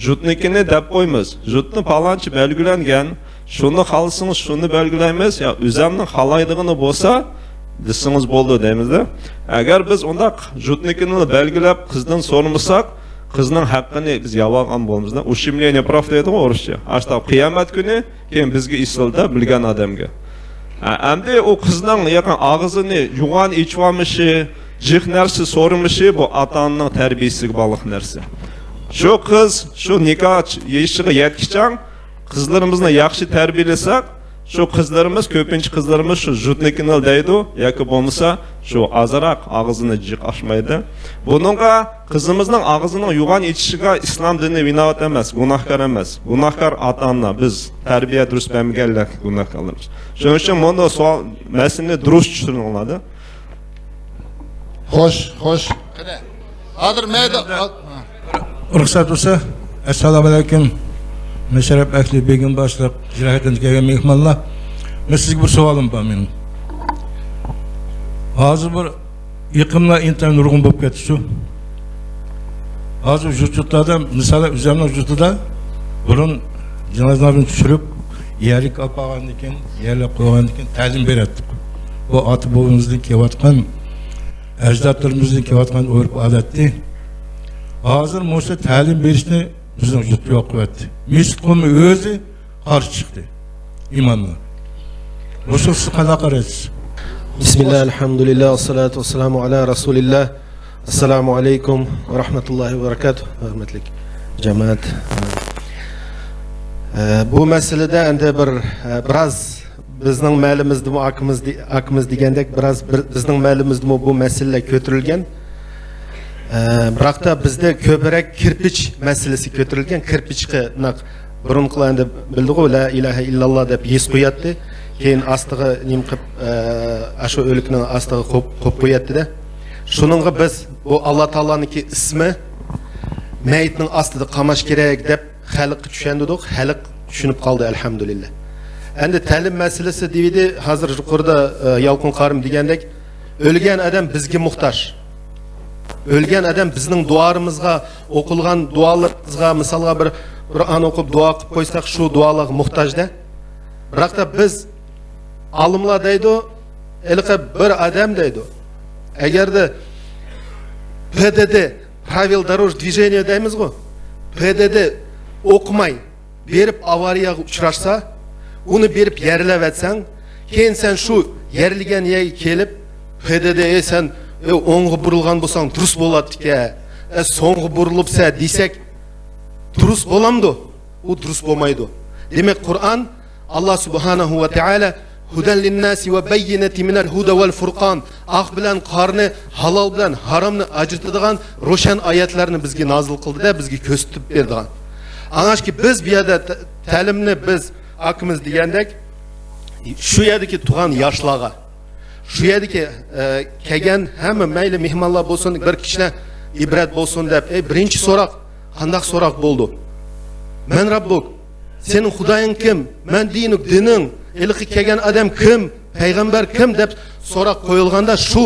جۇتنىكىنى دەپ قويىمىز. جۇتنى پالانچى بەلگىلەنگەن، شۇنى خالىسىڭىز شۇنى بەلگىلەيمىز، يا ئۆزەمنىڭ خالايدىغىنى بولسا دېسىڭىز بولىدۇ دەيمىزدە. ئەگەر بىز ئۇنداق جۇتنىكىنى بەلگىلەپ قىزدىن سورىمىساق، قىزنىڭ ھەققىنى بىز يەۋالغان بولىمىزدا. Ущемление прав دەيدىغۇ ئورۇسچە. ئاشتا قىيامەت كۈنى كېيىن بىزگە ئېسىلدى بىلگەن ئادەمگە. ئە، ئەمدى ئۇ قىزنىڭ يېقىن ئاغزىنى يوغان ئېچىۋالمىشى، جىق نەرسە سورىمىشى بۇ ئاتا-ئانىنىڭ تەربىيەسىگە باغلىق نەرسە. شۇ قىز شۇ نىكاھ يېشىغا يەتكىچە قىزلىرىمىزنى ياخشى تەربىيەلىسەك، شۇ قىزلىرىمىز، كۆپىنچە قىزلىرىمىز شۇ جۇتنىكىنى دەيدۇ ياكى بولمىسا شۇ ئازراق ئاغزىنى جىق ئاچمايدۇ. بۇنىڭغا قىزىمىزنىڭ ئاغزىنىڭ يوغان ئېچىشىغا ئىسلام دىنى ۋىناۋەت ئەمەس، گۇناھكار ئەمەس. گۇناھكار ئاتا-ئانا، بىز تەربىيە دۇرۇس بەرمىگەنلەر گۇناھكارلىرىمىز. شۇنىڭ ئۈچۈن بۇنى سوئال، مەسىلىنى دۇرۇس چۈشىنىڭلار. خوش، خوش. قېنى. ھازىر مەيدە-، رۇخسەت بولسا، ئەسسالامۇ ئەلەيكۇم. مەشرەپ ئەھلى، بېگىم باشلىق، جىراھەتتىن كەلگەن مېھمانلار. مەن سىزگە بىر سوئالىم بار مېنىڭ. ھازىر بىر يېقىملار ئىنتايىن نۇرغۇن بولۇپ كەتتى شۇ. ھازىر يۇرت-يۇرتلاردا، مىسالەن، ئۆزۈمنىڭ يۇرتىدا بۇرۇن جىنازىلارنى چۈشۈرۈپ، يەرلىك ئاپارغاندىن كېيىن، يەرلىك قويغاندىن كېيىن تەلىم بېرەتتۇق. بۇ ئاتا-بوۋىمىزدىن كېلىۋاتقان، ئەجدادلىرىمىزدىن كېلىۋاتقان ئۆرپ-ئادەتتى. ھازىر مۇشۇ تەلىم بېرىشنى بىزنىڭ يۇرت يوق قىلىۋەتتى. مەسچىت قۇمى ئۆزى قارشى چىقتى ئىمامغا. مۇشۇ سىز قانداق قارايسىز؟ بىسمىللا، ئەلھەمدۇلىللا، ۋەسسالاتۇ ۋەسسالامۇ ئالا رەسۇلىللا. ئەسسالامۇ ئەلەيكۇم ۋە رەھمەتۇللاھى ۋە بەرىكاتۇھ. ھۆرمەتلىك جامائەت. ئە، بۇ مەسىلىدە ئەمدى بىر، ئە، بىراز بىزنىڭ مەھەللىمىزدىمۇ ئاكىمىز دې-، ئاكىمىز دېگەندەك بىراز بىر، بىزنىڭ مەھەللىمىزدىمۇ بۇ مەسىلىلەر كۆتۈرۈلگەن. ئە، بىراقتا بىزدە كۆپرەك كىرپىچ مەسىلىسى كۆتۈرۈلگەن. كىرپىچقا نەق بۇرۇنقىلار ئەمدى بىلدىغۇ، لا ئىلاھە ئىللاللا دەپ يېزىپ قوياتتى. كېيىن ئاستىغا نېمە قىلىپ، ئە، ئاشۇ ئۆلۈكنىڭ ئاستىغا قويۇپ، قويۇپ قوياتتى-دە. شۇنىڭغا بىز بۇ ئاللا تائالانىڭكى ئىسمى مەيىتنىڭ ئاستىدا قاماش كېرەك دەپ خەلققە چۈشەندۈردۇق، خەلق چۈشىنىپ قالدى، ئەلھەمدۇلىللا. ئەمدى تەلىم مەسىلىسى دېۋىدى، ھازىر يۇقىرىدا، ئە، يالقۇن قارىم دېگەندەك، ئۆلگەن ئادەم بىزگە موھتاج. ئۆلگەن ئادەم بىزنىڭ دۇئالىرىمىزغا، ئوقۇلغان دۇئالىرىمىزغا، مىسالغا بىر قۇرئان ئوقۇپ دۇئا قىلىپ قويساق، شۇ دۇئالارغا موھتاج-دە. بىراقتا بىز، ئالىملار دەيدۇ، ھېلىقى بىر ئادەم دەيدۇ، ئەگەردە پ د د، правил дорожного движения دەيمىزغۇ، پ د د ئوقۇماي، بېرىپ ئاۋارىيەگە ئۇچراشسا، ئۇنى بېرىپ يەرلەۋەتسەڭ، كېيىن سەن شۇ يەرلىگەن يەرگە كېلىپ، پ د د، ئەي، سەن، ئەي، ئوڭغا بۇرۇلغان بولساڭ دۇرۇس بولاتتىكەن، ئەي، سوڭغا بۇرۇلۇپسەن دېسەك، دۇرۇس بولامدۇ؟ ئۇ دۇرۇس بولمايدۇ. دېمەك، قۇرئان، ئاللا سۇبھانەھۇ ۋە تائالا، ھۇدەن لىنناسى ۋە بەييىنەتى مىنەل ھۇدە ۋەل فۇرقان، ئاق بىلەن قارىنى، ھالال بىلەن ھارامنى ئاجرىتىدىغان روشەن ئايەتلەرنى بىزگە نازىل قىلدى-دە، بىزگە كۆرسىتىپ بەردى. ئاڭلاشكى، بىز بۇ يەردە تە-، تەلىمنى بىز ئاكىمىز دېگەندەك شۇ يەردىكى تۇرغان ياشلارغا، شۇ يەردىكى، ئە، كەلگەن ھەممە مەيلى مېھمانلار بولسۇن، بىر كىشىلەر ئىبرەت بولسۇن دەپ، ئەي، بىرىنچى سوراق، قانداق سوراق بولىدۇ؟ مەن رەببۇك، سېنىڭ خۇدايىڭ كىم؟ مەن دىنۇك، دىنىڭ، ھېلىقى كەلگەن ئادەم كىم؟ پەيغەمبەر كىم؟ دەپ سوراق قويۇلغاندا، شۇ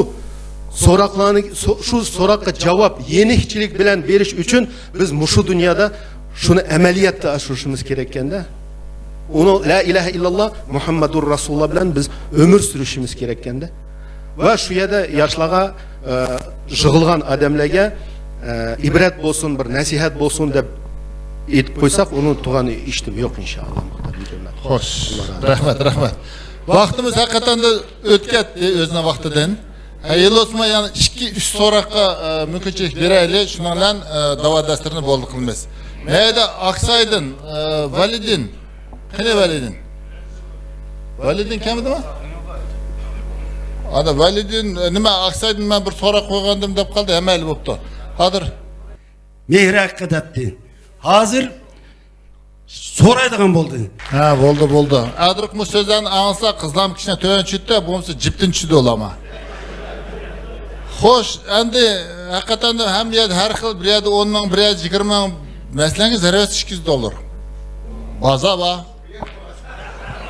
سوراقلارنى، سو-، شۇ سوراققا جاۋاب يېنىكچىلىك بىلەن بېرىش ئۈچۈن بىز مۇشۇ دۇنيادا شۇنى ئەمەلىيەتتە ئاشۇرۇشىمىز كېرەككەندە، ئۇنىڭ لا ئىلاھە ئىللاللا مۇھەممەدۇر رەسۇلۇللا بىلەن بىز ئۆمۈر سۈرۈشىمىز كېرەككەندە. ۋە شۇ يەردە ياشلارغا، ئە، يىغىلغان ئادەملەرگە، ئە، ئىبرەت بولسۇن، بىر نەسىھەت بولسۇن دەپ ئېيتىپ قويساق، ئۇنىڭ تۇغان ئىشتىمۇ يوق، ئىنشائاللا. خوش. رەھمەت، رەھمەت. ۋاقتىمىز ھەقىقەتەن دە ئۆتۈپ كەتتى ئۆزىنىڭ ۋاقتىدىن. ھە، ھېلىمۇ يەنە ئىككى، ئۈچ سوراققا، ئە، مۇمكىنچىلىك بېرەيلى. شۇنىڭ بىلەن، ئە، داۋا دەستۇرىنى بولدى قىلىمىز. مەيدە ئاقسايدىن، ئە، ۋەلىدىن. قېنى ۋەلىدىن؟ ۋەلىدىن كەلمىدىمۇ؟ ئانا ۋەلىدىن، ئە، نېمە، ئاقسايدىن مەن بىر سوراق قويغانىدىم دەپ قالدى، ھەممەيلى بوپتۇ. ھازىر. مېھرى ھەققىدە دەپتى. ھازىر سورايدىغان بولدى. ھە، بولدى، بولدى. ئادرۇقمۇ سۆزلەرنى ئاڭلىسا، قىزلام كىشىنى تۆۋەن چۈشۈتتى، بولمىسا جىپتىن چۈشىدۇ ئۇلارما. خوش، ئەمدى ھەقىقەتەن ھەممە يەردە ھەر خىل، بىر يەردە ئون مىڭ، بىر يەردە يىگىرمە مىڭ، مەسىلەنگە زەربەسى ئىككى يۈز دوللار. بازار بار.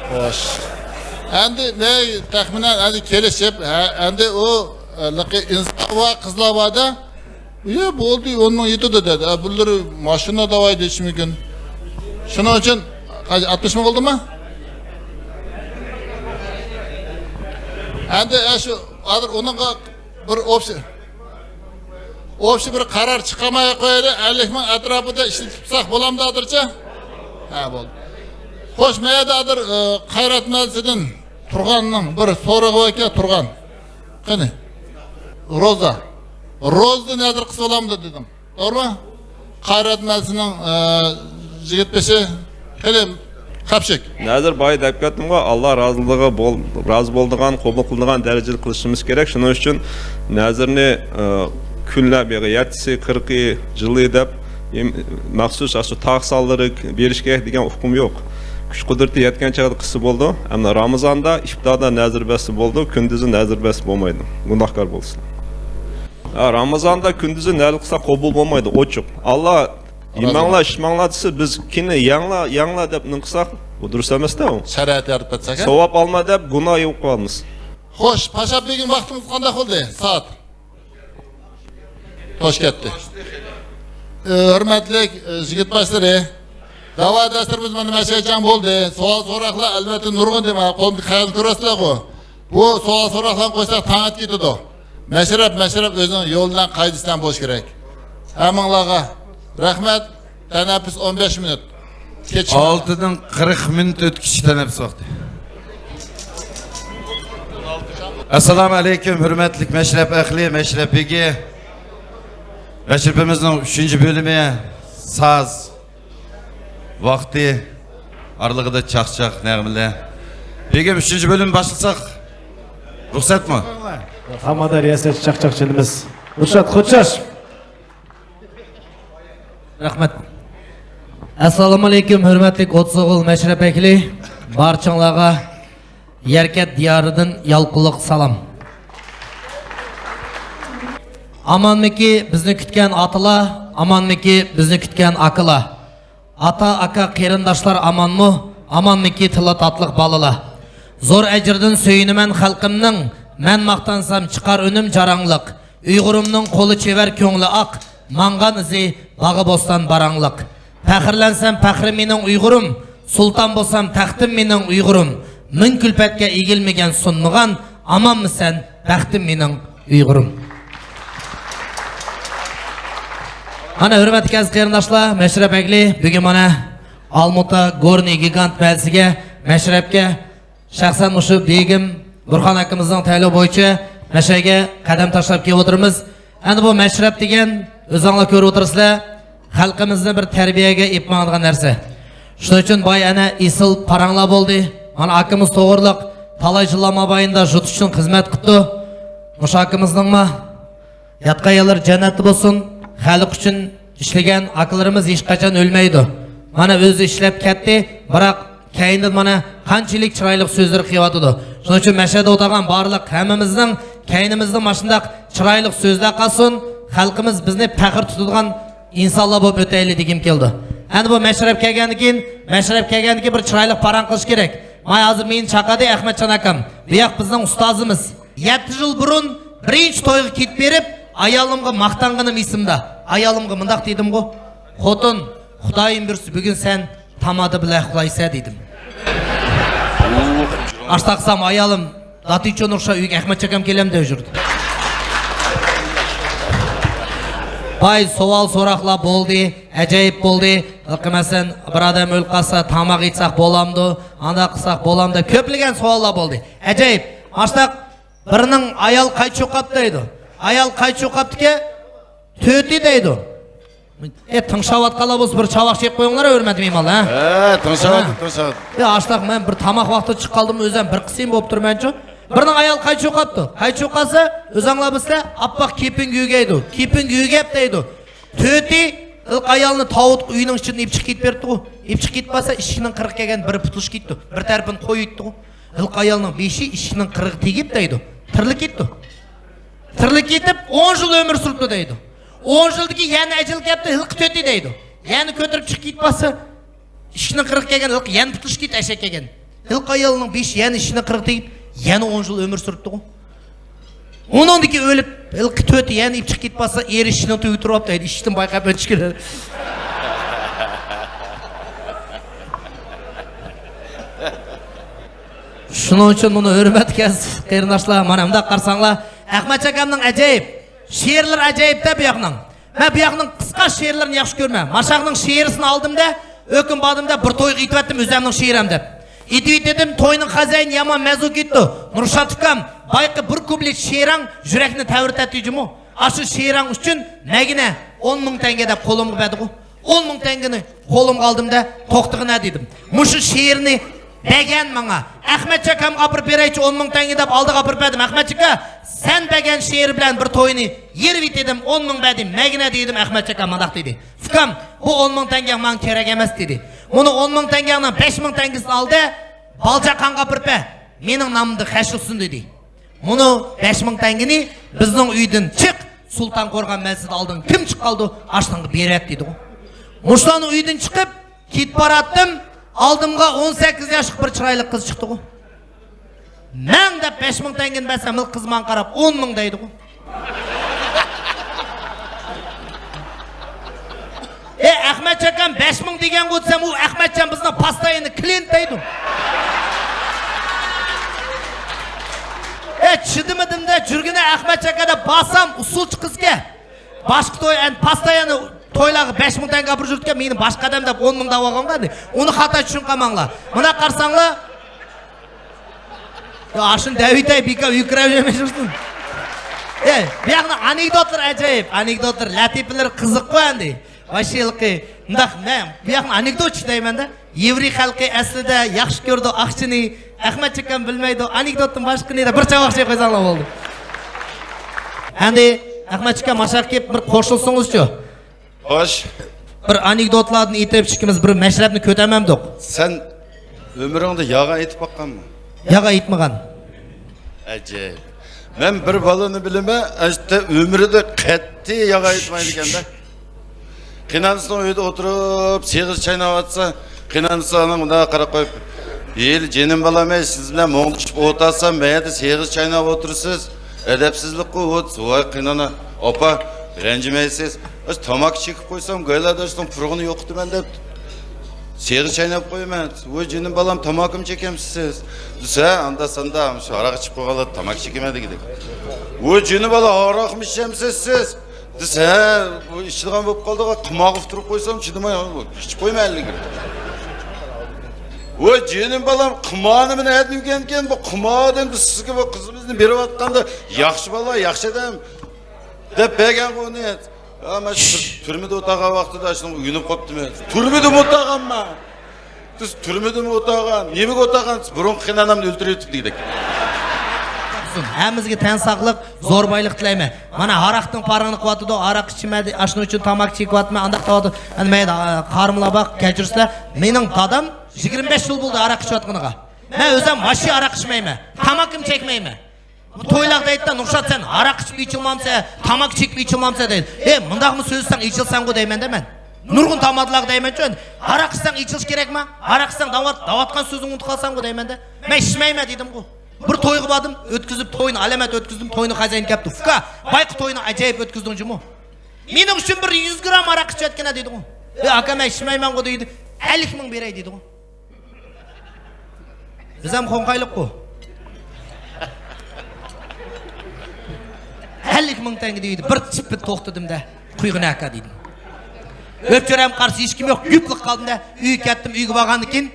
خوش. ئەمدى مەن تەخمىنەن ئەمدى كېلىشىپ، ھە، ئەمدى ئۇ، ئە، لىقى ئىنسان بار، قىزلار باردا، يا بولدى، ئون مىڭ يېتىدۇ دېدى. ئە، بۇلىرى ماشىنا داۋاي دېيىشى مۇمكىن. شۇنىڭ ئۈچۈن، قاچ، ئاتمىش مىڭ بولدىمۇ؟ ئەمدى، ئە، شۇ، ھازىر ئۇنىڭغا بىر ئوپسىيە، ئوپسىيە بىر قارار چىقارماي قويايلى، ئەللىك مىڭ ئەتراپىدا ئىشلىتىپ تۇرساق بولامدۇ ھازىرچە؟ ھە، بولدى. خوش، مەيەردە ھازىر، ئە، قايرات مەلىسىدىن تۇرغاننىڭ بىر سورىقى باركەن، تۇرغان. قېنى؟ روزا. روزىدىن ھازىر قىلسا بولامدۇ دېدىم. توغرىمۇ؟ قايرات مەلىسىنىڭ، ئە، يىگىت بېشى خېلى قاپشىك. نەزىر بايا دەپ كەتتىمغۇ، ئاللا رازىلىقى بول-، رازى بولىدىغان، قوبۇل قىلىدىغان دەرىجىدە قىلىشىمىز كېرەك. شۇنىڭ ئۈچۈن نەزىرنى، ئە، كۈنلەپ، يەتتىسى، قىرىقى، يىلى دەپ، ئىم-، مەخسۇس ئاشۇ تاغ سانلىرى بېرىش كېرەك دېگەن ئۇقۇم يوق. كۈچ قۇدرىتى يەتكەن چاغدا قىلسا بولىدۇ. ئەمما رامىزاندا، ئىپتاردا نەزىر بەرسە بولىدۇ، كۈندۈزى نەزىر بەرسە بولمايدۇ. گۇناھكار بولىسىلەر. ھە، رامىزاندا كۈندۈزى نەزىر قىلسا قوبۇل بولمايدۇ، ئوچۇق. ئاللا، يېمەڭلار، ئىچمەڭلار دېسە، بىز كېيىن يەڭلار، يەڭلار دەپ نېمە قىلساق، بۇ دۇرۇس ئەمەس-تە ئۇ. شەرىئەت يارىتىپ بەرسەك، ھە؟ ساۋاب ئالما دەپ گۇناھ يۇقۇپ قالىمىز. خوش، پاشا بېگىم، ۋاقتىمىز قانداق بولدى؟ سائەت. توشۇپ كەتتى. ئى، ھۆرمەتلىك، ئى، يىگىت باشلىرى، داۋا دەستۇرىمىز مانا مەشەچەڭ بولدى. سوئال سوراقلار ئەلۋەتتە نۇرغۇن دېمە، قولۇمدىكى قەغەزنى كۆرۈۋاتىسىلەرغۇ. بۇ سوئال سوراقلارنى قويساق تاڭ ئېتىپ كېتىدۇ. مەشرەپ، مەشرەپ ئۆزىنىڭ يولىدىن قائىدىسىدىن بولۇشى كېرەك. ھەممىڭلارغا رەھمەت. تەنەپپۇس ئون بەش مىنۇت. كېچىكمەڭ. ئالتىدىن قىرىق مىنۇت ئۆتكۈچە تەنەپپۇس ۋاقتى. ئەسسالامۇ ئەلەيكۇم، ھۆرمەتلىك مەشرەپ ئەھلى، مەشرەپ بېگى. مەشرىپىمىزنىڭ ئۈچىنچى بۆلۈمى ساز ۋاقتى ئارىلىقىدا چاقچاق نەغمىلەر. بېگىم، ئۈچىنچى بۆلۈمنى باشلىساق رۇخسەتمۇ؟ ھاممىدا رىياسەتچى چاقچاقچىلىرىمىز رۇخسەت خوجاش. رەھمەت. ئەسسالامۇئەلەيكۇم، ھۆرمەتلىك ئوتسوغۇل مەشرەپ ئەھلى، بارچىڭلارغا يەركەنت دىيارىدىن يالقۇنلۇق سالام. ئامانمىكى بىزنى كۈتكەن ئاتىلار، ئامانمىكى بىزنى كۈتكەن ئاكىلار؟ ئاتا، ئاكا، قېرىنداشلار ئامانمۇ؟ ئامانمىكى تىلى تاتلىق بالىلار؟ زور ئەجىردىن سۆيۈنىمەن خەلقىمنىڭ، مەن ماختانسام چىقار ئۈنۈم جاراڭلىق. ئۇيغۇرۇمنىڭ قولى چېۋەر، كۆڭلى ئاق، ماڭغان ئىزى باغ-بوستان باراڭلىق. پەخىرلەنسەم پەخرى مېنىڭ ئۇيغۇرۇم، سۇلتان بولسام تەختىم مېنىڭ ئۇيغۇرۇم. مىڭ كۈلپەتكە ئېگىلمىگەن سۇنمىغان، ئامانمىسەن بەختىم مېنىڭ ئۇيغۇرۇم. مانا، ھۆرمەتلىك ئەزىز قېرىنداشلار، مەشرەپ ئەھلى، بۈگۈن مانا ئالمۇتا گورنىي گىگانت مەھەللىسىگە، مەشرەپكە، شەخسەن مۇشۇ بېگىم بۇرخان ئاكىمىزنىڭ تەيىنلىۋى بويىچە مەشەگە قەدەم تاشلاپ كېلىپ ئولتۇرىمىز. ئەمدى بۇ مەشرەپ دېگەن، ئۆزۈڭلار كۆرۈپ ئولتۇرىسىلەر، خەلقىمىزنى بىر تەربىيەگە ئېلىپ ماڭىدىغان نەرسە. شۇنىڭ ئۈچۈن باي ئەنە ئېسىل پاراڭلار بولدى. مانا ئاكىمىز توغرىلىق تالاي يىللار مابەينىدە يۇرت ئۈچۈن خىزمەت قىپتۇ. مۇشۇ ئاكىمىزنىڭمۇ ياتقان يەرلىرى جەننەتتە بولسۇن. خەلق ئۈچۈن ئىشلىگەن ئاكىلىرىمىز ھېچقاچان ئۆلمەيدۇ. مانا ئۆزى ئىشلەپ كەتتى، بىراق كەينىدىن مانا قانچىلىك چىرايلىق سۆزلىرى قىلىۋاتىدۇ. شۇنىڭ ئۈچۈن مەشەدە ئولتۇرغان بارلىق ھەممىمىزنىڭ كەينىمىزدە ماشۇنداق چىرايلىق سۆزلەر قالسۇن، خەلقىمىز بىزنى پەخىر تۇتىدىغان ئىنسانلار بولۇپ ئۆتەيلى دېگۈم كېلىدۇ. ئەمدى بۇ مەشرەپ كەلگەندىن كېيىن، مەشرەپ كەلگەندىن كېيىن بىر چىرايلىق پاراڭ قىلىش كېرەك. مانا ھازىر مېنى چاقىردى ئەخمەتجان ئاكام. بۇ ياق بىزنىڭ ئۇستازىمىز. يەتتە يىل بۇرۇن بىرىنچى تويغا كېتىپ بېرىپ، ئايالىمغا ماختانغىنىم ئېسىمدە. ئايالىمغا مۇنداق دېدىمغۇ، خوتۇن، خۇدايىم بۇيرۇسا بۈگۈن سەن تامادا بىلەن ئۇخلايسەن دېدىم. ئاشتاقسام ئايالىم داتىچون ئوخشاپ ئۆيگە ئەخمەت چاكام كېلەمدۇ يۈردى. باي سوئال سوراقلار بولدى، ئەجەيىپ بولدى. مەسىلەن، بىر ئادەم ئۆلۈپ قالسا تاماق ئېتساق بولامدۇ، ئانداق قىلساق بولامدۇ، كۆپلىگەن سوئاللار بولدى. ئەجەيىپ. ئاشتاق بىرىنىڭ ئايال قايچا يوقاپ دەيدۇ. ئايال قايچا يوقاپتىكەن، تۆتى دەيدۇ. ئە، تىڭشاۋاتقانلار بولسا بىر چاۋاك چېقىپ قويۇڭلار، ھۆرمەتلىك مېھمانلار، ھە؟ ھە، تىڭشاۋاتىدۇ، ھە. تىڭشاۋاتىدۇ. ئە، ئاشتاق مەن بىر تاماق ۋاقتىدا چىقىپ قالدىم، ئۆزۈم بىر قىسىم بولۇپ تۇرمەنچۇ. بىرىنىڭ ئايال قايچا يوقاپتۇ. قايچا يوقالسا، ئۆزەڭلار بىلسىلەر، ئاپئاق كېپىنگە يۆگەيدۇ. كېپىنگە يۆگەپ دەيدۇ. تۆتى، ھېلىقى ئايالنى تاۋۇت ئۆينىڭ ئىچىدىن ئېلىپ چىقىپ كېتىپ بېرىپتىغۇ. ئېلىپ چىقىپ كېتىپ بارسا، ئىشىكنىڭ قىرىغا كەلگەن بىرى پۇتلىشىپ كېتىپتۇ. بىر تەرىپىنى قويۇۋېتىپتىغۇ. ھېلىقى ئايالنىڭ بېشى ئىشىكنىڭ قىرىغا تېگىپ دەيدۇ. تىرىلىپ كېتىپتۇ. تىرىلىپ كېتىپ، ئون يىل ئۆمۈر سۈرۈپتۇ دەيدۇ. ئون يىلدىن كېيىن يەنە ئەجەل كەپتۇ، ھېلىقى تۆتى دەيدۇ. يەنە كۆتۈرۈپ چىقىپ كېتىپ بارسا، ئىشىكنىڭ قىرىغا كەلگەن، ھېلىقى يەنە پۇتلىشىپ كېتىپ ئەشەك كەلگەن. ھېلىقى ئايالنىڭ بېشى يەنە ئىشىكنىڭ قىرىغا تېگىپ، يەنە ئون يىل ئۆمۈر سۈرۈپتىغۇ. ئۇنىڭدىن كېيىن ئۆلۈپ، ھېلىقى تۆتى يەنە ئېلىپ چىقىپ كېتىپ بارسا، ئېرى ئىشىكنىڭ تۈۋىگە تۇرۇپ دەيدۇ، ئىشىكتىن بايقاپ ئۆتۈشكىلى. شۇنىڭ ئۈچۈن بۇنى ھۆرمەتكە ئەز قېرىنداشلار، مانا مۇنداق قارىساڭلار، ئەخمەتجان ئاكامنىڭ ئەجايىپ، شېئىرلىرى ئەجايىپ-دە بۇ ياقنىڭ. مەن بۇ ياقنىڭ قىسقا شېئىرلىرىنى ياخشى كۆرىمەن. ماشاقنىڭ شېئىرىسىنى ئالدىم-دە، ھۆكۈم بادىمدا بىر تويغا ئېيتىۋەتتىم ئۆزەمنىڭ شېئىرىم دەپ. ئېيتىۋېتىدىم، توينىڭ خازايىنى يامان مەزۇ كېتىتتى. نۇرشات ئۇكام، بايىقى بىر كۇپلېت شېئىرىڭ يۈرەكنى تەۋرىتەتتى جۇمۇ. ئاشۇ شېئىرىڭ ئۈچۈن مەگىنە ئون مىڭ تەڭگە دەپ قولۇمغا بەردىغۇ. ئون مىڭ تەڭگىنى قولۇمغا ئالدىم-دە، توختىغىنە دېدىم. مۇشۇ شېئىرنى بەگەن ماڭا، ئەخمەتجان ئاكامغا ئاپىرىپ بېرەيچۇ، ئون مىڭ تەڭگە دەپ ئالدىغا ئاپىرىپ بەردىم. ئەخمەتجان ئاكا، سەن بەگەن شېئىر بىلەن بىر توينى يېرىۋېتىدىم، ئون مىڭ بەردىم، مەگىنە دېدىم. ئەخمەتجان ئاكا مۇنداق دېدى، ئۇكام، بۇ ئون مىڭ تەڭگەڭ ماڭا كېرەك ئەمەس دېدى. مۇنۇ ئون مىڭ تەڭگەڭنىڭ بەش مىڭ تەڭگىسىنى ئالدى، بالىجان ئاكاڭغا ئاپىرىپ بەر، مېنىڭ نامىمدىن خەجلىسۇن دېدى. مۇنۇ بەش مىڭ تەڭگىنى بىزنىڭ ئۆيدىن چىق، سۇلتان قورغان مەسچىتى ئالدىغا كىم چىققالىدۇ، ئاشۇنىڭغا بېرىۋەت دېدىغۇ. مۇشۇلارنىڭ ئۆيىدىن چىقىپ كېتىپ باراتتىم، ئالدىمغا ئون سەككىز ياشلىق بىر چىرايلىق قىز چىقتىغۇ. مەڭ دەپ بەش مىڭ تەڭگىنى بەرسەم، ھېلىقى قىز ماڭا قاراپ ئون مىڭ دەيدىغۇ. ئەي ئەخمەتجان ئاكام، بەش مىڭ دېگەنغۇ دېسەم، ئۇ ئەخمەتجان بىزنىڭ پاستايىنى كلىيېنت دەيدۇ. ئەي چىدىمىدىم-دە، جۈرگىنە ئەخمەتجان ئاكا دەپ بارسام، ئۇسسۇلچى قىزكەن. باشقا توي، ئەن پاستايىنى تويلارغا بەش مىڭ تەڭگە ئاپىرىپ يۈرىدىكەن، مېنى باشقا ئادەم دەپ ئون مىڭ دەۋالغانغا، ئۇنى خاتا چۈشىنىپ قالماڭلار. مانا قارىساڭلار، يا، ئاشۇنى دەۋېتەي، بىكار ئۆكۈرۈپ يۈرمەي تۇرسۇن. ئەي، بۇ ياقنىڭ ئانېكدوتلىرى ئەجايىپ، ئانېكدوتلىرى، لەتىپىلىرى قىزىققۇ ئەمدى. ۋاھشىيلىقى. مۇنداق، مەن بۇ ياقنىڭ ئانېكدوتچى دەيمەن-دە. يېۋرېي خەلقى ئەسلىدە ياخشى كۆرىدۇ ئاقچىنى. ئەخمەتجان ئاكام بىلمەيدۇ ئانېكدوتتىن باشقىنى دەپ بىر چاۋاك چېلىپ قويساڭلار بولدى. ئەمدى ئەخمەتجان ئاكام، ماشاق كېلىپ بىر قوشۇلسىڭىزچۇ؟ خوش. بىر ئانېكدوتلاردىن ئېيتىپ ئىككىمىز بىر مەشرەپنى كۆتەرمەمدۇق. سەن ئۆمرۈڭدە يالغان ئېيتىپ باققانمۇ؟ يالغان ئېيتمىغان. ئەجەب. مەن بىر بالىنى بىلىمەن، ئەشتە ئۆمرىدە قەتئىي يالغان ئېيتمايدىكەن-دە. قېينانىسىنىڭ ئۆيىدە ئولتۇرۇپ سېغىز چايناۋاتسا، قېينانىسى ئانىڭ مۇنداق قاراپ قويۇپ، ھېلى جېنىم بالام، ئەي، سىز بىلەن مۇڭدىشىپ ئولتۇرسام، مەيەردە سېغىز چايناپ ئولتۇرىسىز. ئەدەپسىزلىكقۇ ئۇ. ۋاي قېينانا، ئاپا، رەنجىمەيسىز. ئاش تاماكا چېكىپ قويسام، گايلا داشنىڭ پۇرىقىنى يوقىتىمەن دەپ سېغىز چايناپ قويىمەن. ۋاي جېنىم بالام، تاماكىمۇ چېكەمسىز دېسە، ئاندا ساندا شۇ ھاراق ئىچىپ قويغانلار تاماكا چېكىمەن دېگۈدەك. ۋاي جېنىم بالا، ھاراقمۇ ئىچەمسىز سىز دېسە، ھە، بۇ ئىچىدىغان بولۇپ قالدىغۇ، قىمارغا ئۇتتۇرۇپ قويسام چىدىماي ئىچىپ قويىمەن ھەللىگە. ۋاي جېنىم بالام، قىمارنى مەن نەدىن ئۆگەنگەن؟ بۇ قىمار ئادەمدە سىزگە بۇ قىزىمىزنى بېرىۋاتقاندا، ياخشى بالا، ياخشى ئادەم دەپ بەرگەنغۇ ئۇنى. ھە، مەن شۇ بىر تۈرمىدە ئولتۇرغان ۋاقتىدا شۇنىڭغا ئۆگىنىپ قاپتىمەن. تۈرمىدىمۇ ئولتۇرغانمەن. سىز تۈرمىدىمۇ ئولتۇرغان، نېمىگە ئولتۇرغان؟ بۇرۇنقى قېينانامنى ئۆلتۈرۈۋېتىپتۇ دېگۈدەك. ھەممىمىزگە تەن ساقلىق، زور بايلىق تىلەيمەن. مانا ھاراقتىن پارىڭنى قىلىۋاتىدۇ، ھاراق ئىچىمەن، ئاشۇنىڭ ئۈچۈن تاماكا چېكىۋاتىمەن، ئانداق قىلىۋاتىدۇ. ئەنە مەيلى، قارىمۇلار بار، كەچۈرسىلەر. مېنىڭ دادام يىگىرمە بەش يىل بولدى ھاراق ئىچىۋاتقىنىغا. مەن ئۆزۈم ۋاھشىي ھاراق ئىچمەيمەن، تاماكىمۇ چەكمەيمەن. تويلاردا دەيدۇ، نۇرشات، سەن ھاراق ئىچىپ ئېچىلمامسەن، تاماكا چېكىپ ئېچىلمامسەن دەيدۇ. ئەي، مۇنداقمۇ سۆزلىسەڭ ئېچىلساڭغۇ دەيمەن-دە مەن. نۇرغۇن تامادىلارغا دەيمەنچۇ، ھاراق ئىچسەڭ ئېچىلىش كېرەكما؟ ھاراق ئىچسەڭ دەۋات-، دەۋاتقان سۆزۈڭنى ئۇنتۇپ قالساڭغۇ دەيمەن-دە. مەن ئىچمەيمەن دېدىمغۇ. بىر تويغا باردىم، ئۆتكۈزۈپ، توينى ئالامەت ئۆتكۈزدۈم، توينىڭ خازايىنى كەپتۇ. ئۇكا، بايقى توينى ئاجايىپ ئۆتكۈزدۈڭ جۇمۇ. مېنىڭ ئۈچۈن بىر يۈز گرام ھاراق ئىچىۋەتكىنە دېدىغۇ. ئەي ئاكا، مەن ئىچمەيمەنغۇ دېدى. ئەللىك مىڭ بېرەي دېدىغۇ. بىزەم خوڭخايلىققۇ. ئەللىك مىڭ تەڭگە دېدى، بىر چىپپىدە توختىدىم-دە، قويغىنە ئاكا دېدىم. ئۆپچۆرەم قارىسا ھېچكىم يوق، يۈپلۈك قالدىم-دە، ئۆيگە كەتتىم، ئۆيگە بارغاندىن كېيىن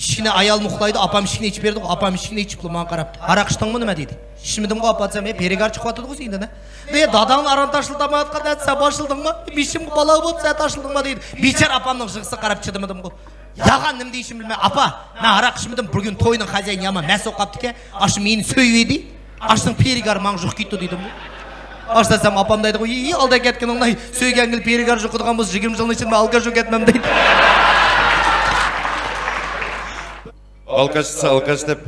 ئىشىكنى ئايالىم ئۇخلايدۇ، ئاپام ئىشىكنى ئېچىپ بېرىدۇ، ئاپام ئىشىكنى ئېچىپلا ماڭا قاراپتۇ. ھاراق ئىچتىڭمۇ نېمە دېدى. ئىچمىدىمغۇ ئاپا دېسەم، ھەي پېرىگار چىقىۋاتىدىغۇ سېنىڭدىن ھە. داداڭنى ئاران تاشلىتالمايۋاتقان دەپ سەن باشلىدىڭمۇ؟ بېشىمغا بالا بولۇپ سەن تاشلىدىڭمۇ دېدى. بىچارە ئاپامنىڭ يىغىسىغا قاراپ چىدىمىدىمغۇ. يالغان نېمە دېيىشىمنى بىلمەي، ئاپا، مەن ھاراق ئىچمىدىم، بۈگۈن توينىڭ خازايىنى يامان مەس ئوقاپتىكەن، ئاشۇ مېنى سۆيۈۋىدى، ئاشۇنىڭ پېرىگارى ماڭا يۇقۇپ كەتتى دېدىمغۇ. ئاشۇ دېسەم ئاپام دەيدىغۇ، يى، ئالداپ كەتكىنىڭدە سۆيگەنگىلا پېرىگار يۇقىدىغان بولسا، يىگىرمە يىلنىڭ ئىچىدە مەن ئالكاش بولۇپ كەتمەم دەيدۇ. ئالكاش دېسە ئالكاش دەپ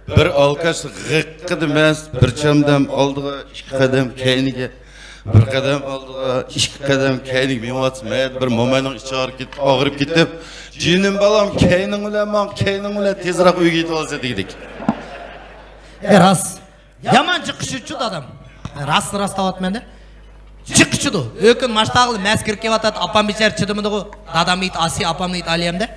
بىر ئالكاش غىققىدە مەست، بىر چەمدەم ئالدىغا، ئىككى قەدەم كەينىگە، بىر قەدەم ئالدىغا، ئىككى قەدەم كەينىگە مېڭىۋاتسا، مەيەردە بىر موماينىڭ ئىچى ئاغرىپ كېتىپ، ئاغرىپ كېتىپ، «جېنىم بالام، كەينىڭ بىلەن ماڭ، كەينىڭ بىلەن تېزراق ئۆيگە يېتىۋالسا» دېگۈدەك. ئە، راست. يامان جىققىشىچۇ دادام. راستنى راست دەۋاتىمەن-دە. جىققىچىدۇ. ئۆكۈن ماشتاغلى مەس كىرىپ كېلىۋاتاتتى. ئاپام بىچارە چىدىمىدىغۇ. دادام ئېيت ئاسىي، ئاپامنى ئېيت ئالىيەم-دە.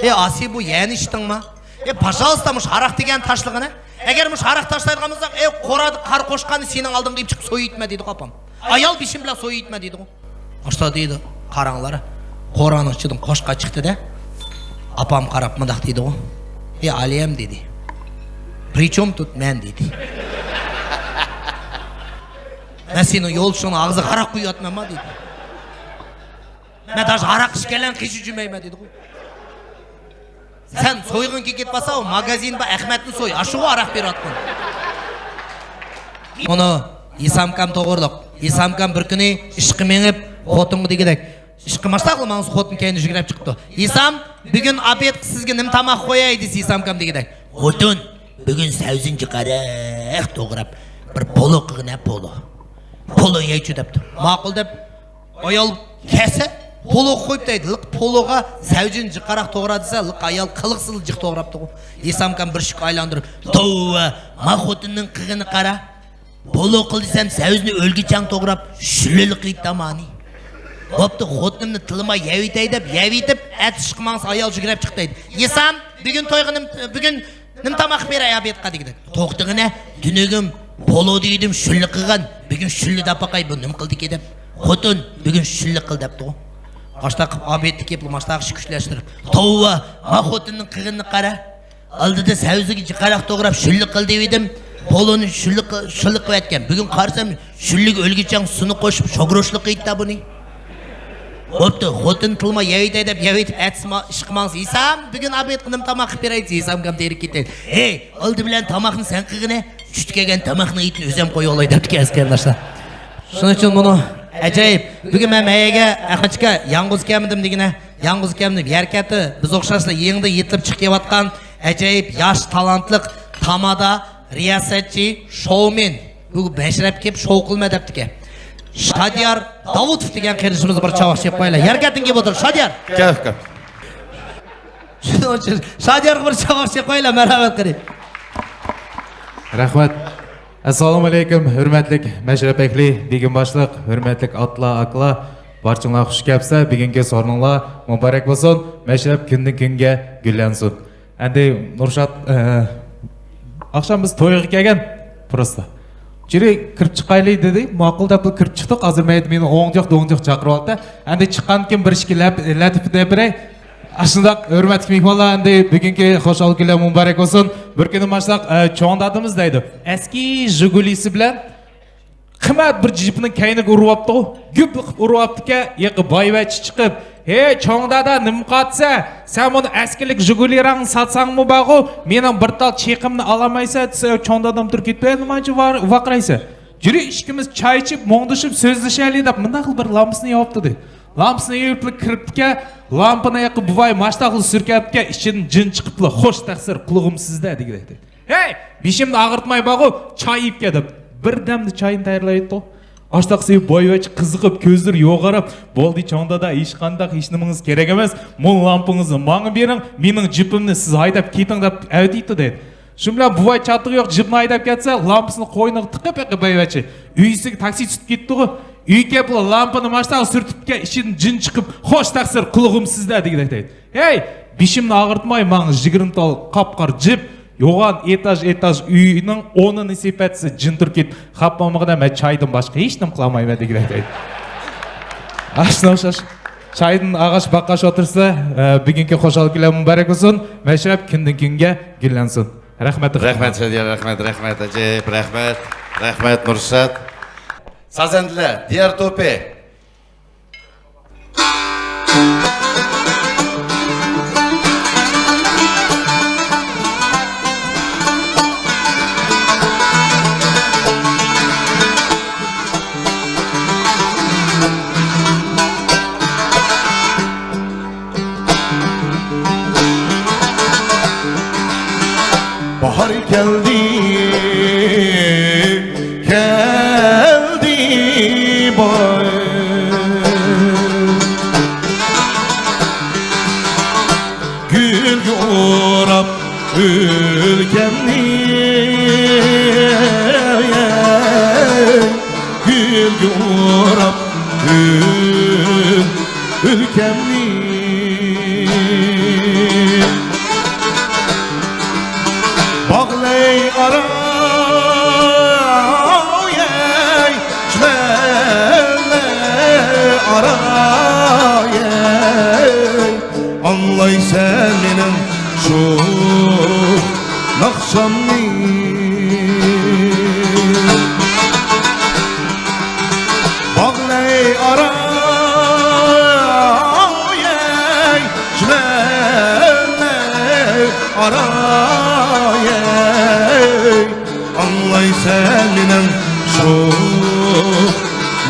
ئەي ئاسىي، بۇ يەنى ئىچتىڭما؟ ئەي پاژالىستا، مۇشۇ ھاراق دېگەن تاشلىغىنە. ئەگەر مۇشۇ ھاراق تاشلايدىغان بولساق، ئەي قورادىكى قارا قوشقارنى سېنىڭ ئالدىڭغا ئېلىپ چىقىپ سويۇۋېتىمەن دېدىغۇ ئاپام. ئايال بېشىم بىلەن سويۇۋېتىمەن دېدىغۇ. ئاشتا دېدى، قاراڭلار، قورانىڭ ئىچىدىن قوشقار چىقتى-دە. ئاپام قاراپ مۇنداق دېدىغۇ، ئى ئالىيەم دېدى. پرىچوم تۇت مەن دېدى. مەن سېنىڭ يولدىشىڭنىڭ ئاغزىغا ھاراق قۇيۇۋاتىمەنما دېدى. مەن داژ ھاراق ئىچكەنلەرنى قېشىغا جۈمەيمەن دېدىغۇ. سەن سويغۇڭ كېلىپ كەتمىسە، ئۇ ماگازىن بار، ئەخمەتنى سوي، ئاشۇغۇ ھاراق بېرىۋاتقىن. مۇنۇ ئىسامكام توغرۇلۇق. ئىسامكام بىر كۈنى ئىشقا مېڭىپ، خوتۇنغا دېگۈدەك، ئىشقا ماشتاقلا ماڭسا خوتۇن كەينىدىن يۈگۈرۈپ چىقىپتۇ. ئىسام، بۈگۈن ئابېدقا سىزگە نېمە تاماق قوياي دېسە، ئىسامكام دېگۈدەك، خوتۇن، بۈگۈن سەۋزىنى جىقراق توغراپ، بىر پولۇ قىلغىنە، پولۇ. پولۇ يەيچۇ دەپتۇ. ماقۇل دەپ، ئايال كەسە پولۇغا قويۇپ دەيدۇ. لىق پولۇغا سەۋزىنى جىقراق توغرا دېسە، لىق ئايال قىلىقسىز جىق توغراپتۇ. ئىسامكام بىر شۈك ئايلاندۇرۇپ، توۋا، ما خوتۇننىڭ قىلغىنى قارا. پولۇ قىل دېسەم، سەۋزىنى ئۆلگۈچەڭ توغراپ، شۈللىلىق قىلىپ تامانى. بوپتۇ، خوتۇنۇمنى تىلىماي يەۋېتەي دەپ، يەۋېتىپ، ئەتىسى ئىشقا ماڭسا، ئايال جۈگرەپ چىقىپ دەيدۇ، ئىسام، بۈگۈن تويغا نېمە، بۈگۈن نېمە تاماق بېرەي ئابېدقا دېگۈدەك. توختىغىنە، تۈنۈگۈن پولۇ دېگىدىم، شۈللە قىلغان، بۈگۈن شۈللە دەپ باقاي، بۇ نېمە قىلدىكى دەپ. خوتۇن، بۈگۈن شۈللە قىل دەپتىغۇ. ماشتاق قىلىپ ئابېدقا كېلىپلا ماشتاق ئىشىك كۈچلەشتۈرۈپ، توۋا، ما خوتۇننىڭ قىلغىنىنى قارا. ئالدىدا سەۋزىگە جىقراق توغراپ شۈللە قىل دېۋىدىم. پولۇنى شۈللە قىل-، شۈللە قىلىۋەتكەن. بۈگۈن قارىسام، شۈللىگە ئۆلگۈچەڭ سۇنى قوشۇپ، شوگروشلۇق قىلىپتا بۇنى. بوپتۇ، خوتۇن تىلما يەۋېتەي دەپ يەۋېتىپ، ئەتىسى ما-، ئىشقا ماڭسا، ھېسام، بۈگۈن ئابېدقا نېمە تاماق قىلىپ بېرەي دېسە، ھېسامكام تېرىك كېتەي. ھەي، ئالدى بىلەن تاماقنى سەن قىلغىنە، چۈشتە كەلگەن تاماقنىڭ ئېتىنى ئۆزۈم قويۇۋالاي دەپتىكەن ئەسكەرلەشلەر. شۇنىڭ ئۈچۈن بۇنى ئەجايىپ. بۈگۈن مەن مەيەگە ئەخمەتچىكە يالغۇز كەلمىدىم دېگىنە. يالغۇز كەلمىدىم. يەركەتتە بىز ئوخشاشلا يېڭىدا يېتىلىپ چىقىپ كېلىۋاتقان ئەجايىپ ياش تالانتلىق تامادا، رىياسەتچى، شوۋمېن. بۇ مەشرەپكە كېلىپ شوۋ قىلما دەپتىكەن. شادىيار داۋۇتوف دېگەن قېرىندىشىمىزغا بىر چاۋاك چېلىپ قويايلى. يەركەتتىن كېلىپ ئولتۇر، شادىيار. كەپ، كەپ. شۇنىڭ ئۈچۈن شادىيارغا بىر چاۋاك چېلىپ قويايلى، مەرھەمەت قىلىپ. رەھمەت. ئەسسالامۇ ئەلەيكۇم، ھۆرمەتلىك مەشرەپ ئەھلى، بېگىم باشلىق، ھۆرمەتلىك ئاتىلار، ئاكىلار، بارچىڭلار خۇش كەپسىلەر. بۈگۈنكى سورۇنۇڭلار مۇبارەك بولسۇن. مەشرەپ كۈندىن كۈنگە گۈللەنسۇن. ئەندى نۇرشات، ئە، ئاخشام بىز تويغا كەلگەن، پروستا. جۈرى كىرىپ چىقايلى دېدى. ماقۇل دەپلا كىرىپ چىقتۇق. ھازىر مەيدە مېنى ئوڭجۇق، دوڭجۇق چاقىرىۋالدى. ئەندى چىققاندىن كېيىن بىر ئىككى لەپ-، لەتىپە دەپ بېرەي. ئاشۇنداق ھۆرمەتلىك مېھمانلار، ئەندى بۈگۈنكى خۇشال كۈنلەر مۇبارەك بولسۇن. بىر كۈنى ماشۇنداق، ئە، چوڭ دادىمىز دەيدۇ. ئەسكى ژىگۇلىسى بىلەن قىممەت بىر جىپنىڭ كەينىگە ئۇرۇۋاپتىغۇ. گۈپ قىلىپ ئۇرۇۋاپتىكەن. ھېلىقى بايۋەچچە چىقىپ، «ھەي، چوڭ دادا، نېمە قىلىۋاتىسەن؟ سەن مۇنۇ ئەسكىلىك ژىگۇلىراڭنى ساتساڭمۇ بارغۇ، مېنىڭ بىر تال چېيىمنى ئالالمايسەن» دېسە، چوڭ دادام تۇرۇپ كېتىپ، «ھەي، نېمانچە ۋار-، ۋارقىرايسەن؟ جۈرى ئىككىمىز چاي ئىچىپ، مۇڭدىشىپ، سۆزلىشەيلى» دەپ، مۇنداق بىر لامپىسىنى يېپىپتۇ دەيدۇ. لامپىسىنى يېپىپلا كىرىپتىكەن، لامپىنى ھېلىقى بوۋاي ماشتاقلا سۈركەپتىكەن، ئىچىدىن جىن چىقىپلا، «خوش تەقسىر، قۇلىقىم سىزدە» دېگۈدەك دەيدۇ. «ھەي، بېشىمنى ئاغرىتماي بارغۇ، چاي ئېلىپ كەل» دەپ، بىردەمدە چاينى تەييارلايتتۇ. ئاشتاق سېيىپ بايۋەچچە قىزىقىپ، كۆزلىرى يوغىراپ، «بولدى، چوڭ دادا، ھېچقانداق، ھېچنېمىڭىز كېرەك ئەمەس، مۇ لامپىڭىزنى ماڭا بېرىڭ، مېنىڭ جىپىمنى سىز ھەيدەپ كېتىڭ» دەپ ئەۋېتىپتۇ دەيدۇ. شۇ بىلەن بوۋاي چاتىقى يوق جىپنى ھەيدەپ كەتسە، لامپىسىنى قوينىغا تىقىپ، ھېلىقى بايۋەچچە ئۆيىسىگە تاكسى تۇتۇپ كېتىپتىغۇ. ئۆيگە كېلىپلا لامپىنى ماشتاق سۈرتۈپتىكەن، ئىچىدىن جىن چىقىپ، «خوش تەقسىر، قۇلىقىم سىزدە» دېگۈدەك دەيدۇ. «ھەي، بېشىمنى ئاغرىتماي، ماڭا يىگىرمە تال قاپقارا جىپ، يوغان ئېتاژ-ئېتاژ ئۆينىڭ ئونىنى سېلىپ ئەتسە جىن تۇرۇپ كېتىپ، خاپا بولمىغىن، مەن چايدىن باشقا ھېچنېمە قىلالمايمەن» دېگۈدەك دەيدۇ. ئاشۇنىڭغا ئوخشاش چايدىن ئالغاچ باققاچ ئولتۇرسا، ئە، بۈگۈنكى خۇشال كۈنلەر مۇبارەك بولسۇن. مەشرەپ كۈندىن كۈنگە گۈللەنسۇن. رەھمەت. رەھمەت، شادىيار، رەھمەت، رەھمەت، ئەجەيىپ، رەھمەت، رەھمەت، نۇرشات. سازەندىلەر، دىيار توپى. باھار كەلدى، كەلدى باي. گۈلگە ئوراپ ئۆلكەمنى، گۈلگە ئوراپ ئۆل-، ئۆلكەمنى. باغلەي ئاراي، چىمەنلەر ئاراي، ئاڭلايسەن مېنىڭ شۇ ناخشامنى. باغلەي ئاراي، چىمەنلەر ئاراي، ئاڭلايسەن مېنىڭ شۇ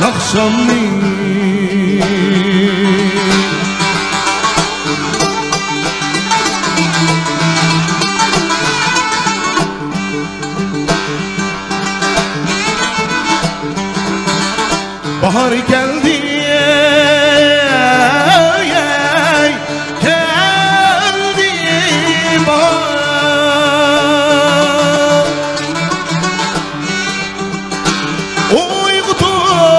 ناخشامنى. باھار كەلدى، كەلدى باھار. ئويغىتىپ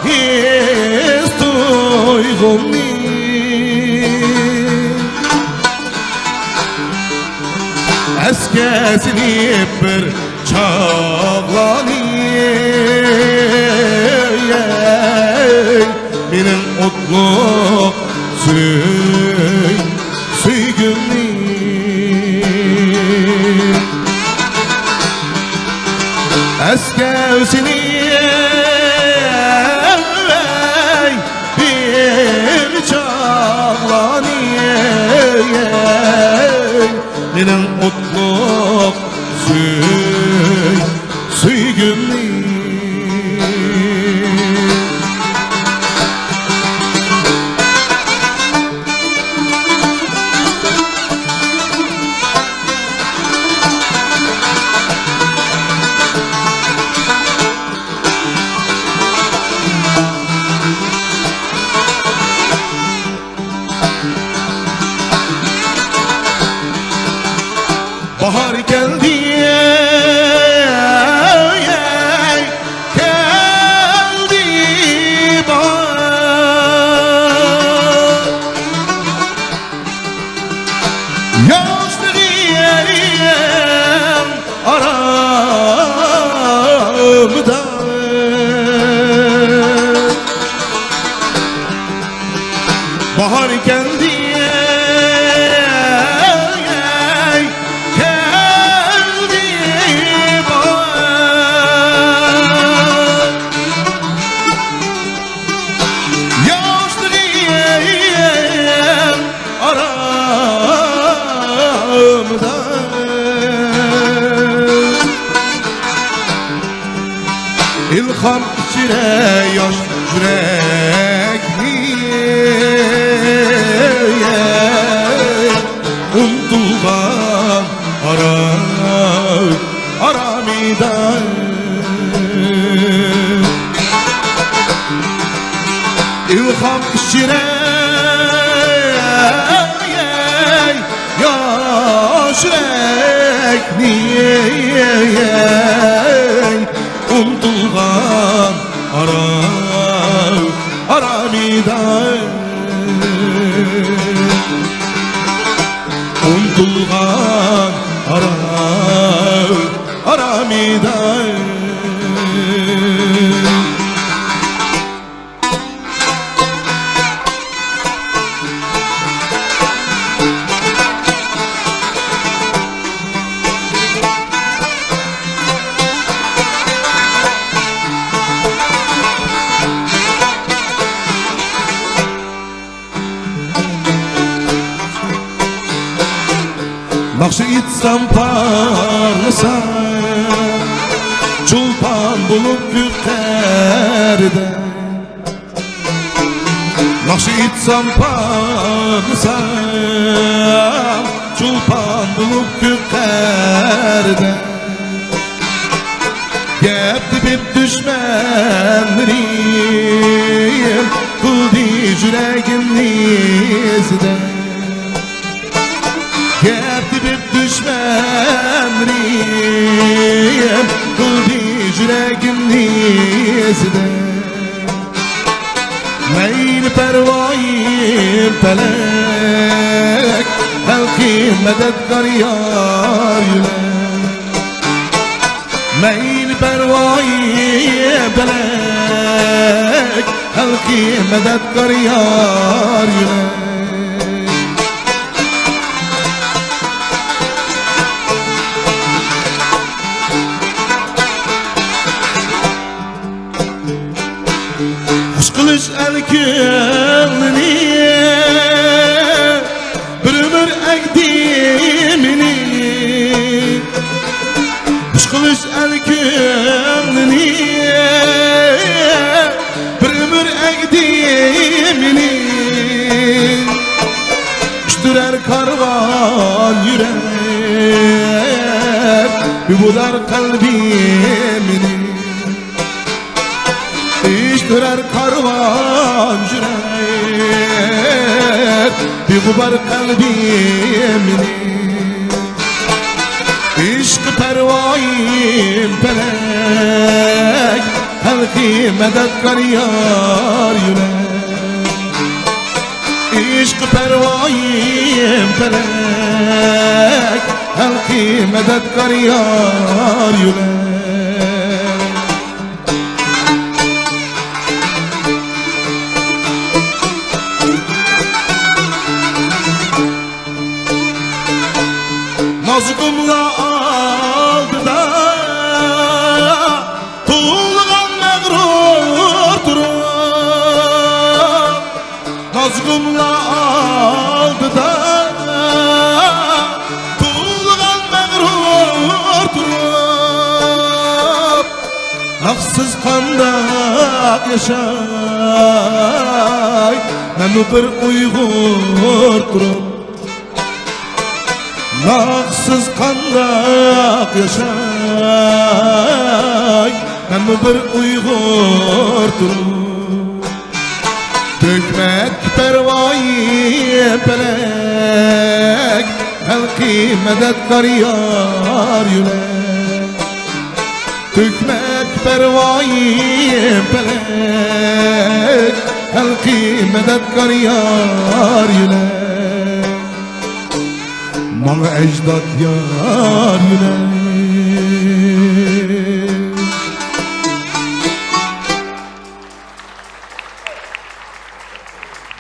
ھېس تۇيغۇمنى. ئەسكەسىنى بىر چاغلارنى، مېنىڭ ئوتلۇق سۆي-، سۆيگۈمنى. ئەسكەسىنى بىر چاغلارنى، مېنىڭ ئوتلۇق سۆي-، سۆيگۈمنى. باھار كەلدى، كەلدى باھار. ياشلىرىم ئارامىدا باھار كەلدى، كەلدى باھار. ياشلىرىم ئارامىدا ئىلھام ئىچرە ياش يۈرەكنى، ئۇنتۇلغان ئارا-، ئارامىدا. ئىلھام ئىچرە ياش يۈرەكنى، ئۇنتۇلغان ئارا-، ئارامىدا. ئۇنتۇلغان ئارا-، ئارامىدا. ناخشا ئېيتسام پارلىسام، چولپان بولۇپ كۆك تەردە. ناخشا ئېيتسام پارلىسام، چولپان بولۇپ كۆك قەردە، گەپ تېپىپ دۈشمەنلىرىم قىلدى يۈرەكىمنى ئېزىدە. گەپ تېپىپ دۈشمەنلىرىم قىلدى يۈرەكىمنى ئېزىدە. مەيلى پەرۋايىم پەلەك، خەلقىم مەدەتكار يار يۆلەك. مەيلى پەرۋايىم پەلەك، خەلقىم مەدەتكار يار يۆلەك. خۇش قىلىش ئەل كۆڭلىنى بىر ئۆمۈر ئەگدى مېنى. خۇش قىلىش ئەل كۆڭلىنى بىر ئۆمۈر ئەگدى مېنى. ئىشتۇرار كارۋان يۈرەر، بىبۇدار قەلبىمنى. ئىشتۇرار كارۋان يۈرەر، بىغۇبار قەلبىمنى. ئىشقى پەرۋايىم پەلەك، خەلقى مەدەتكار يار يۆلەك. ئىشقى پەرۋايىم پەلەك، خەلقى مەدەتكار يار يۆلەك. نازۇگۇملار ئالدىدا توۋلىغان مەغرۇر تۇرۇپ، نازۇگۇملار ئالدىدا توۋلىغان مەغرۇر تۇرۇپ، ناخشىسىز قانداق ياشاي مەنمۇ بىر ئۇيغۇر تۇرۇپ. ناخشىسىز قانداق ياشاي مەنمۇ بىر ئۇيغۇر تۇرۇپ. تۆكمەكتە پەرۋايىم پەلەك، خەلقى مەدەتكار يار يۆلەك. تۆكمەكتە پەرۋايىم پەلەك، خەلقى مەدەتكار يار يۆلەك. ماڭا ئەجداد يار يۆلەك.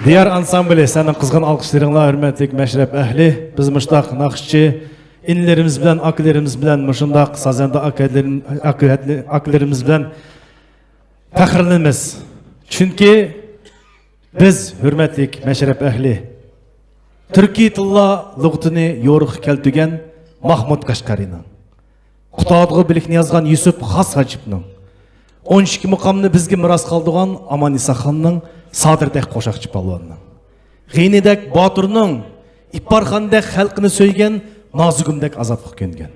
دىيار ئانسامبىلى، سەننىڭ قىزغىن ئالقىشلىرىڭلار، ھۆرمەتلىك مەشرەپ ئەھلى. بىز مۇشۇنداق ناخشىچى ئىنىلىرىمىز بىلەن، ئاكىلىرىمىز بىلەن، مۇشۇنداق سازەندە ئاكىلىرىم-، ئاكىلىرىمىز بىلەن پەخىرلىنىمىز. چۈنكى بىز، ھۆرمەتلىك مەشرەپ ئەھلى، تۈركىي تىللار لۇغىتىنى يورۇققا كەلتۈرگەن ماھمۇد قەشقەرىنىڭ، قۇتادغۇ بىلىكنى يازغان يۈسۈپ خاس ھاجىپنىڭ، ئون ئىككى مۇقامنى بىزگە مىراس قالدۇرغان ئامان ئىسا خاننىڭ، سادىردەك قوشاقچى پالۋاننىڭ، غېنىدەك باتۇرنىڭ، ئىپپارخاندەك خەلقىنى سۆيگەن، نازۇگۇمدەك ئازابقا كۆنگەن،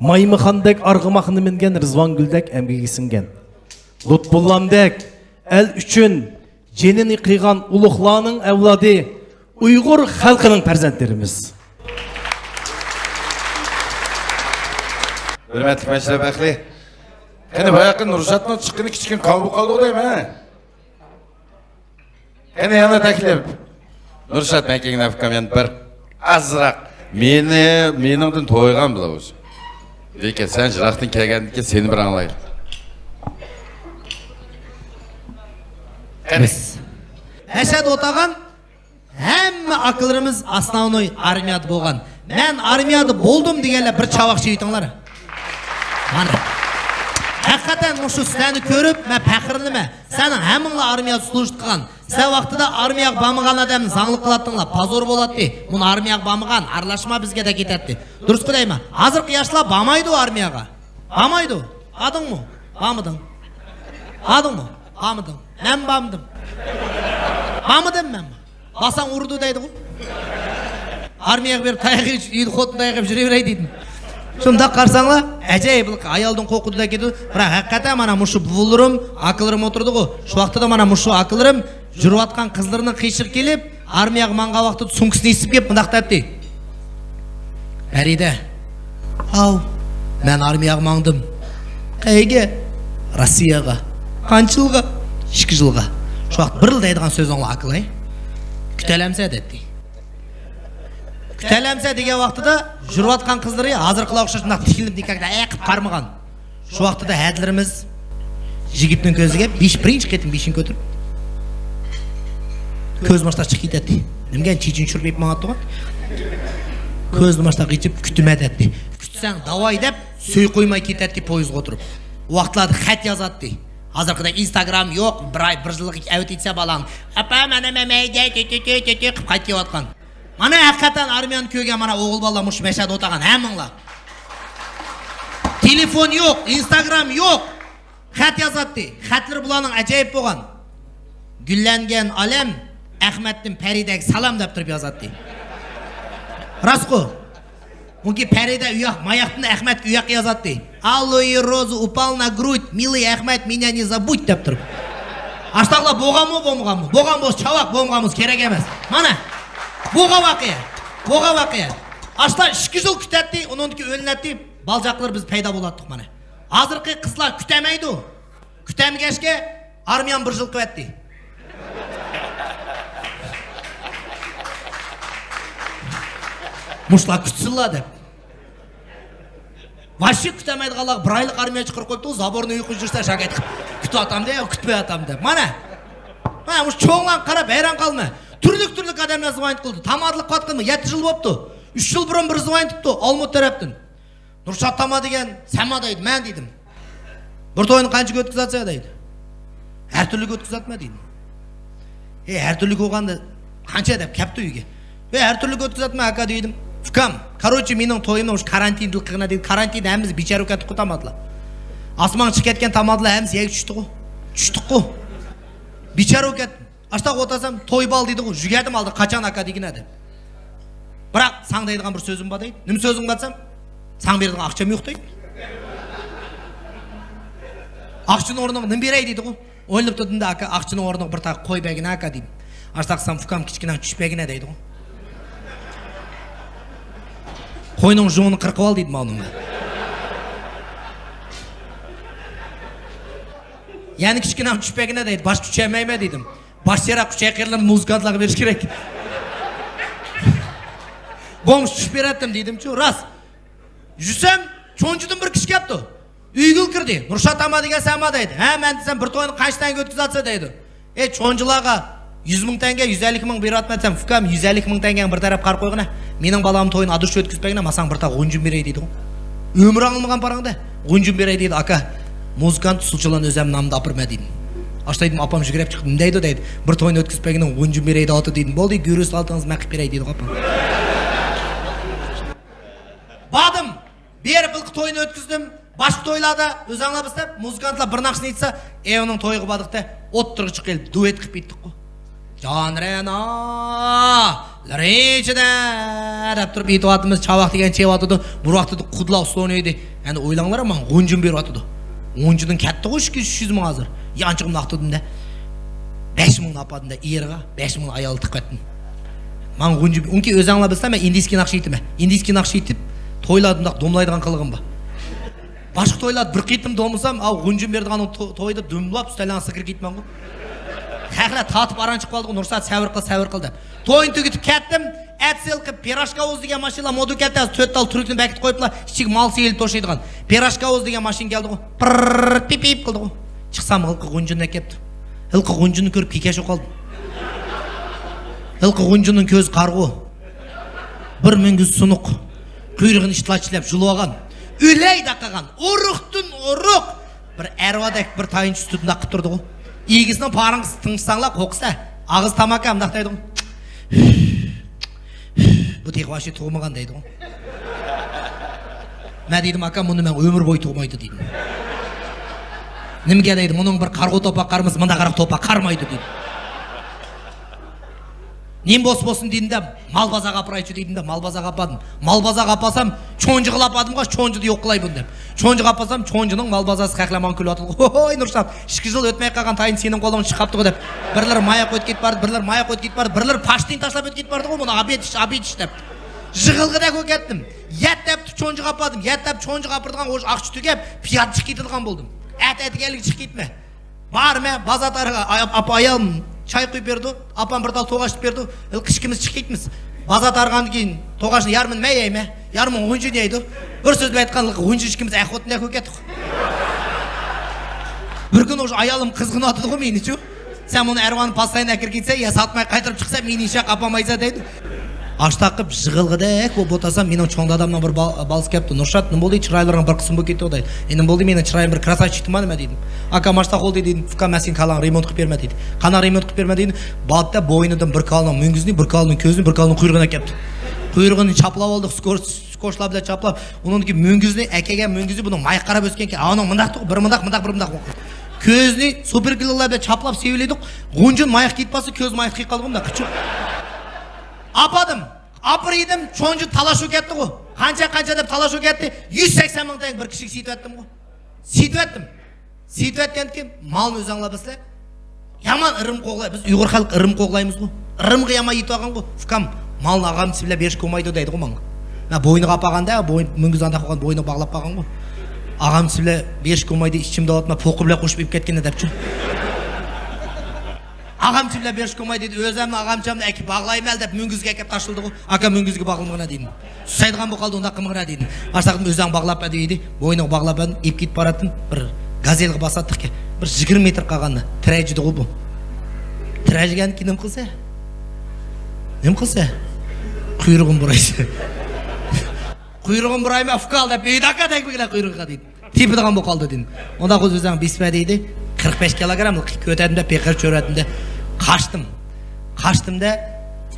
مايمىخاندەك ئارغىماقنى مىنگەن، رىزۋانگۈلدەك ئەمگىكى سىڭگەن، لۇتپۇللامدەك ئەل ئۈچۈن جېنىنى قىيغان ئۇلۇغلارنىڭ ئەۋلادى، ئۇيغۇر خەلقىنىڭ پەرزەنتلىرىمىز. ھۆرمەتلىك مەشرەپ ئەھلى، قېنى، باياقى نۇرشاتنىڭ چىققىنى كىچىككىنە كاۋا بولۇپ قالدىغۇ دەيمەن. قېنى، يەنە تەكلىپ. نۇرشات، مەن كەلگەن ئاكام يەنە بىر ئازراق مېنى، مېنىڭدىن تويغان بىلەن ئۆزى. لېكىن سەن يىراقتىن كەلگەندىكىن سېنى بىر ئاڭلايلى. قېنى. بىز مەشەدە ئولتۇرغان ھەممە ئاكىلىرىمىز ئاسناۋنوي ئارمىيەدە بولغان. مەن ئارمىيەدە بولدۇم دېگەنلەر بىر چاۋاك چېۋىتىڭلار. مانا. ھەقىقەتەن مۇشۇ سىلەرنى كۆرۈپ مەن پەخىرلىنىمەن. سەنىڭ ھەممىڭلار ئارمىيەدە سلۇژىت قىلغان. سەن ۋاقتىدا ئارمىيەگە بارمىغان ئادەمنى زاڭلىق قىلاتتىڭلار، پازور بولاتتى. مۇنۇ ئارمىيەگە بارمىغان، ئارىلاشما بىزگە دەپ كېتەتتى. دۇرۇسقۇ دەيمەن؟ ھازىرقى ياشلار بارمايدۇ ئارمىيەگە. بارمايدۇ. باردىڭمۇ؟ بارمىدىڭ. باردىڭمۇ؟ بارمىدىڭ. مەن بارمىدىم. بارمىدىم مەنمۇ. بارساڭ ئۇرىدۇ دەيدىغۇ. ئارمىيەگە بېرىپ تاياق يېيىش، ئۆيدە خوتۇن تاياق يەپ يۈرۈۋېرەي دېدىم. شۇنداق قارىساڭلار، ئەجەيىپ، ئايالدىن قورقىدۇ دەپ كېتىدۇ. بىراق ھەقىقەتەن مانا مۇشۇ بوۋىلىرىم، ئاكىلىرىم ئولتۇرىدىغۇ، شۇ ۋاقتىدا مانا مۇشۇ ئاكىلىرىم جۈرۈۋاتقان قىزلىرىنىڭ قېشىغا كېلىپ، ئارمىيەگە ماڭغان ۋاقتىدا سومكىسىنى ئېسىپ كېلىپ مۇنداق دەيتتى. پەرىدە، ھاۋ، مەن ئارمىيەگە ماڭدىم. قەيەرگە؟ روسىيەگە. قانچە يىلغا؟ ئىككى يىلغا. شۇ ۋاقىت بىرلا دەيدىغان سۆزۈڭلار ئاكىلاي. كۈتەلەمسە دەيتتى. كۈتەلەمسە دېگەن ۋاقتىدا يۈرۈۋاتقان قىزلىرى ھازىرقىلارغا ئوخشاش شۇنداق تىكىلىپ نىكاھتا ئەقىپ قارىمىغان. شۇ ۋاقتىدا ھەدىلىرىمىز يىگىتنىڭ كۆزىگە بېشى، بىرىنچى قېتىم بېشىنى كۆتۈرۈپ، كۆزى ماشتا چىقىپ كېتەتتى. نېمىگە چېچىنى چۈشۈرۈپ ماڭاتتىغۇ؟ كۆزى ماشتا قېچىپ، كۈتىمەن دەتتى. كۈتسەڭ داۋاي دەپ، سۆي قويماي كېتەتتى پويىزغا ئولتۇرۇپ. ئۇ ۋاقىتلاردا خەت يازاتتى. ھازىرقىدەك ئىنستاگرام يوق، بىر ئاي، بىر يىللىق ئەۋەتىۋەتسە بالاڭ. ئاپا، مانا مەمەيگە تۆ، تۆ، تۆ، تۆ، تۆ قىلىپ قايتىۋاتقان. مانا ھەقىقەتەن ئارمىيەنى كۆرگەن مانا ئوغۇل بالىلار مۇشۇ مەشەدە ئولتۇرغان ھەممىڭلار. تېلېفون يوق، ئىنستاگرام يوق. خەت يازاتتى. خەتلىرى بۇلارنىڭ ئەجايىپ بولغان. گۈللەنگەن ئالەم، ئەخمەتتىن پەرىدەگە سالام دەپ تۇرۇپ يازاتتى. راستقۇ؟ ئۇنكى پەرىدە ئۇياق، ماياقتىن ئەخمەتكە ئۇياق يازاتتى. «Алые розы упал на грудь, милый Ахмат, меня не забудь» دەپ تۇرۇپ. ئاشتاقلار بولغانمۇ، بولمىغانمۇ؟ بولغان بولسا چاۋاك، بولمىغان بولسا كېرەك ئەمەس. مانا، بولغان ۋەقە. بولغان ۋەقە. ئاشتا ئىككى يىل كۈتەتتى، ئۇنىڭدىكى ئۆلۈنەتتى، بالجاقلىرى بىز پەيدا بولاتتۇق مانا. ھازىرقى قىزلار كۈتەمەيدۇ. كۈتەلمىگەچكە ئارمىيەم بىر يىل قىلىۋەتتى. مۇشۇلار كۈتسۇنلا دەپ. ۋاششى كۈتەلمەيدىغانلارغا بىر ئايلىق ئارمىيە چىقىرىپ قويۇپتۇ، زابورنى ئۇيقۇ يۈرسە شاكايت قىلىپ، كۈتۈۋاتام دەپ، كۈتمەيۋاتام دەپ. مانا. مانا مۇشۇ چوڭلارنى قاراپ ھەيران قالما. تۈرلۈك تۈرلۈك ئادەملەر زىيارەت قىلدى. تامادىلىق قاتقىنىمۇ يەتتە يىل بوپتۇ. ئۈچ يىل بۇرۇن بىر زىيارەت قىپتۇ، ئالمۇت تەرەپتىن. نۇرشات تاما دېگەن، سەنما دەيدۇ، مەن دېدىم. بىر توينى قانچىگە ئۆتكۈزەتسەن دەيدۇ. ھەر تۈرلۈك ئۆتكۈزەتمەن دېدىم. ئەي، ھەر تۈرلۈك بولغاندا قانچە دەپ كەپتۇ ئۆيگە. ئەي، ھەر تۈرلۈك ئۆتكۈزەتمەن ئاكا دېدىم. ئۇكام، كاروچى مېنىڭ تويۇمنى مۇشۇ كارانتىندا قىلغىنا دېدى. كارانتىندا ھەممىسى بىچارە كەتتىغۇ تامادىلار. ئاسمانغا چىقىپ كەتكەن تامادىلار ھەممىسى يەرگە چۈشتىغۇ. چۈشتۇققۇ. بىچارە كەتتى. ئاشتاق ئولتۇرسام، توي بال دېدىغۇ، يۈگەردىم ئالدىغا، قاچان ئاكا دېگىنە دەپ. بىراق، ساڭا دەيدىغان بىر سۆزۈم بار دەيدۇ. نېمە سۆزۈڭ بار دېسەم، ساڭا بېرىدىغان ئاقچام يوق دەيدۇ. ئاقچىنىڭ ئورنىغا نېمە بېرەي دېدىغۇ. ئويلىنىپ تۇردۇم-دە، ئاكا، ئاقچىنىڭ ئورنىغا بىر تال قوي بەرگىنە ئاكا دېدىم. ئاشتاق قىلسام، ئۇكام، كىچىككىنە چۈش بەرگىنە دەيدىغۇ. قوينىڭ ژۇڭىنى قىرقىۋال دېدىم ئاۋۇنىڭغا. يەنە كىچىككىنە چۈش بەرگىنە دەيدۇ. باشقا چۈشەلمەيمەن دېدىم. باش چىراغ ئۈچەي قېرىلىرىنى مۇزىكانتلارغا بېرىش كېرەك. بومۇش چۈشۈپ بېرەتتىم دېدىمچۇ، راست. يۈرسەم، چونجىدىن بىر كىشى كەپتۇ. ئۆيگىلا كىردى. نۇرشات تاما دېگەن سەنما دەيدۇ. ھە، مەن دېسەم، بىر توينى قانچە تەڭگە ئۆتكۈزەتسە دەيدۇ. ئەي، چونجىلارغا يۈز مىڭ تەڭگە، يۈز ئەللىك مىڭ بېرىۋاتىمەن دېسەم، ئۇكام، يۈز ئەللىك مىڭ تەڭگەڭنى بىر تەرەپ قارا قويغىنا. مېنىڭ بالامنىڭ تويىنى ئادۇرۇش ئۆتكۈزۈپ بەرگىنە، مانا ساڭا بىر تال غۇنچىنى بېرەي دېدىغۇ. ئۆمرۈڭ ئاڭلىمىغان پاراڭدا غۇنچىنى بېرەي دېدى، ئاكا. مۇزىكانت ئۇسسۇلچىلارنى ئۆزۈمنىڭ نامىدا ئاپىرىمەن دېدىم. ئاشتا دېدىم، ئاپام يۈگۈرۈپ چىقتى، نېمە دەيدۇ دەيدۇ. بىر توينى ئۆتكۈزۈپ بەرگىنىڭ غۇنچىنى بېرەي دەۋاتىدۇ دېدىم. بولدى، گۈرۈس ئالتىڭىز مەن قىلىپ بېرەي دېدىغۇ ئاپام. باردىم. بېرىپ ھېلىقى توينى ئۆتكۈزدۈم. باشقا تويلاردا ئۆزۈڭلار بىلسە، مۇزىكانتلار بىر ناخشىنى ئېيتسا، ئېۋىنىڭ تويىغا باردۇق-تە، ئوتتۇرىغا چىقىپ دۇئېت قىلىپ ئېيتتۇققۇ. جان رېنالار ئىچىدە دەپ تۇرۇپ ئېيتىۋاتىمىز، چاۋاك دېگەن چېۋاتىدۇ. بۇ ۋاقىتتا قۇدىلا ئۇسسۇل ئوينايدۇ. ئەنە ئويلاڭلار، ماڭا غۇنچىنى بېرىۋاتىدۇ. غۇنچىدىن كەتتىغۇ ئىككى يۈز، ئۈچ يۈز مىڭ ھازىر. يانچۇقۇمنى ئاقتۇردۇم-دە. بەش مىڭنى ئاپاردىم-دە ئېرىغا، بەش مىڭنى ئايالىغا تىقىۋەتتىم. ماڭا غۇنچە، ئۇنكى ئۆزەڭلار بىلسە، مەن ئىندىيسكىي ناخشا ئېيتىمەن. ئىندىيسكىي ناخشا ئېيتىپ، تويلاردا مۇنداق دوملايدىغان قىلىقىم بار. باشقا تويلاردا بىر قېتىم دوملىسام، ئاۋۇ غۇنچىنى بېرىدىغان تو-، تويدا دوملاپ، ئۈستەلنىڭ ئاستىغا كىرىپ كېتىمەنغۇ. خەقلەر تارتىپ ئاران چىقىپ قالدىغۇ، نۇرسات سەۋر قىل، سەۋر قىل دەپ. توينى تۈگىتىپ كەتتىم. ئەتىسى ھېلىقى پىراشكاۋوز دېگەن ماشىنىلار مودا كەتتى، ھازىر تۆت تال تۈركنى بەكىتىپ قويۇپلا، ئىچىگە مال سېلىپ توشۇيدىغان. پىراشكاۋوز دېگەن ماشىنا كەلدىغۇ. پىرررر، پىپ پىپ قىلدىغۇ. چىقسام، ھېلىقى غۇنچىنى ئەكەپتۇ. ھېلىقى غۇنچىنى كۆرۈپ كېكەچ بولۇپ قالدىم. ھېلىقى غۇنچىنىڭ كۆزى قارىغۇ. بىر مۈڭگۈز سۇنۇق. قۇيرۇقىنى ئىتلار چىشلەپ يۇلۇۋالغان. ئۆلەي دەپ قالغان. ئۇرۇقتىن ئۇرۇق. بىر ئەرۋادەك بىر تايىنچ ئۈستىدە ناق قىلىپ تۇرىدىغۇ. ئىگىسىنىڭ پارىڭىسىنى تىڭشىساڭلا قورقىسەن. ئاغزى تاماكا مۇنداق دەيدىغۇ. بۇ تېخى ۋاھشىي تۇغمىغان دەيدىغۇ. مەن دېدىم، ئاكا، بۇنى مەن ئۆمۈر بويى تۇغمايدۇ دېدىم. نېمىگە دەيدۇ، بۇنىڭ بىر قارىغۇ توپا قارىمىسا، مۇنداق قارىغۇ توپا قارىمايدۇ دېدى. نېمە بولسا بولسۇن دېدىم دە، مال بازارغا ئاپىرايچۇ دېدىم دە، مال بازارغا ئاپاردىم. مال بازارغا ئاپارسام، چونجىغا ئاپاردىمغۇ، چونجىدا يوق قىلاي بۇنى دەپ. چونجىغا ئاپارسام، چونجىنىڭ مال بازارسى خەقلەر ماڭا كۈلۈۋاتىدۇ. ھوي نۇرشات، ئىككى يىل ئۆتمەي قالغان تايىنى سېنىڭ قولۇڭدىن چىقىپتىغۇ دەپ. بىرلىرى ماياق ئۆتۈپ كېتىپ باردى، بىرلىرى ماياق ئۆتۈپ كېتىپ باردى، بىرلىرى پاشتىنى تاشلاپ ئۆتۈپ كېتىپ باردىغۇ، بۇنى ئابىدىش، ئابىدىش دەپ. يىغلىغۇدەك بولۇپ كەتتىم. يەتتە ھەپتە چونجىغا ئاپاردىم. يەتتە ھەپتە چونجىغا ئاپىرىدىغان ئوش ئاقچا تۈگەپ، پىيادە چىقىپ كېتىدىغان بولدۇم. ئەتە ئەتىگەنلىك چىقىپ كېتىمەن. بارىمەن، بازار تارىغا، ئايام، ئاپا، ئايالىم چاي قۇيۇپ بېرىدۇ، ئاپام بىر تال توغاچ ئېلىپ بېرىدۇ. ھېلىقى ئىككىمىز چىقىپ كېتىمىز. بازار تارىغاندىن كېيىن توغاچنى يارىمىنى مەن يەيمەن، يارىمىنى غۇنچىنى يەيدۇ. بىر سۆز بىلەن ئېيتقاندا، غۇنچىنى ئىككىمىز ئەخوتنى كۆكەتتۇق. بىر كۈنى ئوشۇ ئايالىم قىزغىنىۋاتىدىغۇ مېنىچۇ. سەن بۇنى ئەرۋانى پاسلاينى ئەكىرگىنسەن، يا ساتماي قايتۇرۇپ چىقسا، مېنى ئىشاق ئاپالمايسەن دەيدۇ. ئاشتاق قىلىپ يىغلىغۇدەك بولۇپ ئولتۇرسام، مېنىڭ چوڭ دادامنىڭ بىر با-، بالىسى كەپتۇ. نۇرشات، نېمە بولدى؟ چىرايلىرىڭ بىر قىسىم بولۇپ كېتىۋاتىدۇ. ئە، نېمە بولدى؟ مېنىڭ چىرايىم بىر كراساۋچىك چىقتىمۇ نېمە دېدىم. ئاكام ئاشتاق بولدى دېدىم. ئۇكام، مەن سېنىڭ كاللاڭنى رېمونت قىلىپ بېرىمەن دېدى. قانداق رېمونت قىلىپ بېرىمەن دېدىم. باردى-دە، بوينىدىن بىر كالىنىڭ مۈڭگۈزىنى، بىر كالىنىڭ كۆزىنى، بىر كالىنىڭ قۇيرۇقىنى ئەكەپتۇ. قۇيرۇقىنى چاپلاپ ئالدۇق، سكوش-، سكوچلار بىلەن چاپلاپ. ئۇنىڭدىكى مۈڭگۈزنى ئەكەلگەن مۈڭگۈزى بۇنىڭ مايغا قاراپ ئۆسكەنكەن. ئانىڭ مۇنداق تۇغ-، بىر مۇنداق، مۇنداق، بىر مۇنداق. كۆزىنى سۇپېركلىنلار بىلەن چاپلاپ سېۋىلىدۇق. غۇنچىن مايغا كېتىپ قالسا، كۆز مايغا كېتىپ قالىدىغۇ، مۇنداق قىچۇ. ئاپادىم، ئاپىرىدىم، چونجى تالاشىپ كەتتىغۇ. قانچە، قانچە دەپ تالاشىپ كەتتى. يۈز سەكسەن مىڭ تەڭگە بىر كىشىگە سېتىۋەتتىمغۇ. سېتىۋەتتىم. سېتىۋەتكەندىن كېيىن مالنى ئۆزۈڭلار بىلسىلەر. يامان ئىرىم قوغلاي. بىز ئۇيغۇر خەلقى ئىرىم قوغلايمىزغۇ. ئىرىمغا يامان يېتىۋالغانغۇ. ئۇكام، مالنى ئاغامچىسى بىلەن بېرىشكە بولمايدۇ دەيدىغۇ ماڭا. مەن بوينىغا ئاپارغاندا، بويۇن، مۈڭگۈز ئانداق بولغان، بوينىغا باغلاپ قالغانغۇ. ئاغامچىسى بىلەن بېرىشكە بولمايدۇ، ئىچىمدە ئاتما، پوقى بىلەن قوشۇپ ئېلىپ كەتكىنى دەپچۇ. ئاغامچى بىلەن بېرىشكە بولمايدۇ دېدى. ئۆزۈمنى ئاغامچامنى ئەكىپ باغلايمەن دەپ مۈڭگۈزگە ئەكەپ تاشلىدىغۇ. ئاكا، مۈڭگۈزگە باغلىمىغىنا دېدىم. سۇسايدىغان بولۇپ قالدى، ئۇنداق قىلمىغىنا دېدىم. ئاشتاقتىن ئۆزۈڭ باغلاپ بەر دېدى. بوينىغا باغلاپ بەردىم، ئېلىپ كېتىپ باراتتىم. بىر گازېلغا باساتتىقكەن. بىر يىگىرمە مېتىر قالغاندا تىرەجىدىغۇ بۇ. تىرەجىگەنكى نېمە قىلسا؟ نېمە قىلسا؟ قۇيرۇقىنى بۇرايسا. قۇيرۇقىنى بۇرايمەن، ئۇكال دەپ، ئۆيدە ئاكا تەگمىگىنە قۇيرۇقىغا دېدى. تېپىدىغان بولۇپ قالدى دېدىم. ئۇنداق بولسا ئۆزۈڭ بېسىپ بەر دېدى. قىرىق بەش كىلوگراملىق كۆتەردىم-دە، پېقىر چۆرەتتىم-دە، قاچتىم. قاچتىم-دە،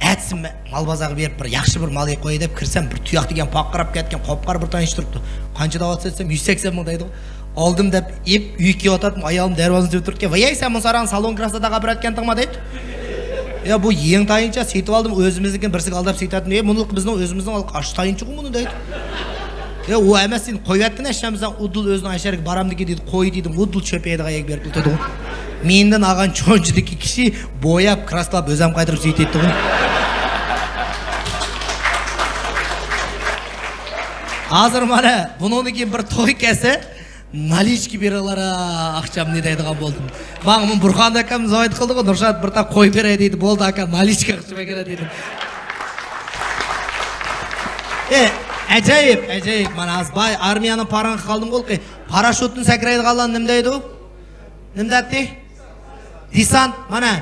ئەتىسى مە-، مال بازارغا بېرىپ، بىر ياخشى بىر مال ئېلىپ قوياي دەپ كىرسەم، بىر تۇياق دېگەن پارقىراپ كەتكەن، قاپقارا بىر تايىنچە تۇرۇپتۇ. قانچە دەۋاتىسىز دېسەم، يۈز سەكسەن مىڭ دەيدىغۇ. ئالدىم دەپ ئېلىپ، ئۆيگە كېلىۋاتاتتىم، ئايالىم دەرۋازىنى تۈرۈپ تۇرۇپتىكەن. ۋاي، سەن بۇ ساراڭ سالون كراساداغا ئاپىرىۋەتكەنتىڭما دەيدۇ. يا، بۇ يېڭى تايىنچە سېتىۋالدىم، ئۆزىمىزنىڭكىنى بىرسىگە ئالداپ سېتىۋەتتىم. ئەي، بۇنىڭ بىزنىڭ ئۆزىمىزنىڭ ئاشۇ تايىنچىغۇ بۇنى دەيدۇ. يا، ئۇ ئەمەس، سېنى قويۇۋەتكىنە ئەشەمىزدىن ئۇدۇل ئۆزىنىڭ ئەشەرگە بارامدىكى دېدى، قوي دېدىم، ئۇدۇل چۆپ يەيدىغان يەرگە بېرىپ ئولتۇردىغۇ. مېندىن ئالغان چونچىدىكى كىشى بوياپ، كراسلاپ، ئۆزەم قايتۇرۇپ سېتىۋېتىدىغۇ. ھازىر مانا بۇنىڭدىن كېيىن بىر توي كەلسە، نالىچكا بېرىڭلار، ئاقچامنى دەيدىغان بولدۇم. ماڭا بۇ بۇرخان ئاكام زاۋايىت قىلدىغۇ، نۇرشات بىر تاق قوي بېرەي دېدى، بولدى ئاكا، نالىچكا ئاقچا بەرگىنە دېدىم. ئە، ئەجايىپ، ئەجايىپ، مانا ھازىر باي ئارمىيەنىڭ پاراڭغا قالدىم قولقى. پاراشوتتىن سەكرەيدىغانلار نېمە دەيدۇ؟ نېمە دەتتى؟ دېسانت، مانا.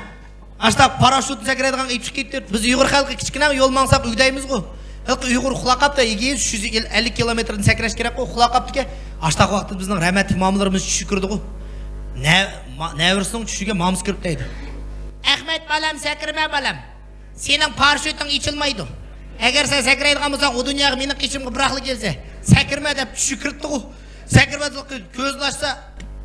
ئاشتاق پاراشوت سەكرەيدىغان ئېيتىپ كېتىپ، بىز ئۇيغۇر خەلقى كىچىككىنە يول ماڭساق ئۆگدەيمىزغۇ. ھېلىقى ئۇيغۇر ئۇخلاپ قاپتۇ، ئىككى يۈز، ئۈچ يۈز ئەللىك كىلومېتىردىن سەكرەش كېرەكقۇ، ئۇخلاپ قاپتىكەن. ئاشتاق ۋاقىتتا بىزنىڭ رەھمەتلىك مامىلىرىمىز چۈش كۆردىغۇ. نە-، ما-، نەۋرىسىنىڭ چۈشىگە مامىسى كىرىپ دەيدۇ. ئەخمەت بالام، سەكرىمە بالام. سېنىڭ پاراشوتۇڭ ئېچىلمايدۇ. ئەگەر سەن سەكرەيدىغان بولساڭ، ئۇ دۇنياغا مېنىڭ قېشىمغا بىراقلا كەلسە. سەكرىمە دەپ چۈش كىرىپتىغۇ. سەكرىمە دەپ كۆزىنى ئاچسا،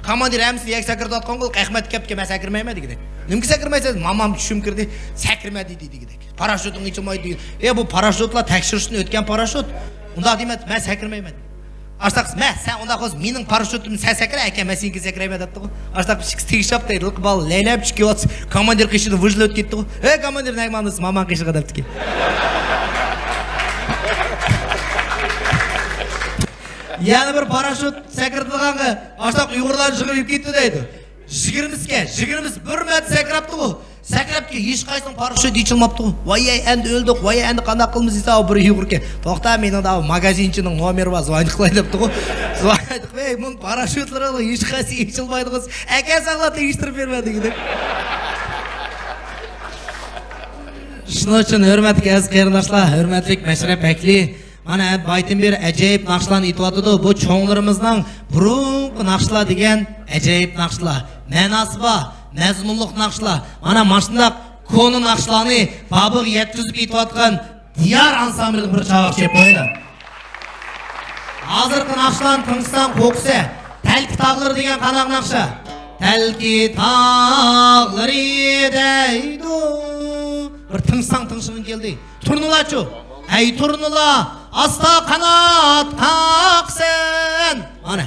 كاماندىر ھەممىسىنى يەككە سەكرىتىۋاتقان قىلىپ، ئەخمەت كەپكە، مەن سەكرىمەيمەن دېگۈدەك. نېمىگە سەكرىمەيسەن؟ مامام چۈشۈم كىردى، سەكرىمە دېدى دېگۈدەك. پاراشوتۇڭ ئېچىلمايدۇ دېگەن. ئە، بۇ پاراشوتلار تەكشۈرۈشتىن ئۆتكەن پاراشوت. ئۇنداق دېمەيتتى، مەن سەكرىمەيمەن. ئاشتاق، مە، سەن ئۇنداق بولسا مېنىڭ پاراشوتۇمنى سەن سەكرە، ئەكە، مەن سېنىڭكىنى سەكرەيمەن دەپتىغۇ. ئاشتاق ئىككىسى تېگىشىپ دەيدۇ، بالىلار لەيلەپ چۈشۈپ كېلىۋاتىسىز. كاماندىر قېشىدا ۋىژلىۋېتىپ كەتتىغۇ. ھەي، كاماندىر، نەگە ماڭدىسىز؟ مامان قېشىغا دەپتىكەن. يەنە بىر پاراشوت سەكرىتىدىغانغا ئاشتاق ئۇيغۇرلارنى يىغىۋېلىپ كېتىدۇ دەيدۇ. يىگىرمىسىكەن، يىگىرمىسى بىر مەتتە سەكرەپتىغۇ. سەكرەپكەن، ھېچقايسىنىڭ پاراشوتى ئېچىلماپتىغۇ. ۋايەي، ئەمدى ئۆلدۇق، ۋايەي، ئەمدى قانداق قىلىمىز دېسە، ئاۋۇ بىر ئۇيغۇركەن. توختا، مېنىڭدە ئاۋۇ ماگازىنچىنىڭ نومېرى بار، زۇۋايدۇقلاي دەپتىغۇ. زۇۋايدۇق، ۋەي، مۇنىڭ پاراشوتلىرى ھېچقايسى ئېچىلمايدىغۇ. ئەكەلسەڭلار تېگىشتۈرۈپ بېرىمەن دېگۈدەك. شۇنىڭ ئۈچۈن ھۆرمەتلىك ئەزىز قېرىنداشلار، ھۆرمەتلىك مەشرەپ ۋەكىلى، مانا، بايىتىن بېرى ئەجايىپ ناخشىلارنى ئېيتىۋاتىدۇ. بۇ چوڭلىرىمىزنىڭ بۇرۇنقى ناخشىلار دېگەن ئەجايىپ ناخشىلار. مەناسى بار، مەزمۇنلۇق ناخشىلار. مانا، ماشۇنداق كونا ناخشىلارنى بابىغا يەتكۈزۈپ ئېيتىۋاتقان دىيار ئانسامبىلىغا بىر چاۋاك چېلىپ قويايلى. ھازىرقى ناخشىلارنى تىڭشىساڭ قورقىسەن. تەلكە تاغلىرى دېگەن قانداق ناخشا؟ تەلكە تاغلىرى دەيدۇ. بىر تىڭشىساڭ تىڭشىغىڭ كەلدى. تۇرنىلارچۇ؟ ھەي تۇرنىلار، ئاستا قانات قاقسىن. مانا،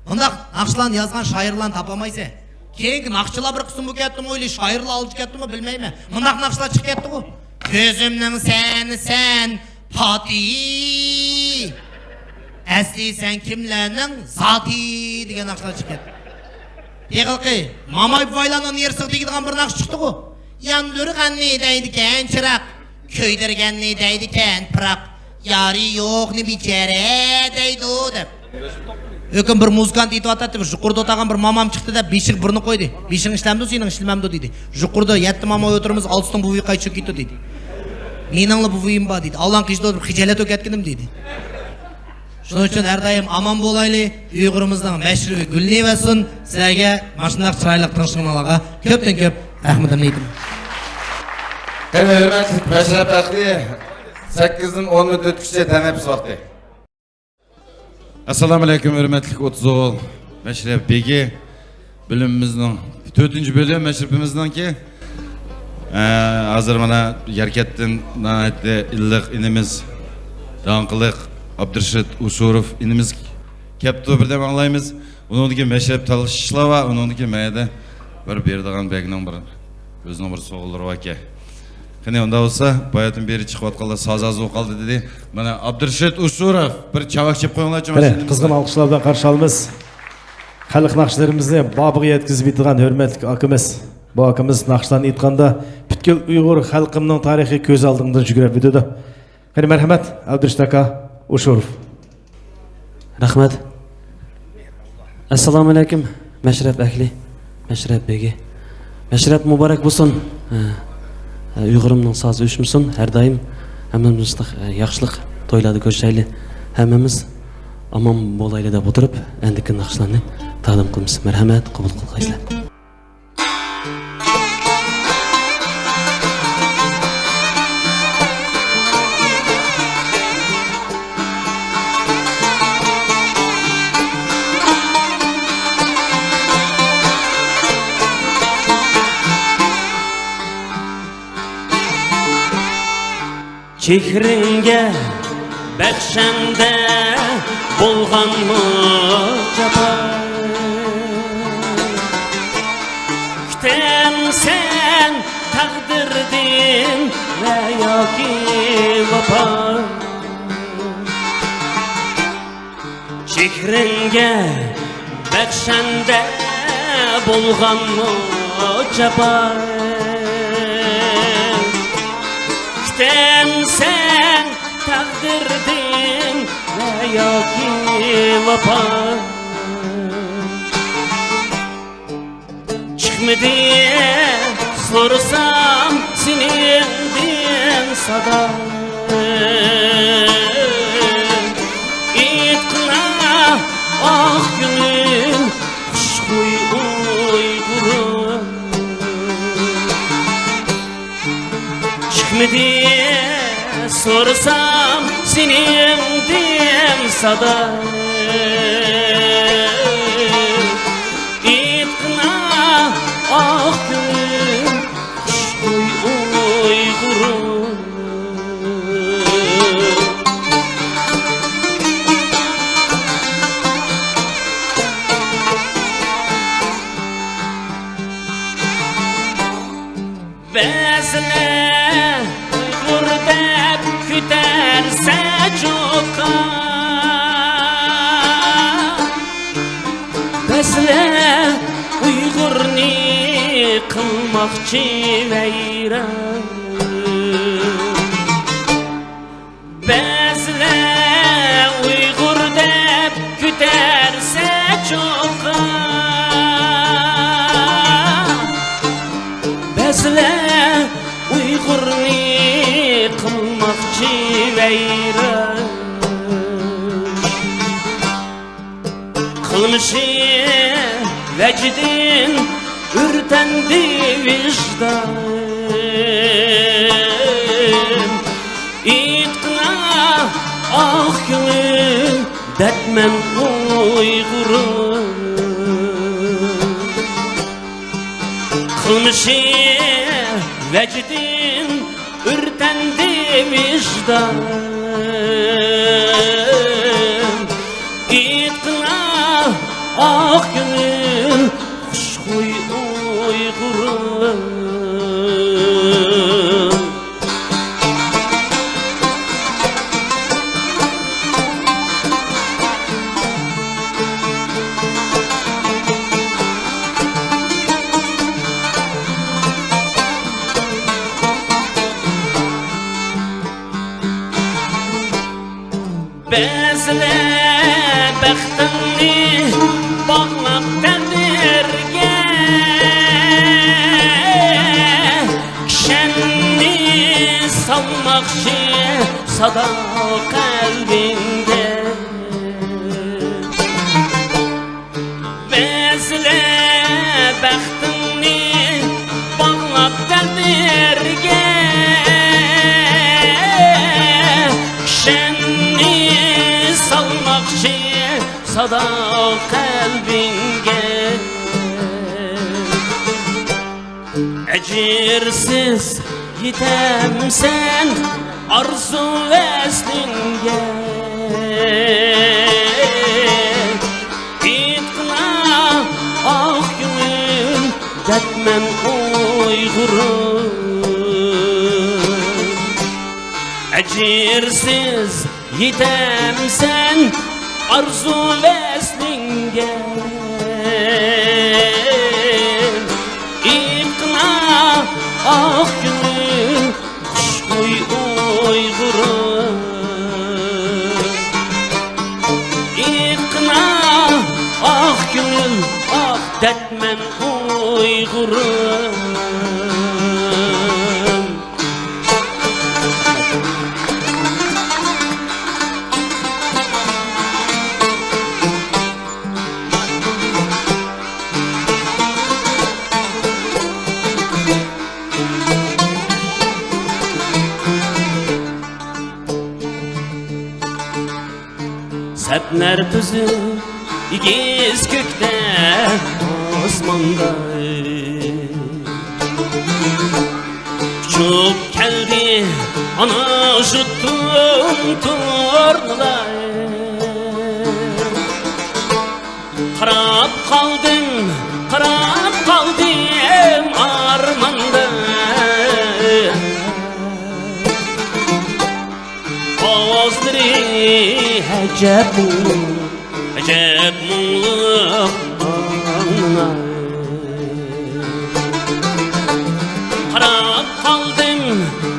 بۇنداق ناخشىلارنى يازغان شائىرلارنى تاپالمايسەن. كېيىنكى ناخشىچىلار بىر قىسىم بولۇپ كەتتىمۇ، ئىلى شائىرلار ئالدى كەتتىمۇ، بىلمەيمەن. مۇنداق ناخشىلار چىقىپ كەتتىغۇ. كۆزۈمنىڭ سەن، سەن پاتى. ئەسلى سەن كىملەرنىڭ زاتى دېگەن ناخشىلار چىقىپ كەتتى. ھېلىقى ماماي بوۋايلارنىڭ نېرىسىغا تېگىدىغان بىر ناخشا چىقتىغۇ. ياندۇرغاننى دەيدىكەن چىراغ، كۆيدۈرگەننى دەيدىكەن پىراق، يارى يوقنى بىچارە دەيدۇ دەپ. ھۆكۈم بىر مۇزىكانت ئېيتىۋاتاتتى، بىر يۇقىرىدا ئولتۇرغان بىر مامام چىقتى دەپ بېشىغا بىرنى قويدى. بېشىڭ ئىشلەمدۇ سېنىڭ؟ ئىشلىمەمدۇ دېدى. يۇقىرىدا يەتتە ماما ئولتۇرىمىز، ئالتىسىنىڭ بوۋىيى قايتا چۈشۈپ كېتىدۇ دېدى. مېنىڭلا بوۋىيىم بار دېدى. ئاللاڭ قىشتا خىجالەت بولۇپ كەتكىنىم دېدى. شۇنىڭ ئۈچۈن ھەر دائىم ئامان بولايلى، ئۇيغۇرىمىزنىڭ مەشرىپى گۈللىيىۋەرسۇن. سىلەرگە ماشۇنداق چىرايلىق تىڭشىغىنىڭلارغا كۆپتىن كۆپ رەھمىتىمنى ئېيتىمەن. قېنى ھۆرمەتلىك مەشرەپ ئەھلى، سەككىزدىن ئون مىنۇت ئۆتكۈچە تەنەپپۇس ۋاقتى. ئەسسالامۇ ئەلەيكۇم، ھۆرمەتلىك ئوتتۇز ئوغۇل مەشرەپ بېگى. بۆلۈمىمىزنىڭ تۆتىنچى بۆلۈم مەشرىپىمىزنىڭكى، ئە، ھازىر مانا يەركەنتتىن ناھايىتى ئىللىق ئىنىمىز، داڭقلىق ئابدۇرېشىت ئۇشۇروف ئىنىمىز كەپتۇ، بىردەم ئاڭلايمىز. ئۇنىڭدىن كېيىن مەشرەپ تالىشىشلار بار، ئۇنىڭدىن كېيىن مەيەدە بىر بېرىدىغان بەگنىڭ بىر ئۆزىنىڭ بىر سوغىلىرى باركەن. قېنى، ئۇنداق بولسا، باياتىن بېرى چىقىۋاتقانلار ساز ئاز بولۇپ قالدى دېدى. مانا، ئابدۇرېشىت ئۇشۇروف، بىر چاۋاك چېلىپ قويۇڭلارچۇ، قېنى، ماشىنىمىزنى. قىزغىن ئالقىشلار بىلەن قارشى ئالىمىز. خەلق ناخشىلىرىمىزنى بابىغا يەتكۈزۈپ يېتىدىغان ھۆرمەتلىك ئاكىمىز. بۇ ئاكىمىز ناخشىلارنى ئېيتقاندا، پۈتكۈل ئۇيغۇر خەلقىمنىڭ تارىخى كۆز ئالدىڭدىن يۈگۈرۈپ ئۆتىدۇ. قېنى، مەرھەمەت، ئابدۇرېشىت ئاكا ئۇشۇروف. رەھمەت. ئەسسالامۇ ئەلەيكۇم، مەشرەپ ئەھلى، مەشرەپ بېگى. مەشرەپ مۇبارەك بولسۇن. ھە، ھە، ئۇيغۇرۇمنىڭ سازى ئۆچمىسۇن، ھەر دائىم ھەممىمىز، ھە، ياخشىلىق تويلاردا كۆرۈشەيلى. ھەممىمىز ئامان بولايلى دەپ ئولتۇرۇپ، ئەندىكى ناخشىلارنى تەقدىم قىلىمىز. مەرھەمەت، قوبۇل قىلغايسىلەر. چېھرىڭگە بەخشەندە بولغانمۇ جاپا؟ كۈتەمسەن تەقدىردىن ۋە ياكى ۋاپا؟ چېھرىڭگە بەخشەندە بولغانمۇ جاپا؟ كۈتەمسەن تەقدىردىن ۋە ياكى ۋاپا؟ چىقمىدى سورىسام سېنىڭدىن سادا. ئېيتقىنا ئاق كۆڭۈل، خۇشخۇي ئۇيغۇرۇم. چىقمىدى سورىسام سېنىڭدىن سادا. ئېيتقىنا ئاق كۆڭۈل، خۇشخۇي ئۇيغۇرۇم. بەزىلەر ئۇيغۇر دەپ كۆتەرسە چۇقان، بەزىلەر ئۇيغۇرنى قىلماقچى ۋەيران. بەزىلەر ئۇيغۇر دەپ كۆتەرسە چۇقان، بەزىلەر ئۇيغۇرنى قىلماقچى ۋەيران. قىلمىشى ۋەجدىن ئۆرتەندى ۋىجدان. ئېيتقىنا ئاق كۆڭۈل دەردمەن ئۇيغۇرۇم. قىلمىشى ۋەجدىن ۋىجدان، ئېيتقىنا، ئاق كۆڭۈل، خۇشخۇي ئۇيغۇرۇم. بەزىلەر بەختىڭنى باغلاپ تەقدىرگە، كىشەننى سالماقچى سادا قەلبىڭگە. بەزىلەر بەختىڭنى باغلاپ تەقدىرگە، كىشەننى سالماقچى سادا قەلبىڭگە. ئەجىرسىز يېتەمسەن ئارزۇ ۋەسلىڭگە، ئېيتقىنا، ئاق كۆڭۈل دەردمەن ئۇيغۇرۇم. ئەجىرسىز يېتەمسەن ئارزۇ ۋەسلىڭگە، ئېيتقىنا، ئاق كۆڭۈل، خۇشخۇي ئۇيغۇرۇم. ئېيتقىنا، ئاق كۆڭۈل، ئاق دەردمەن ئۇيغۇرۇم. سەپنەر تۈزۈپ ئېگىز كۆكتە، ئاسماندا ئۇچۇپ كەلدى ئانا ژۇتتۇم تۇرنىلار. قاراپ قالدىم، قاراپ قالدىم ئارماندا. ئاۋازلىرى ئەجەب مۇڭلۇق، ئەجەب مۇڭلۇق ئاڭلىنار. قاراپ قالدىم،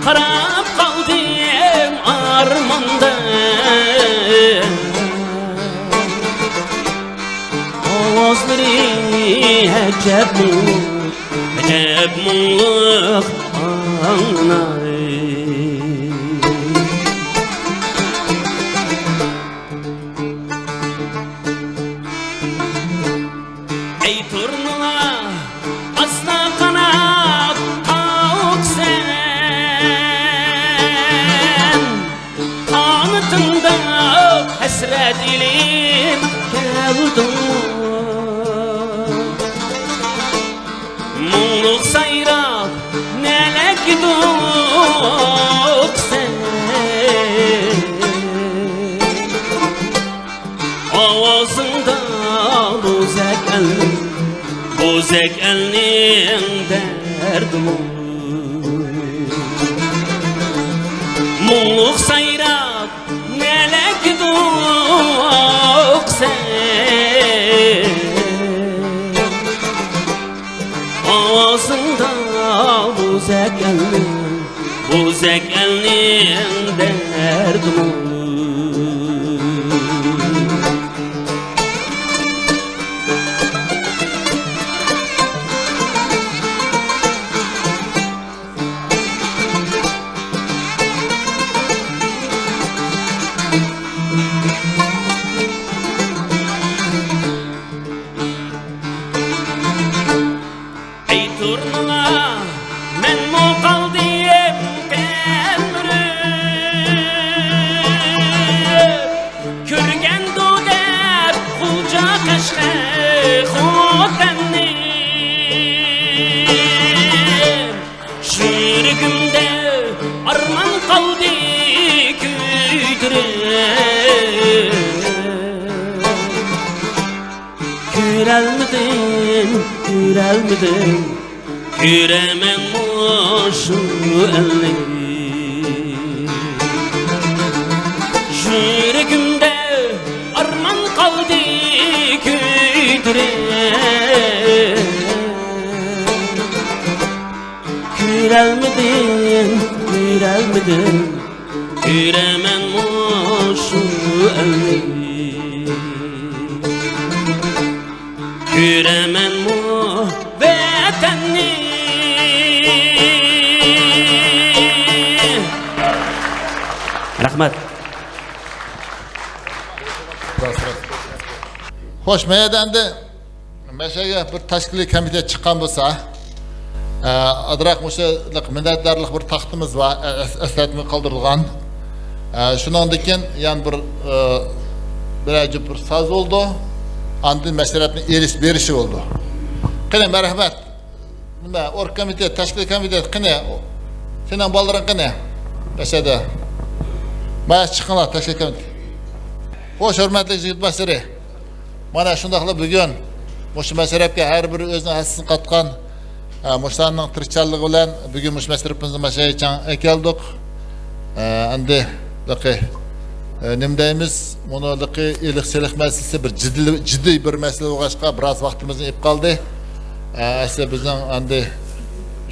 قاراپ قالدىم ئارماندا. ئاۋازلىرى ئەجەب مۇڭلۇق، ئەجەب مۇڭلۇق ئاڭلىنار. ئەي تۇرنىلار، ئاستا قانات قاقسەن، قانىتىڭدا ھەسرەت ئېلىپ كەلدىڭمۇ؟ مۇڭلۇق سايراپ نەلەرگە توقسەن، ئاۋازىڭدا بوزەك ئەلنىڭ، بوزەك ئەلنىڭ دەردىمۇ. مۇڭلۇق سايراپ نەلەرگە توقسەن، ئاۋازىڭدا بوزەك ئەلنىڭ، بوزەك ئەلنىڭ دەردىمۇ. ئەي تۇرنىلار، مەنمۇ قالدىم تەلمۈرۈپ، كۆرەلمىدىم، كۆرەلمىدىم، كۆرەمەن مۇشۇ ئەلنى. يۈرىكىمدە ئارمان قالدى كۆيدۈرۈپ. كۆرەلمىدىم، كۆرەلمىدىم، كۆرەمەن مۇشۇ ئەلنى. كۆرەمەنمۇ ۋەتەننى. رەھمەت. خوش، مەيەردە ئەمدى مەشەگە بىر تەشكىلىي كومىتېت چىققان بولسا، ئە، ئازراق مۇشۇ مىننەتدارلىق بىر تاختىمىز بار، ئە، ئەس-، ئەسلەتمە قالدۇرۇلغان. ئە، شۇنىڭدىن كېيىن يەنە بىر، ئە، بىرەر جۈپ بىر ساز بولدى. ئاندىن مەشرەپنى ئېلىش بېرىشى بولدى. قېنى، مەرھەمەت. نېمە، ئورگ كومىتېت، تەشكىلىي كومىتېت، قېنى؟ سېنىڭ بالىلىرىڭ قېنى؟ مەشەدە. مانا چىقىڭلار، تەشكىلىي كومىتېت. خوش، ھۆرمەتلىك يىگىت باشلىرى. مانا شۇنداقلا بۈگۈن مۇشۇ مەشرەپكە ھەر بىرى ئۆزىنىڭ ھەسسىسىنى قاتقان، ئە، مۇشۇلارنىڭ تىرىشچانلىقى بىلەن بۈگۈن مۇشۇ مەشرەپىمىزنى مانا شۇ يەرگە ئەكەلدۇق. ئە، ئەمدى، لىقى، ئە، نېمە دەيمىز؟ مۇنۇ لىقى ئېلىق-سېلىق مەسىلىسى بىر جىددىي، جىددىي بىر مەسىلە بولغاچقا، بىراز ۋاقتىمىزنى ئېلىپ قالدى. ئە، ئەسلى بىزنىڭ ئەمدى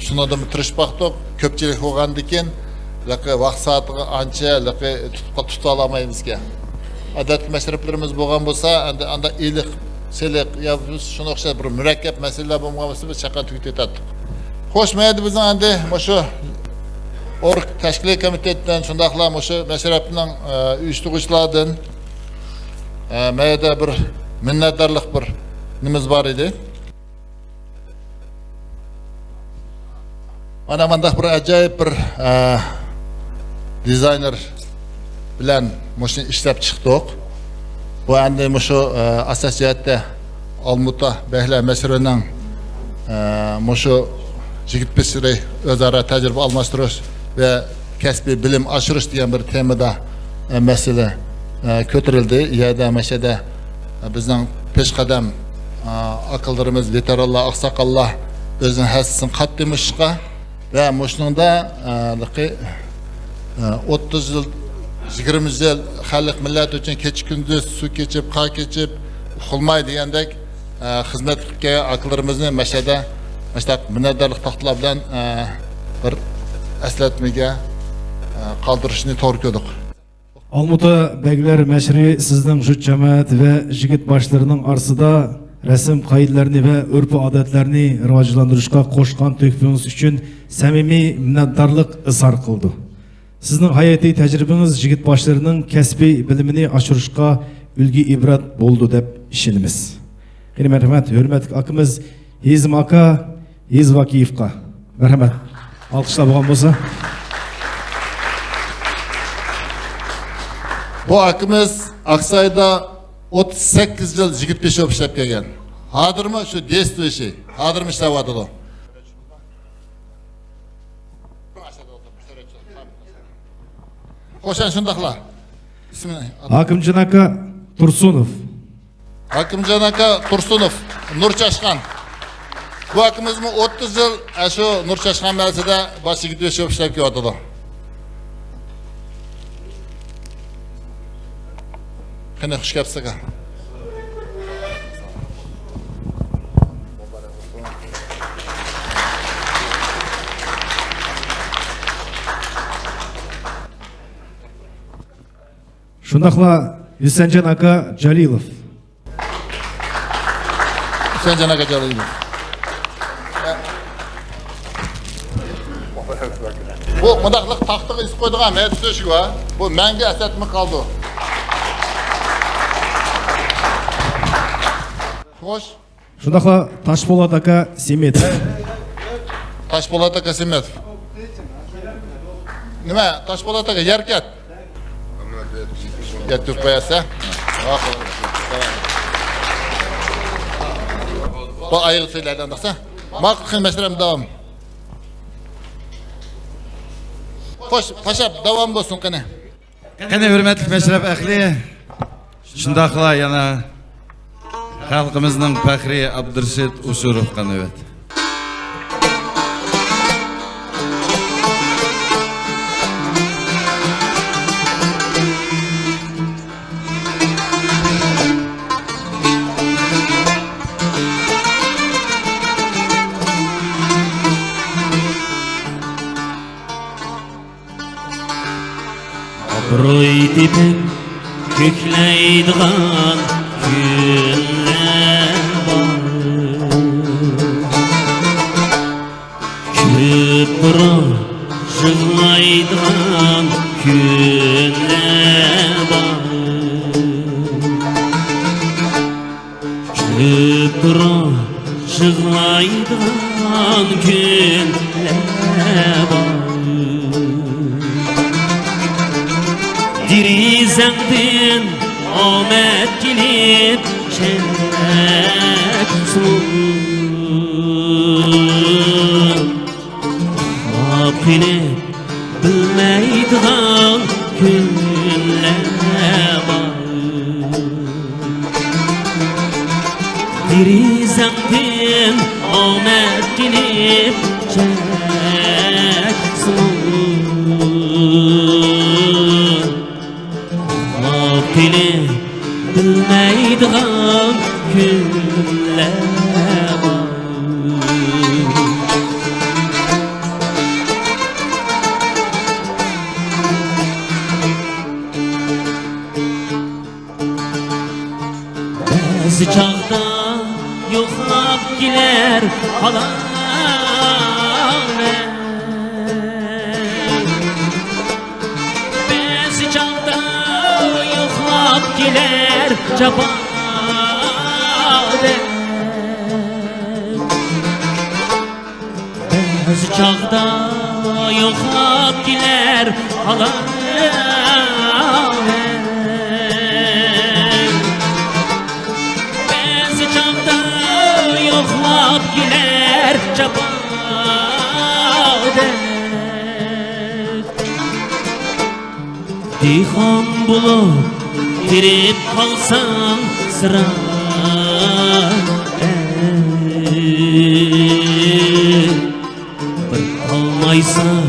شۇنىڭدىمۇ تىرىشىپ باقتۇق. كۆپچىلىك بولغاندىكىن، لىقى ۋاقىت سائىتىغا ئانچە لىقى تۇتقا-، تۇتالمايمىزكەن. ئادەتتىكى مەشرەپلىرىمىز بولغان بولسا، ئەمدى ئاندا ئېلىق-سېلىق يا شۇنىڭغا ئوخشاش بىر مۇرەككەپ مەسىلىلەر بولمىغان بولسا، بىز چاققان تۈگىتىۋېتەتتۇق. خوش، مەيەردە بىزنىڭ ئەمدى مۇشۇ ئورگ تەشكىلىي كومىتېتتىن، شۇنداقلا مۇشۇ مەشرەپنىڭ، ئە، ئۇيۇشتۇرغۇچىلاردىن، ئە، مەيەردە بىر مىننەتدارلىق بىر نېمىمىز بار ئىدى. مانا مۇنداق بىر ئاجايىپ بىر، ئە، دىزاينېر بىلەن مۇشۇنى ئىشلەپ چىقتۇق. بۇ ئەمدى مۇشۇ، ئە، ئاساسىي جەھەتتە ئالمۇتا بەگلەر مەشرىپىنىڭ، ئە، مۇشۇ يىگىت بېشلىرى ئۆزئارا تەجرىبە ئالماشتۇرۇش ۋە كەسپىي بىلىم ئاشۇرۇش دېگەن بىر تېمىدا، ئە، مەسىلە، ئە، كۆتۈرۈلدى. يەردە مەشەدە بىزنىڭ پېشقەدەم، ئا، ئاكىلىرىمىز، ۋېتېرانلار، ئاقساقاللار ئۆزىنىڭ ھەسسىسىنى قاتتى مۇشۇققا ۋە مۇشۇنىڭدا، ئا، لىقى، ئا، ئوتتۇز يىل، يىگىرمە يىل خەلق مىللەت ئۈچۈن كېچە كۈندۈز سۇ كېچىپ، قار كېچىپ، ئۇخلىماي دېگەندەك، ئا، خىزمەت قىلىپ كەلگەن ئاكىلىرىمىزنى مەشەدە مۇشۇنداق مىننەتدارلىق تاختىلار بىلەن، ئا، بىر ئەسلەتمىگە، ئا، قالدۇرۇشنى توغرا كۆردۇق. ئالمۇتا بەگلەر مەشرىپى سىزنىڭ جۇت جامائەت ۋە يىگىت باشلىرىنىڭ ئارىسىدا رەسىم قائىدىلەرنى ۋە ئۆرپ-ئادەتلەرنى راۋاجلاندۇرۇشقا قوشقان تۆھپىڭىز ئۈچۈن سەمىمىي مىننەتدارلىق ئىزھار قىلىدۇ. سىزنىڭ ھاياتىي تەجرىبىڭىز يىگىت باشلىرىنىڭ كەسپىي بىلىمىنى ئاشۇرۇشقا ئۈلگە-ئىبرەت بولىدۇ دەپ ئىشىنىمىز. قېنى، مەرھەمەت، ھۆرمەتلىك ئاكىمىز ھېزىم ئاكا، ھېزىۋاكىيېۋقا. مەرھەمەت. ئالقىشلار بولغان بولسا. بۇ ئاكىمىز ئاقسايدا ئوتتۇز سەككىز يىل يىگىت بېشى بولۇپ ئىشلەپ كەلگەن. ھازىرمۇ شۇ دېيسىتوۋىچى. ھازىرمۇ ئىشلەۋاتىدۇ. خوش، شۇنداقلا. ئىسمىنى. ھاكىمجان ئاكا تۇرسۇنوف. ھاكىمجان ئاكا تۇرسۇنوف، نۇر چاشقان. بۇ ئاكىمىزمۇ ئوتتۇز يىل ئاشۇ نۇر چاشقان مەھەللىسىدە باش يىگىت بېشى بولۇپ ئىشلەپ كېلىۋاتىدۇ. قېنى، خۇش كەپسىز ئاكا. شۇنداقلا ھۈسەنجان ئاكا جالىلوف. ھۈسەنجان ئاكا جالىلوف. بۇ مۇنداقلىق تاختىغا ئېسىپ قويىدىغان مەيدە تۆشۈكى بار. بۇ مەڭگۈ ئەسلەتمە قالدى. خوش. شۇنداقلا تاشپولات ئاكا سېمېتوف. تاشپولات ئاكا سېمېتوف. نېمە؟ تاشپولات ئاكا، يەركەت. يەتكۈزۈپ قوياسىز. بۇ ئايىغى سۆيلەيدىغان دەسە. ماقۇل، قېنى، مەشرەپ داۋام. خوش، پاشا، داۋام بولسۇن، قېنى. قېنى، ھۆرمەتلىك مەشرەپ ئەھلى، شۇنداقلا يەنە خەلقىمىزنىڭ پەخرى ئابدۇرېشىت ئۇشۇروفقا نۆۋەت. ئابرۇي تېپىپ كۆكلەيدىغان كۈنلەر بار. كۈلۈپ تۇرۇپ يىغلايدىغان كۈنلەر بار. كۈلۈپ تۇرۇپ يىغلايدىغان كۈنلەر بار. دېرىزەڭدىن ئامەت كېلىپ چەكسۇن. ئۇخلاپ قېلىپ بىلمەيدىغان كۈنلەر بار. دېرىزەڭدىن ئامەت كېلىپ چەكسۇن. ئۇخلاپ قېلىپ بىلمەيدىغان كۈنلەر بار. بەزى چاغدا يوقلاپ كېلەر ھالاۋەت. بەزى چاغدا يوقلاپ كېلەر جاپا دەپ. بەزى چاغدا يوقلاپ كېلەر ھالاۋەت. بەزى چاغدا يوقلاپ كېلەر جاپا دەپ. دېھقان بولۇپ تېرىپ قالساڭ زىرائەت، بىر قالمايسەن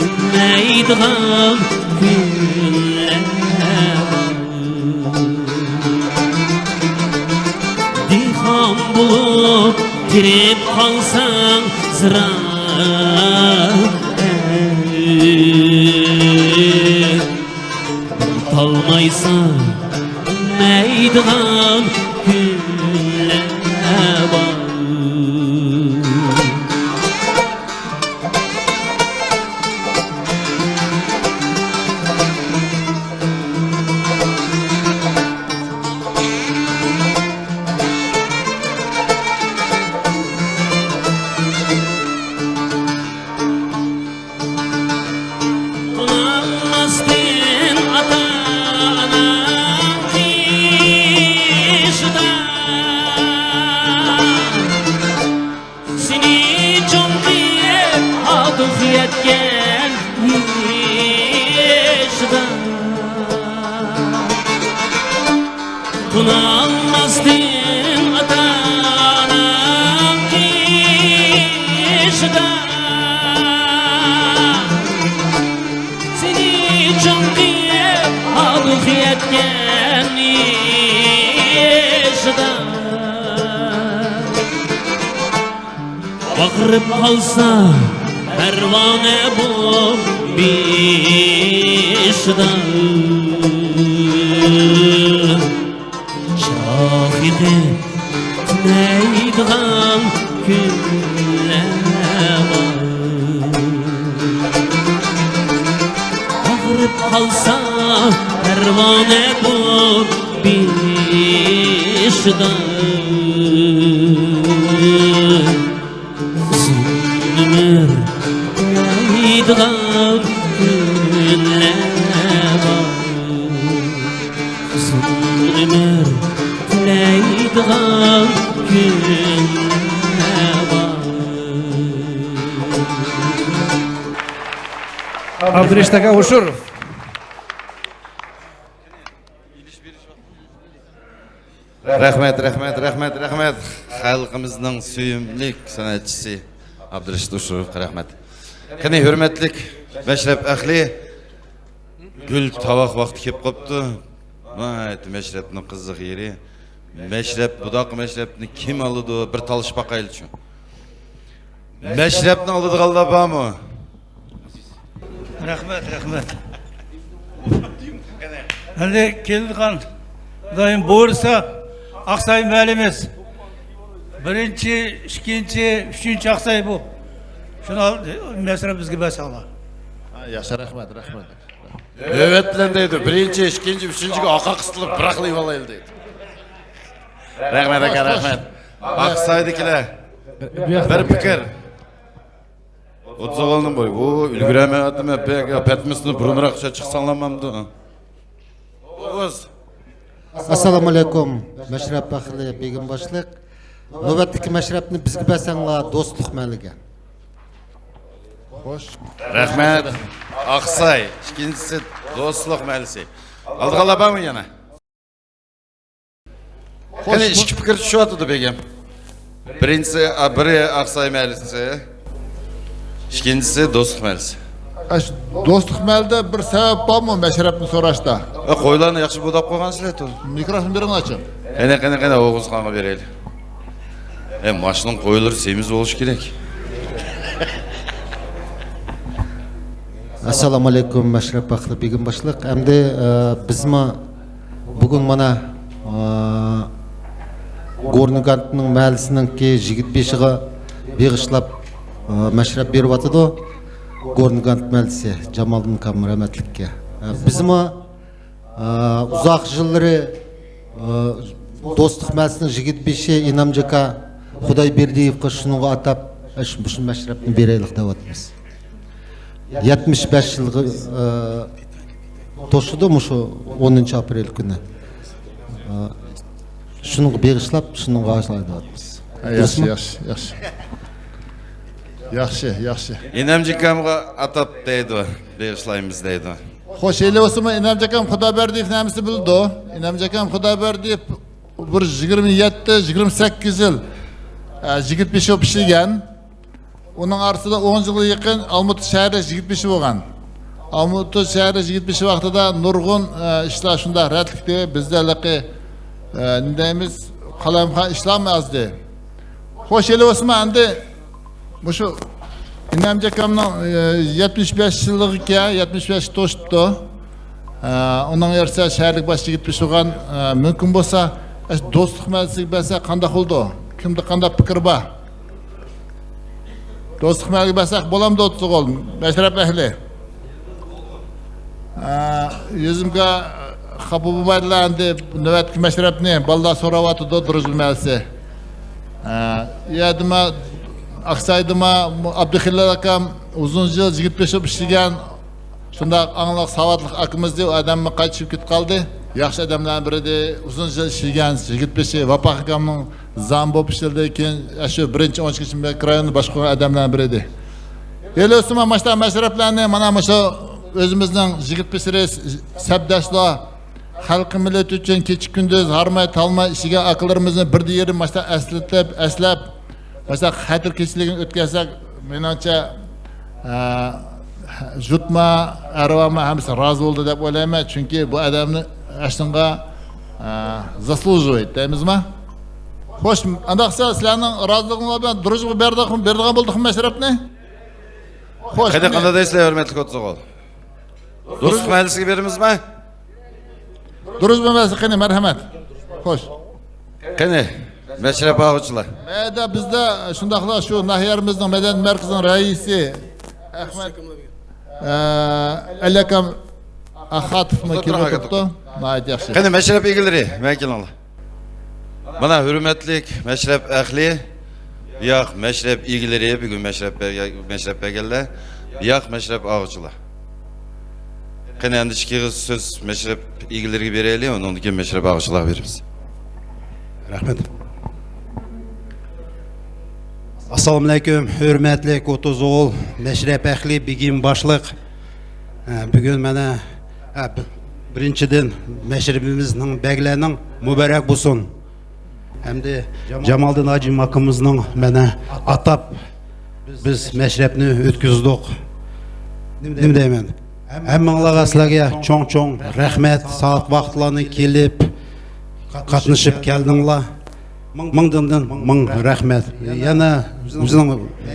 ئۈنمەيدىغان كۈنلەر بار. دېھقان بولۇپ تېرىپ قالساڭ زىرائەت، تالمايسەن ئۈنمەيدىغان كۈنلەر بار. ئۇنىماستىن ئاتا-ئاناڭ قېشىدا، سېنى چوڭ قىلىپ ئادۇق يەتكەن يېشىدا. قونالماستىن ئاتا-ئاناڭ قېشىدا، سېنى چوڭ قىلىپ ئادۇق يەتكەن يېشىدا. باقىرىپ قالسا پەرۋانە بۇ بېشىدا، چىراغ يېقىپ تۈنەيدىغان كۈنلەر بار. باقىرىپ قالسا پەرۋانە بۇ بېشىدا، ئۇزۇن ئۆمۈر تىلەيدىغان كۈنلەر بار. ئۇزۇن ئۆمۈر تىلەيدىغان كۈنلەر بار. ئابدۇرېشىت ئاكا ئۇشۇروف. رەھمەت، رەھمەت، رەھمەت، رەھمەت. خەلقىمىزنىڭ سۆيۈملۈك سەنئەتچىسى ئابدۇرېشىت ئۇشۇروۋقا رەھمەت. قېنى، ھۆرمەتلىك مەشرەپ ئەھلى، گۈل تاۋاق ۋاقتى كېلىپ قاپتۇ. ناھايىتى مەشرەپنىڭ قىزىق يېرى. مەشرەپ، بۇنداق مەشرەپنى كىم ئالىدۇ؟ بىر تالىشىپ باقايلىچۇ. مەشرەپنى ئالىدىغانلار بارمۇ؟ رەھمەت، رەھمەت. ئەمدى كېلىدىغان، خۇدايىم بۇيرۇسا، ئاقساي مەھەللىمىز بىرىنچى، ئىككىنچى، ئۈچىنچى ئاقساي بۇ. شۇنى ئال، مەشرەپ بىزگە بەرسەڭلار. ھە، ياخشى، رەھمەت، رەھمەت. نۆۋەت بىلەن دەيدۇ، بىرىنچى، ئىككىنچى، ئۈچىنچىگە ئارقا قىستىلىپ بىراقلا ئېلىۋالايلى دەيدۇ. رەھمەت ئاكا، رەھمەت. ئاقسايدىكىلەر بىر پىكىر. ئوتتۇز ئالتىنىڭ بويى. ئۇ ئۈلگۈرەلمەيۋاتىمەن. بەك پەتمىسىنى بۇرۇنراق چىقساڭلارمامدۇ؟ ئوغۇز. ئەسسالامۇئەلەيكۇم، مەشرەپ ئەھلى، بېگىم باشلىق. نۆۋەتتىكى مەشرەپنى بىزگە بەرسەڭلار، دوستلۇق مەھەللىگە. خوش. رەھمەت. ئاقساي. ئىككىنچىسى دوستلۇق مەھەللىسى. ئالىدىغانلار بارمۇ يەنە؟ قېنى، ئىككى پىكىر چۈشۈۋاتىدۇ، بېگىم. بىرىنچىسى، ئا، بىرى ئاقساي مەھەللىسى، ئىككىنچىسى دوستلۇق مەھەللىسى. ئەش، دوستلۇق مەھەللىدە بىر سەۋەب بارمۇ مەشرەپنى سوراشتا؟ ئە، قويلارنى ياخشى بۇداپ قويغانسىلەر. مىكروفون بېرىڭلارچۇ. قېنى، قېنى، قېنى، ئوغۇزخانغا بېرەيلى. ئە، ماشىنىنىڭ قويلىرى سېمىز بولۇشى كېرەك. ئەسسالامۇئەلەيكۇم، مەشرەپ ئەھلى، بېگىم باشلىق. ئەمدى، ئە، بىزمۇ بۈگۈن مانا، ئە، گورنىي گانتنىڭ مەھەللىسىنىڭكى يىگىت بېشىغا بېغىشلاپ، ئە، مەشرەپ بېرىۋاتىدۇ. گورنىي گانت مەھەللىسى، جامالدىن ئاكام رەھمەتلىككە. ئە، بىزمۇ ئۇزاق يىللىرى دوستلۇق مەھەللىسىنىڭ يىگىت بېشى ئىنامجان ئاكا خۇدايبېردىيېۋقا شۇنىڭغا ئاتاپ، شۇ، شۇ مەشرەپنى بېرەيلىق دەۋاتىمىز. يەتمىش بەش يىلغا توشىدۇ مۇشۇ ئونىنچى ئاپرېل كۈنى. شۇنىڭغا بېغىشلاپ، شۇنىڭغا ئاشۇنداق دەۋاتىمىز. ھە، ياخشى، دۇرۇسمۇ؟ ياخشى، ياخشى. ياخشى، ياخشى. ئىنامجان ئاكامغا ئاتاپ دەيدۇ، بېغىشلايمىز دەيدۇ. خوش، ئەيلى بولسىمۇ، ئىنامجان ئاكام خۇدايبەردىيېۋنى ھەممىسى بىلىدۇ. ئىنامجان ئاكام خۇدايبەردىيېۋ بىر يىگىرمە يەتتە، يىگىرمە سەككىز يىل، ئە، يىگىت بېشى بولۇپ ئىشلىگەن. ئۇنىڭ ئارىسىدا ئون يىلغا يېقىن ئالمۇتا شەھەرلىك يىگىت بېشى بولغان. ئالمۇتا شەھەرلىك يىگىت بېشى ۋاقتىدا نۇرغۇن، ئە، ئىشلار شۇنداق رەتلىكتى. بىزدە ھېلىقى، ئە، نېمە دەيمىز، قالايمىقان ئىشلارمۇ ئازدى. خوش، ئەيلى بولسىمۇ، ئەمدى مۇشۇ ئىنامجان ئاكامنىڭ، ئى، يەتمىش بەش يىللىقى، يەتمىش بەش توشۇپتۇ. ئە، ئۇنىڭ يارىسا شەھەرلىك باش يىگىت بېشى بولغان، ئە، مۇمكىن بولسا، ئەش دوستلۇق مەھەللىسىگە بەرسە قانداق بولىدۇ؟ كىمدە قانداق پىكىر بار؟ دوستلۇق مەھەللىگە بەرسەك بولامدۇ، ئوتتۇز ئوغۇل؟ مەشرەپ ئەھلى. ئە، يۈزۈمگە خاپا بولمايدىلا، ئەمدى نۆۋەتتىكى مەشرەپنى بالىلار سوراۋاتىدۇ، دۇرۇژبا مەھەللىسى. ئە، يەدىما، ئاقسايدىما، ئابدۇخېلىل ئاكام ئۇزۇن يىل يىگىت بېشى بولۇپ ئىشلىگەن، شۇنداق ئاڭلىق، ساۋاتلىق ئاكىمىزدى، ئۇ ئادەممۇ قايتىپ كېتىپ قالدى. ياخشى ئادەملەرنىڭ بىرىدى، ئۇزۇن يىل ئىشلىگەن يىگىت بېشى، ۋاپا ئاكامنىڭ زامى بولۇپ ئىشلىدى، كېيىن شۇ بىرىنچى ئون ئىككىنچى مىكرورايوننى باشقۇرغان ئادەملەرنىڭ بىرى ئىدى. ئەيلى بولسىمۇ، ماشۇنداق مەشرەپلەرنى مانا مۇشۇ ئۆزىمىزنىڭ يىگىت بېشى سەپداشلار، خەلقى مىللىتى ئۈچۈن كېچە كۈندۈز ھارماي تالماي ئىشلىگەن ئاكىلىرىمىزنى بىردىن يېرىم ماشۇنداق ئەسلىتىپ، ئەسلەپ، ماشۇنداق خەتىر كېچىلىكىنى ئۆتكەزسەك، مېنىڭچە، ئە، جۇتما، ئەرۋاما ھەممىسى رازى بولدى دەپ ئويلايمەن. چۈنكى بۇ ئادەمنى ئاشۇنىڭغا، ئە، زاسلۇژىۋايت دەيمىزما؟ خوش، ئانداقسا سىلەرنىڭ رازىلىقىڭلار بىلەن دۇرۇژبا بەردىغان، بەردىغان بولدۇقمۇ مەشرەپنى؟ خوش، قېنى، قېنى. قانداق دەيسىلەر، ھۆرمەتلىك ئوتتۇز ئوغۇل؟ دوستلۇق مەھەللىسىگە بېرىمىزمۇ؟ دۇرۇژبا مەھەللىسى، قېنى، مەرھەمەت. خوش. قېنى، مەشرەپ ئاغۇچىلار. مەيدە بىزدە شۇنداقلا شۇ ناھىيەمىزنىڭ مەدەنىيەت مەركىزىنىڭ رەئىسى ئەخمەت، ئە، ئەلىئاكام ئاخاتوفمۇ كېلىپ ئولتۇرۇپتۇ. ناھايىتى ياخشى. قېنى، مەشرەپ ئىگىلىرى، مانا كېلىڭلار. مانا، ھۆرمەتلىك مەشرەپ ئەھلى، بۇياق مەشرەپ ئىگىلىرى، بۈگۈن مەشرەپ بەرگەن، مەشرەپ بەرگەنلەر، بۇياق مەشرەپ ئاغۇچىلار. قېنى، ئەمدى ئىككى ئېغىز سۆز مەشرەپ ئىگىلىرىگە بېرەيلى، ئۇنىڭدىن كېيىن مەشرەپ ئاغۇچىلارغا بېرىمىز. رەھمەت. ئەسسالامۇئەلەيكۇم، ھۆرمەتلىك ئوتتۇز ئوغۇل، مەشرەپ ئەھلى، بېگىم باشلىق. ئە، بۈگۈن مانا، ئە، بىرىنچىدىن، مەشرىپىمىزنىڭ، بەگلەرنىڭ مۇبارەك بولسۇن. ھەمدە جامالدىن ھاجىم ئاكىمىزنىڭ مانا ئاتاپ بىز مەشرەپنى ئۆتكۈزدۇق. نېمە دەيمەن؟ ھەممىڭلارغا، سىلەرگە چوڭ-چوڭ رەھمەت، سائەت ۋاقىتلارنى كېلىپ قاتنىشىپ كەلدىڭلار. مىڭدىن مىڭ رەھمەت. يەنە بىزنىڭ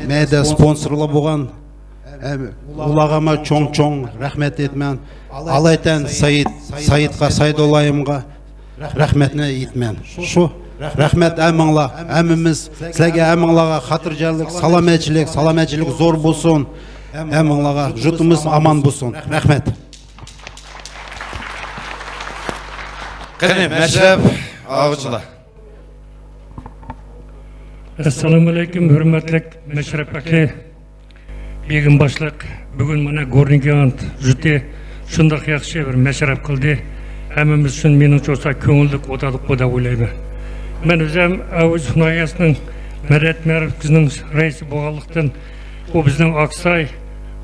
مەيدە سپونسورلار بولغان، ئۇلارغىمۇ چوڭ-چوڭ رەھمەت ئېيتىمەن. ئالايتەن سەئىد، سەئىدقا، سەئىدۇللايىمغا رەھمەتنى ئېيتىمەن. شۇ رەھمەت ھەممىڭلار، ھەممىمىز سىلەرگە، ھەممىڭلارغا خاتىرجەملىك، سالامەتچىلىك، سالامەتچىلىك زور بولسۇن. ھەممىڭلارغا يۇرتىمىز ئامان بولسۇن. رەھمەت. قېنى، مەشرەپ ئاغۇچىلار. ئەسسالامۇئەلەيكۇم، ھۆرمەتلىك مەشرەپ ئەھلى، بېگىم باشلىق، بۈگۈن مانا گورنىي گىگانت جۇتى شۇنداق ياخشى بىر مەشرەپ قىلدى. ھەممىمىز ئۈچۈن مېنىڭچە بولسا كۆڭۈللۈك ئوتادۇققۇ دەپ ئويلايمەن. مەن ئۆزۈم ئەۋج ناھىيەسىنىڭ مەدەنىيەت مەركىزىنىڭ رەئىسى بولغانلىقتىن، بۇ بىزنىڭ ئاقساي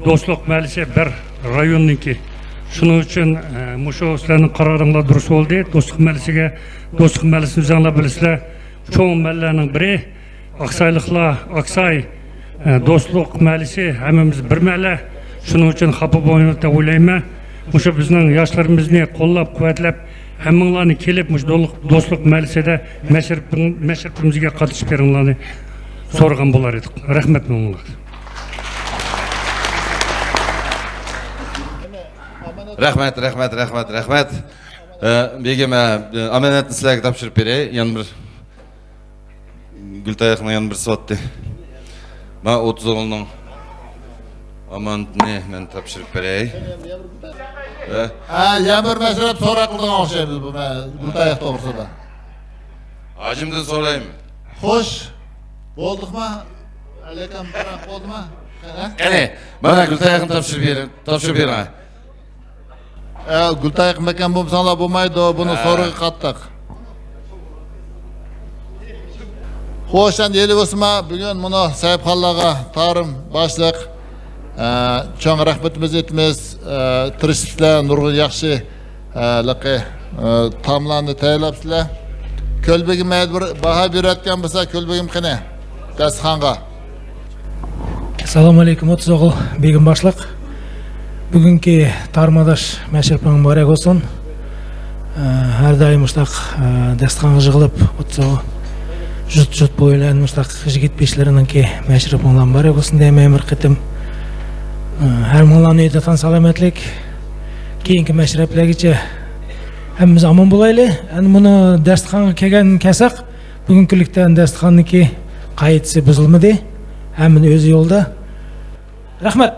دوستلۇق مەھەللىسى بىر رايوننىڭكى. شۇنىڭ ئۈچۈن، ئە، مۇشۇ سىلەرنىڭ قارارىڭلار دۇرۇس بولدى. دوستلۇق مەھەللىسىگە، دوستلۇق مەھەللىسىنى ئۆزۈڭلار بىلىسىلەر. چوڭ مەھەللىلەرنىڭ بىرى، ئاقسايلىقلار، ئاقساي، ئە، دوستلۇق مەھەللىسى، ھەممىمىز بىر مەھەللە. شۇنىڭ ئۈچۈن خاپا بولمايدۇ دەپ ئويلايمەن. مۇشۇ بىزنىڭ ياشلىرىمىزنى قوللاپ-قۇۋۋەتلەپ، ھەممىڭلارنى كېلىپ مۇشۇ دولۇق-، دوستلۇق مەھەللىسىدە مەشرىپ-، مەشرىپىمىزگە قاتنىشىپ بېرىڭلارنى سورىغان بولار ئىدۇق. رەھمەت مىڭلىق. رەھمەت، رەھمەت، رەھمەت، رەھمەت. ئە، بېگىم، ئە، ئامانەتنى سىلەرگە تاپشۇرۇپ بېرەي. يەنە بىر گۈلتاياقنىڭ يەنە بىرسى بارتتى. مانا ئوتتۇز ئوغۇلنىڭ ئامانىتىنى مەن تاپشۇرۇپ بېرەي. ھە؟ ھە، يەنە بىر مەشرەپ سوراق قىلىدىغان ئوخشايمىز بۇ مە-، گۈلتاياق توغرىسىدا. ھاجىمدىن سورايمەن. خوش. بولدۇقما؟ ئەلەكەم بىراق بولدىما؟ ھە؟ قېنى، مانا گۈلتاياقنى تاپشۇرۇپ بېرىڭ، تاپشۇرۇپ بېرىڭ. ئە، گۈلتاياق مەكەن بولمىساڭلار بولمايدۇ، بۇنىڭ ھە. سورىقى قاتتىق. خوش، ئەمدى ھېلى بولسىما، بۈگۈن مۇنۇ سەھىپخانلارغا تارىم باشلىق، ئە، چوڭ رەھمىتىمىزنى ئېيتىمىز. ئە، تىرىشىپسىلەر، نۇرغۇن ياخشى، ئە، لىقى، ئە، تائاملارنى تەييارلاپسىلەر. كۆلبېگىم بىر باھا بېرىۋەتكەن بولسا، كۆلبېگىم قېنى؟ داستىخانغا. ئەسسالامۇئەلەيكۇم، ئوتتۇز ئوغۇل بېگىم باشلىق. بۈگۈنكى تارىم ئاداش مەشرىپىڭ مۇبارەك بولسۇن. ئە، ھەر دائىم مۇشۇنداق، ئە، داستىخانغا يىغىلىپ، ئوتتۇز ئوغۇل جۇت-جۇت بويلار مۇشۇنداق يىگىت بېشلىرىنىڭكى مەشرىپىڭلار مۇبارەك بولسۇن دەيمەن بىر قېتىم. ئە، ھەممىڭلارنى ئېيتىۋاتقان سالامەتلىك. كېيىنكى مەشرەپلەرگىچە ھەممىمىز ئامان بولايلى. ئەمدى مۇنۇ داستىخانغا كەلگەن كەلسەك، بۈگۈنكى كۈنلۈكتە داستىخاننىڭكى قائىدىسى بۇزۇلمىدى. ھەممىنى ئۆزى يولدا. رەھمەت.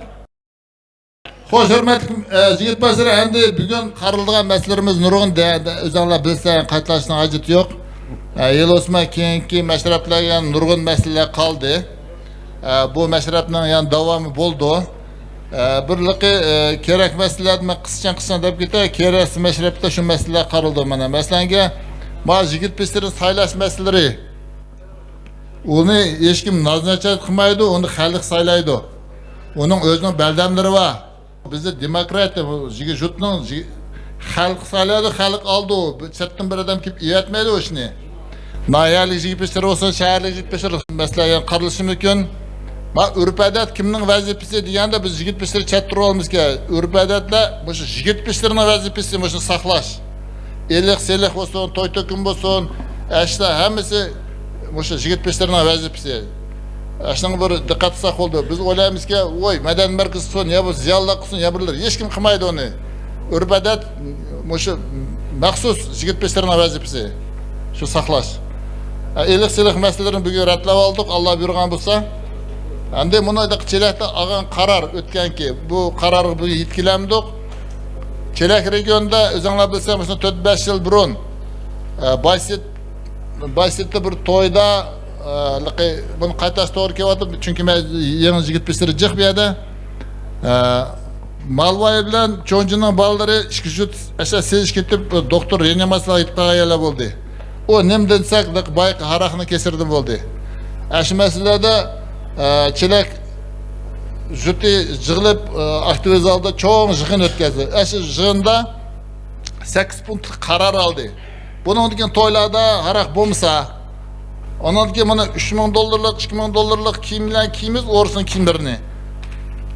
خوش، ھۆرمەتلىك، ئە، يىگىت باشلىرى، ئەمدى بۈگۈن قارىلىدىغان مەسىلىلىرىمىز نۇرغۇن، دە-، دە-، ئۆزۈڭلار بىلسەڭ، قايتىلاشنىڭ ھاجىتى يوق. ئە، ھېلى ئوسما كېيىنكى مەشرەپلەرگە يەنە نۇرغۇن مەسىلىلەر قالدى. ئە، بۇ مەشرەپنىڭ يەنە داۋامى بولىدۇ. ئە، بىرلىقى، ئە، كېرەك مەسىلىلەرنى مەن قىسچاڭ قىسچاڭ دەپ كېتەي، كېرەكسىز مەشرەپتە شۇ مەسىلىلەر قارىلىدۇ. مانا، مەسىلەنگە، ما يىگىت بېشلىرىنى سايلاش مەسىلىلىرى. ئۇنى ھېچكىم نازناچارىت قىلمايدۇ، ئۇنى خەلق سايلايدۇ. ئۇنىڭ ئۆزىنىڭ بەلدەملىرى بار. بىزدە دېموكراتىيە، بۇ يىگىت-، يۇرتنىڭ يىگىت-، خەلقى سايلايدۇ، خەلق ئالىدۇ. بىر چەتتىن بىر ئادەم كېلىپ ئېۋەتمەيدۇ ئۇ ئىشنى. ناھىيەلىك يىگىت بېشلىرى بولسۇن، شەھەرلىك يىگىت بېشلىرى مەسىلە يەنە قارىلىشى مۇمكىن. ما ئۆرپ-ئادەت كىمنىڭ ۋەزىپىسى دېگەندە، بىز يىگىت بېشلىرى چەتتە تۇرۇۋالىمىزكەن. ئۆرپ-ئادەتلەر مۇشۇ يىگىت بېشلىرىنىڭ ۋەزىپىسى، مۇشۇنى ساقلاش. ئىلىق-سېلىق بولسۇن، توي-تۆكۈن بولسۇن، ئەشۇلار ھەممىسى مۇشۇ يىگىت بېشلىرىنىڭ ۋەزىپىسى. ئەشۇنىڭغا بىر دىققەت قىلساق بولىدۇ. بىز ئويلايمىزكى، ۋوي، مەدەنىيەت مەركىزى قىلسۇن، يا بۇ زىيالىيلار قىلسۇن، يا بىرلىرى. ھېچكىم قىلمايدۇ ئۇنى. ئۆرپ-ئادەت مۇشۇ مەخسۇس يىگىت بېشلىرىنىڭ ۋەزىپىسى. شۇ ساقلاش. ئە، ئىلىق-سېلىق مەسىلىلىرىنى بۈگۈن رەتلەپ ئالدۇق، ئاللا بۇيرۇغان بولسا. ئەمدى مۇنۇ چېلەكتە ئالغان قارار ئۆتكەنكى، بۇ قارارغا بۈگۈن يېتىپ كېلەلمىدۇق. چېلەك رېگىيونىدا ئۆزۈڭلار بىلسەڭ، مۇشۇ تۆت-بەش يىل بۇرۇن، ئە، بايسېت، بايسېتتا بىر تويدا، ئە، لىقى، بۇنى قايتاش توغرا كېلىۋاتىدۇ، چۈنكى مەن يېڭى يىگىت بېشلىرى جىق بۇ يەردە. ئە، مالۋاي بىلەن چونجىنىڭ بالىلىرى ئىككى جۈت ئەشە سېلىشىپ كېتىپ، دوختۇر رېئانىماتسىيەگە يېتىپ قالغان يەرلەر بولدى. ئۇ نېمە دېسەك، بايىقى ھاراقنىڭ كېسىرىدىن بولدى. ئەشۇ مەسىلىلەردە، ئە، چېلەك جۇتى يىغىلىپ، ئە، ئاكتىۋىزم زالىدا چوڭ يىغىن ئۆتكۈزدى. ئەشۇ يىغىندا سەككىز پونكىتلىق قارار ئالدى. بۇنىڭدىن كېيىن تويلاردا ھاراق بولمىسا، ئانان كېيىن مانا ئۈچ مىڭ دوللارلىق، ئىككى مىڭ دوللارلىق كىيىم بىلەن كىيىمىز ئورۇسنىڭ كىيىملىرىنى.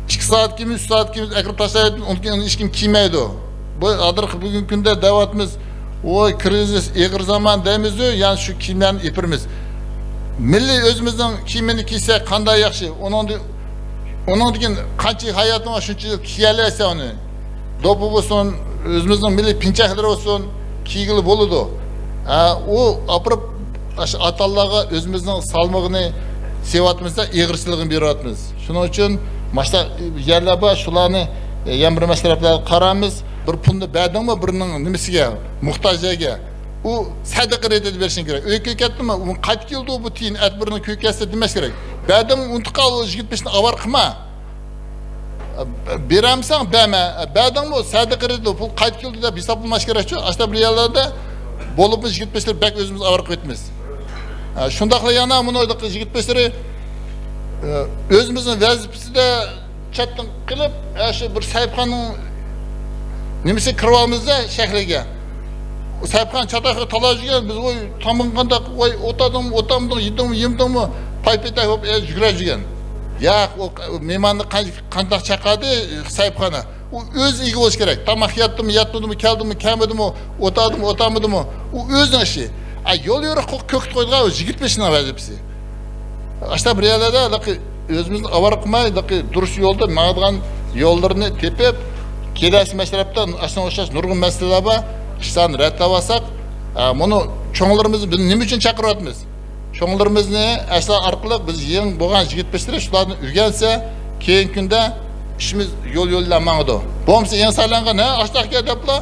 ئىككى سائەت كىيىمىز، ئۈچ سائەت كىيىمىز ئەكىرىپ تاشلايدۇ، ئۇنى كېيىن ھېچكىم كىيمەيدۇ. بۇ ھازىرقى بۈگۈنكى كۈندە دەۋاتىمىز، ۋوي، كىرىزىس، ئېغىر زامان دەيمىزۇ، يەنە شۇ كىيىملەرنى ئېپىرىمىز. مىللىي ئۆزىمىزنىڭ كىيىمىنى كىيسەك قانداق ياخشى. ئۇنىڭدىن، ئۇنىڭدىن كېيىن قانچە ھاياتىڭ بار، شۇنچە يىل كىيەلەيسەن ئۇنى. دوپپا بولسۇن، ئۆزىمىزنىڭ مىللىي پىنچەكلىرى بولسۇن، كىيگىلى بولىدۇ. ھە، ئۇ ئاپىرىپ، ئاشۇ ئاتالارغا ئۆزىمىزنىڭ سالمىقىنى سېۋاتىمىزدا، ئېغىرچىلىقىنى بېرىۋاتىمىز. شۇنىڭ ئۈچۈن ماشۇنداق يەرلەر بار، شۇلارنى، ئە، يەنە بىر مەشرەپلەرگە قارايمىز. بىر پۇلنى بەردىڭمۇ بىرىنىڭ نېمىسىگە، موھتاج يەرگە، ئۇ سەدىقە رېتىدە بېرىشىڭ كېرەك. ئۆيگە كېلىپ كەتتىمۇ، ئۇ قايتىپ كېلىدۇ، بۇ تىيىن ئەت بىرىنىڭ كۆيۈپ كەتسە دېمەس كېرەك. بەردىڭمۇ، ئۇنتۇپ قال، ئۇ يىگىت بېشىنى ئاۋارە قىلما. بېرەمسەن، بەرمە. بەردىڭمۇ، سەدىقە رېتىدە، پۇل قايتىپ كېلىدۇ دەپ ھېسابلىماش كېرەكچۇ. ئاشۇنداق بىر يەرلەردە بولۇپمۇ يىگىت بېشىلىرى بەك ئۆزىمىز ئاۋارە قىلىۋېتىمىز. ھە، شۇنداقلا يەنە مۇنۇ يىگىت بېشىلىرى، ئۆزىمىزنىڭ ۋەزىپىسىدە چەتتىن قىلىپ، ئە، شۇ بىر سەھىپخانىنىڭ نېمىسىگە كىرىۋالىمىزدە، شەھەرگە. سەھىپخانا چاتاققا تالاپ يۈرگەن، بىز، ۋوي، تامىقىڭ قانداق، ۋوي، ئوتادىڭمۇ، ئوتامىدىڭ، يېدىڭمۇ، يېمىدىڭمۇ، پاي-پېتەك بولۇپ، ئە، يۈگۈرۈپ يۈرگەن. ياق، ئۇ مېھماننى قان-، قانداق چاقىردى سەھىپخانا؟ ئۇ ئۆزى ئىگە بولۇشى كېرەك. تاماق يەتتىمۇ، يەتمىدىمۇ، كەلدىمۇ، كەلمىدىمۇ، ئوتادىمۇ، ئوتامىدىمۇ، ئۇ ئۆزىنىڭ ئىشى. ئە، يول يورۇق كۆكتە قويىدىغان يىگىت بېشىنىڭ ۋەزىپىسى. ئاشۇنداق بىر يەرلەردە ئۆزىمىزنى ئاۋارە قىلماي، دۇرۇس يولدا ماڭىدىغان يوللىرىنى تېپىپ، كېلەسى مەشرەپتە ئاشۇنىڭغا ئوخشاش نۇرغۇن مەسىلىلەر بار. ئىشلارنى رەتلەپ ئالساق، ئە، مۇنۇ چوڭلىرىمىزنى بىز نېمە ئۈچۈن چاقىرىۋاتىمىز؟ چوڭلىرىمىزنى ئەسلى ئارقىلىق بىز يېڭى بولغان يىگىت بېشىلىرى شۇلاردىن ئۆگەنسە، كېيىنكى كۈندە ئىشىمىز يول يول بىلەن ماڭىدۇ. بولمىسا يېڭى سايلانغان، ھە، ئاشۇنداق گەپ دەپلا،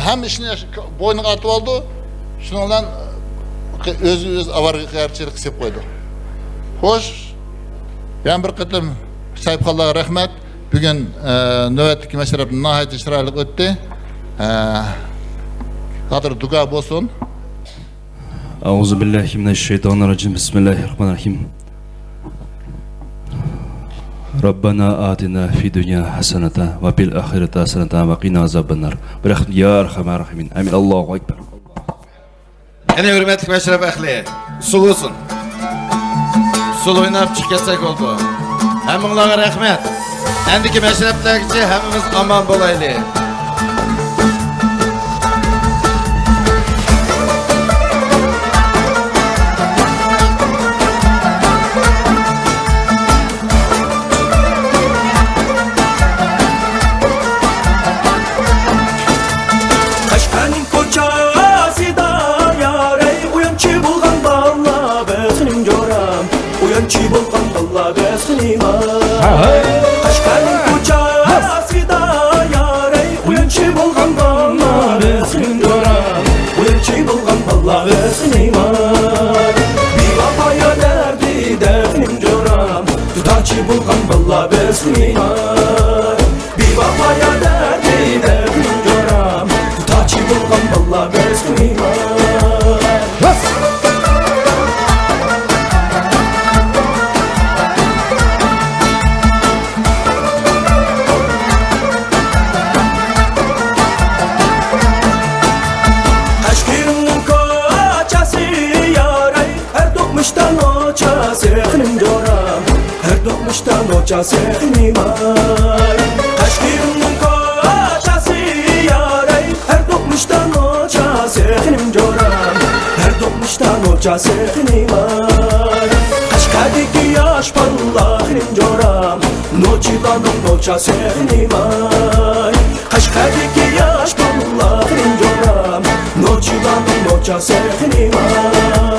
ھەممە ئىشنى بوينىغا ئارتىۋالىدۇ. شۇنىڭ بىلەن ئۆزىنى ئۆزى ئاۋارىگەرچىلىك قىلىپ قويىدۇ. خوش، يەنە بىر قېتىم ساھىبخانلارغا رەھمەت. بۈگۈن، ئە، نۆۋەتتىكى مەشرەپ ناھايىتى چىرايلىق ئۆتتى. ئە، خاتىرە دۇكا بولسۇن. أعوذ بالله من الشيطان الرجيم. بسم الله الرحمن الرحيم. ربنا آتنا في الدنيا حسنة وفي الآخرة حسنة وقنا عذاب النار. برحمتك يا أرحم الراحمين. آمين. الله أكبر. ئەنە، ھۆرمەتلىك مەشرەپ ئەھلى، سۇلۇسۇن. سۇلۇ ئويناپ چىقىپ كەتسەك بولدى. ھەممىڭلارغا رەھمەت. ئەندىكى مەشرەپلەرگىچە ھەممىمىز ئامان بولايلى. قەشقەرنىڭ كوچاسىدا يارەي، ئويۇنچى بولغان بالىلار بىزنىڭ جورام، ئويۇنچى بولغان بالىلار بىزنىڭ. قەشقەرنىڭ كوچاسىدا يارەي، ئويۇنچى بولغان بالىلار بىزنىڭ جورام، ئويۇنچى بولغان بالىلار بىزنىڭ. بىۋاپا يار دەردى دەردنىڭ جورام، دۇتارچى بولغان بالىلار بىزنىڭ. بىۋاپا يار دەردى دەردنىڭ جورام، دۇتارچى بولغان بالىلار بىزنىڭ. قەشقىرىڭنىڭ كوچاسى يارەي، ھەر دوقمۇشتا نوچا سېخىنىڭ جورام، ھەر دوقمۇشتا نوچا سېخىنى ۋاي. قەشقىرىڭنىڭ كوچاسى يارەي، ھەر دوقمۇشتا نوچا سېخىنىڭ جورام، ھەر دوقمۇشتا نوچا سېخىنى ۋاي. قەشقەردىكى ياش بالىلار خېنىم جورام، نوچىلارنىڭ نوچا سېخىنى ۋاي. قەشقەردىكى ياش بالىلار خېنىم جورام، نوچىلارنىڭ نوچا سېخىنى ۋاي.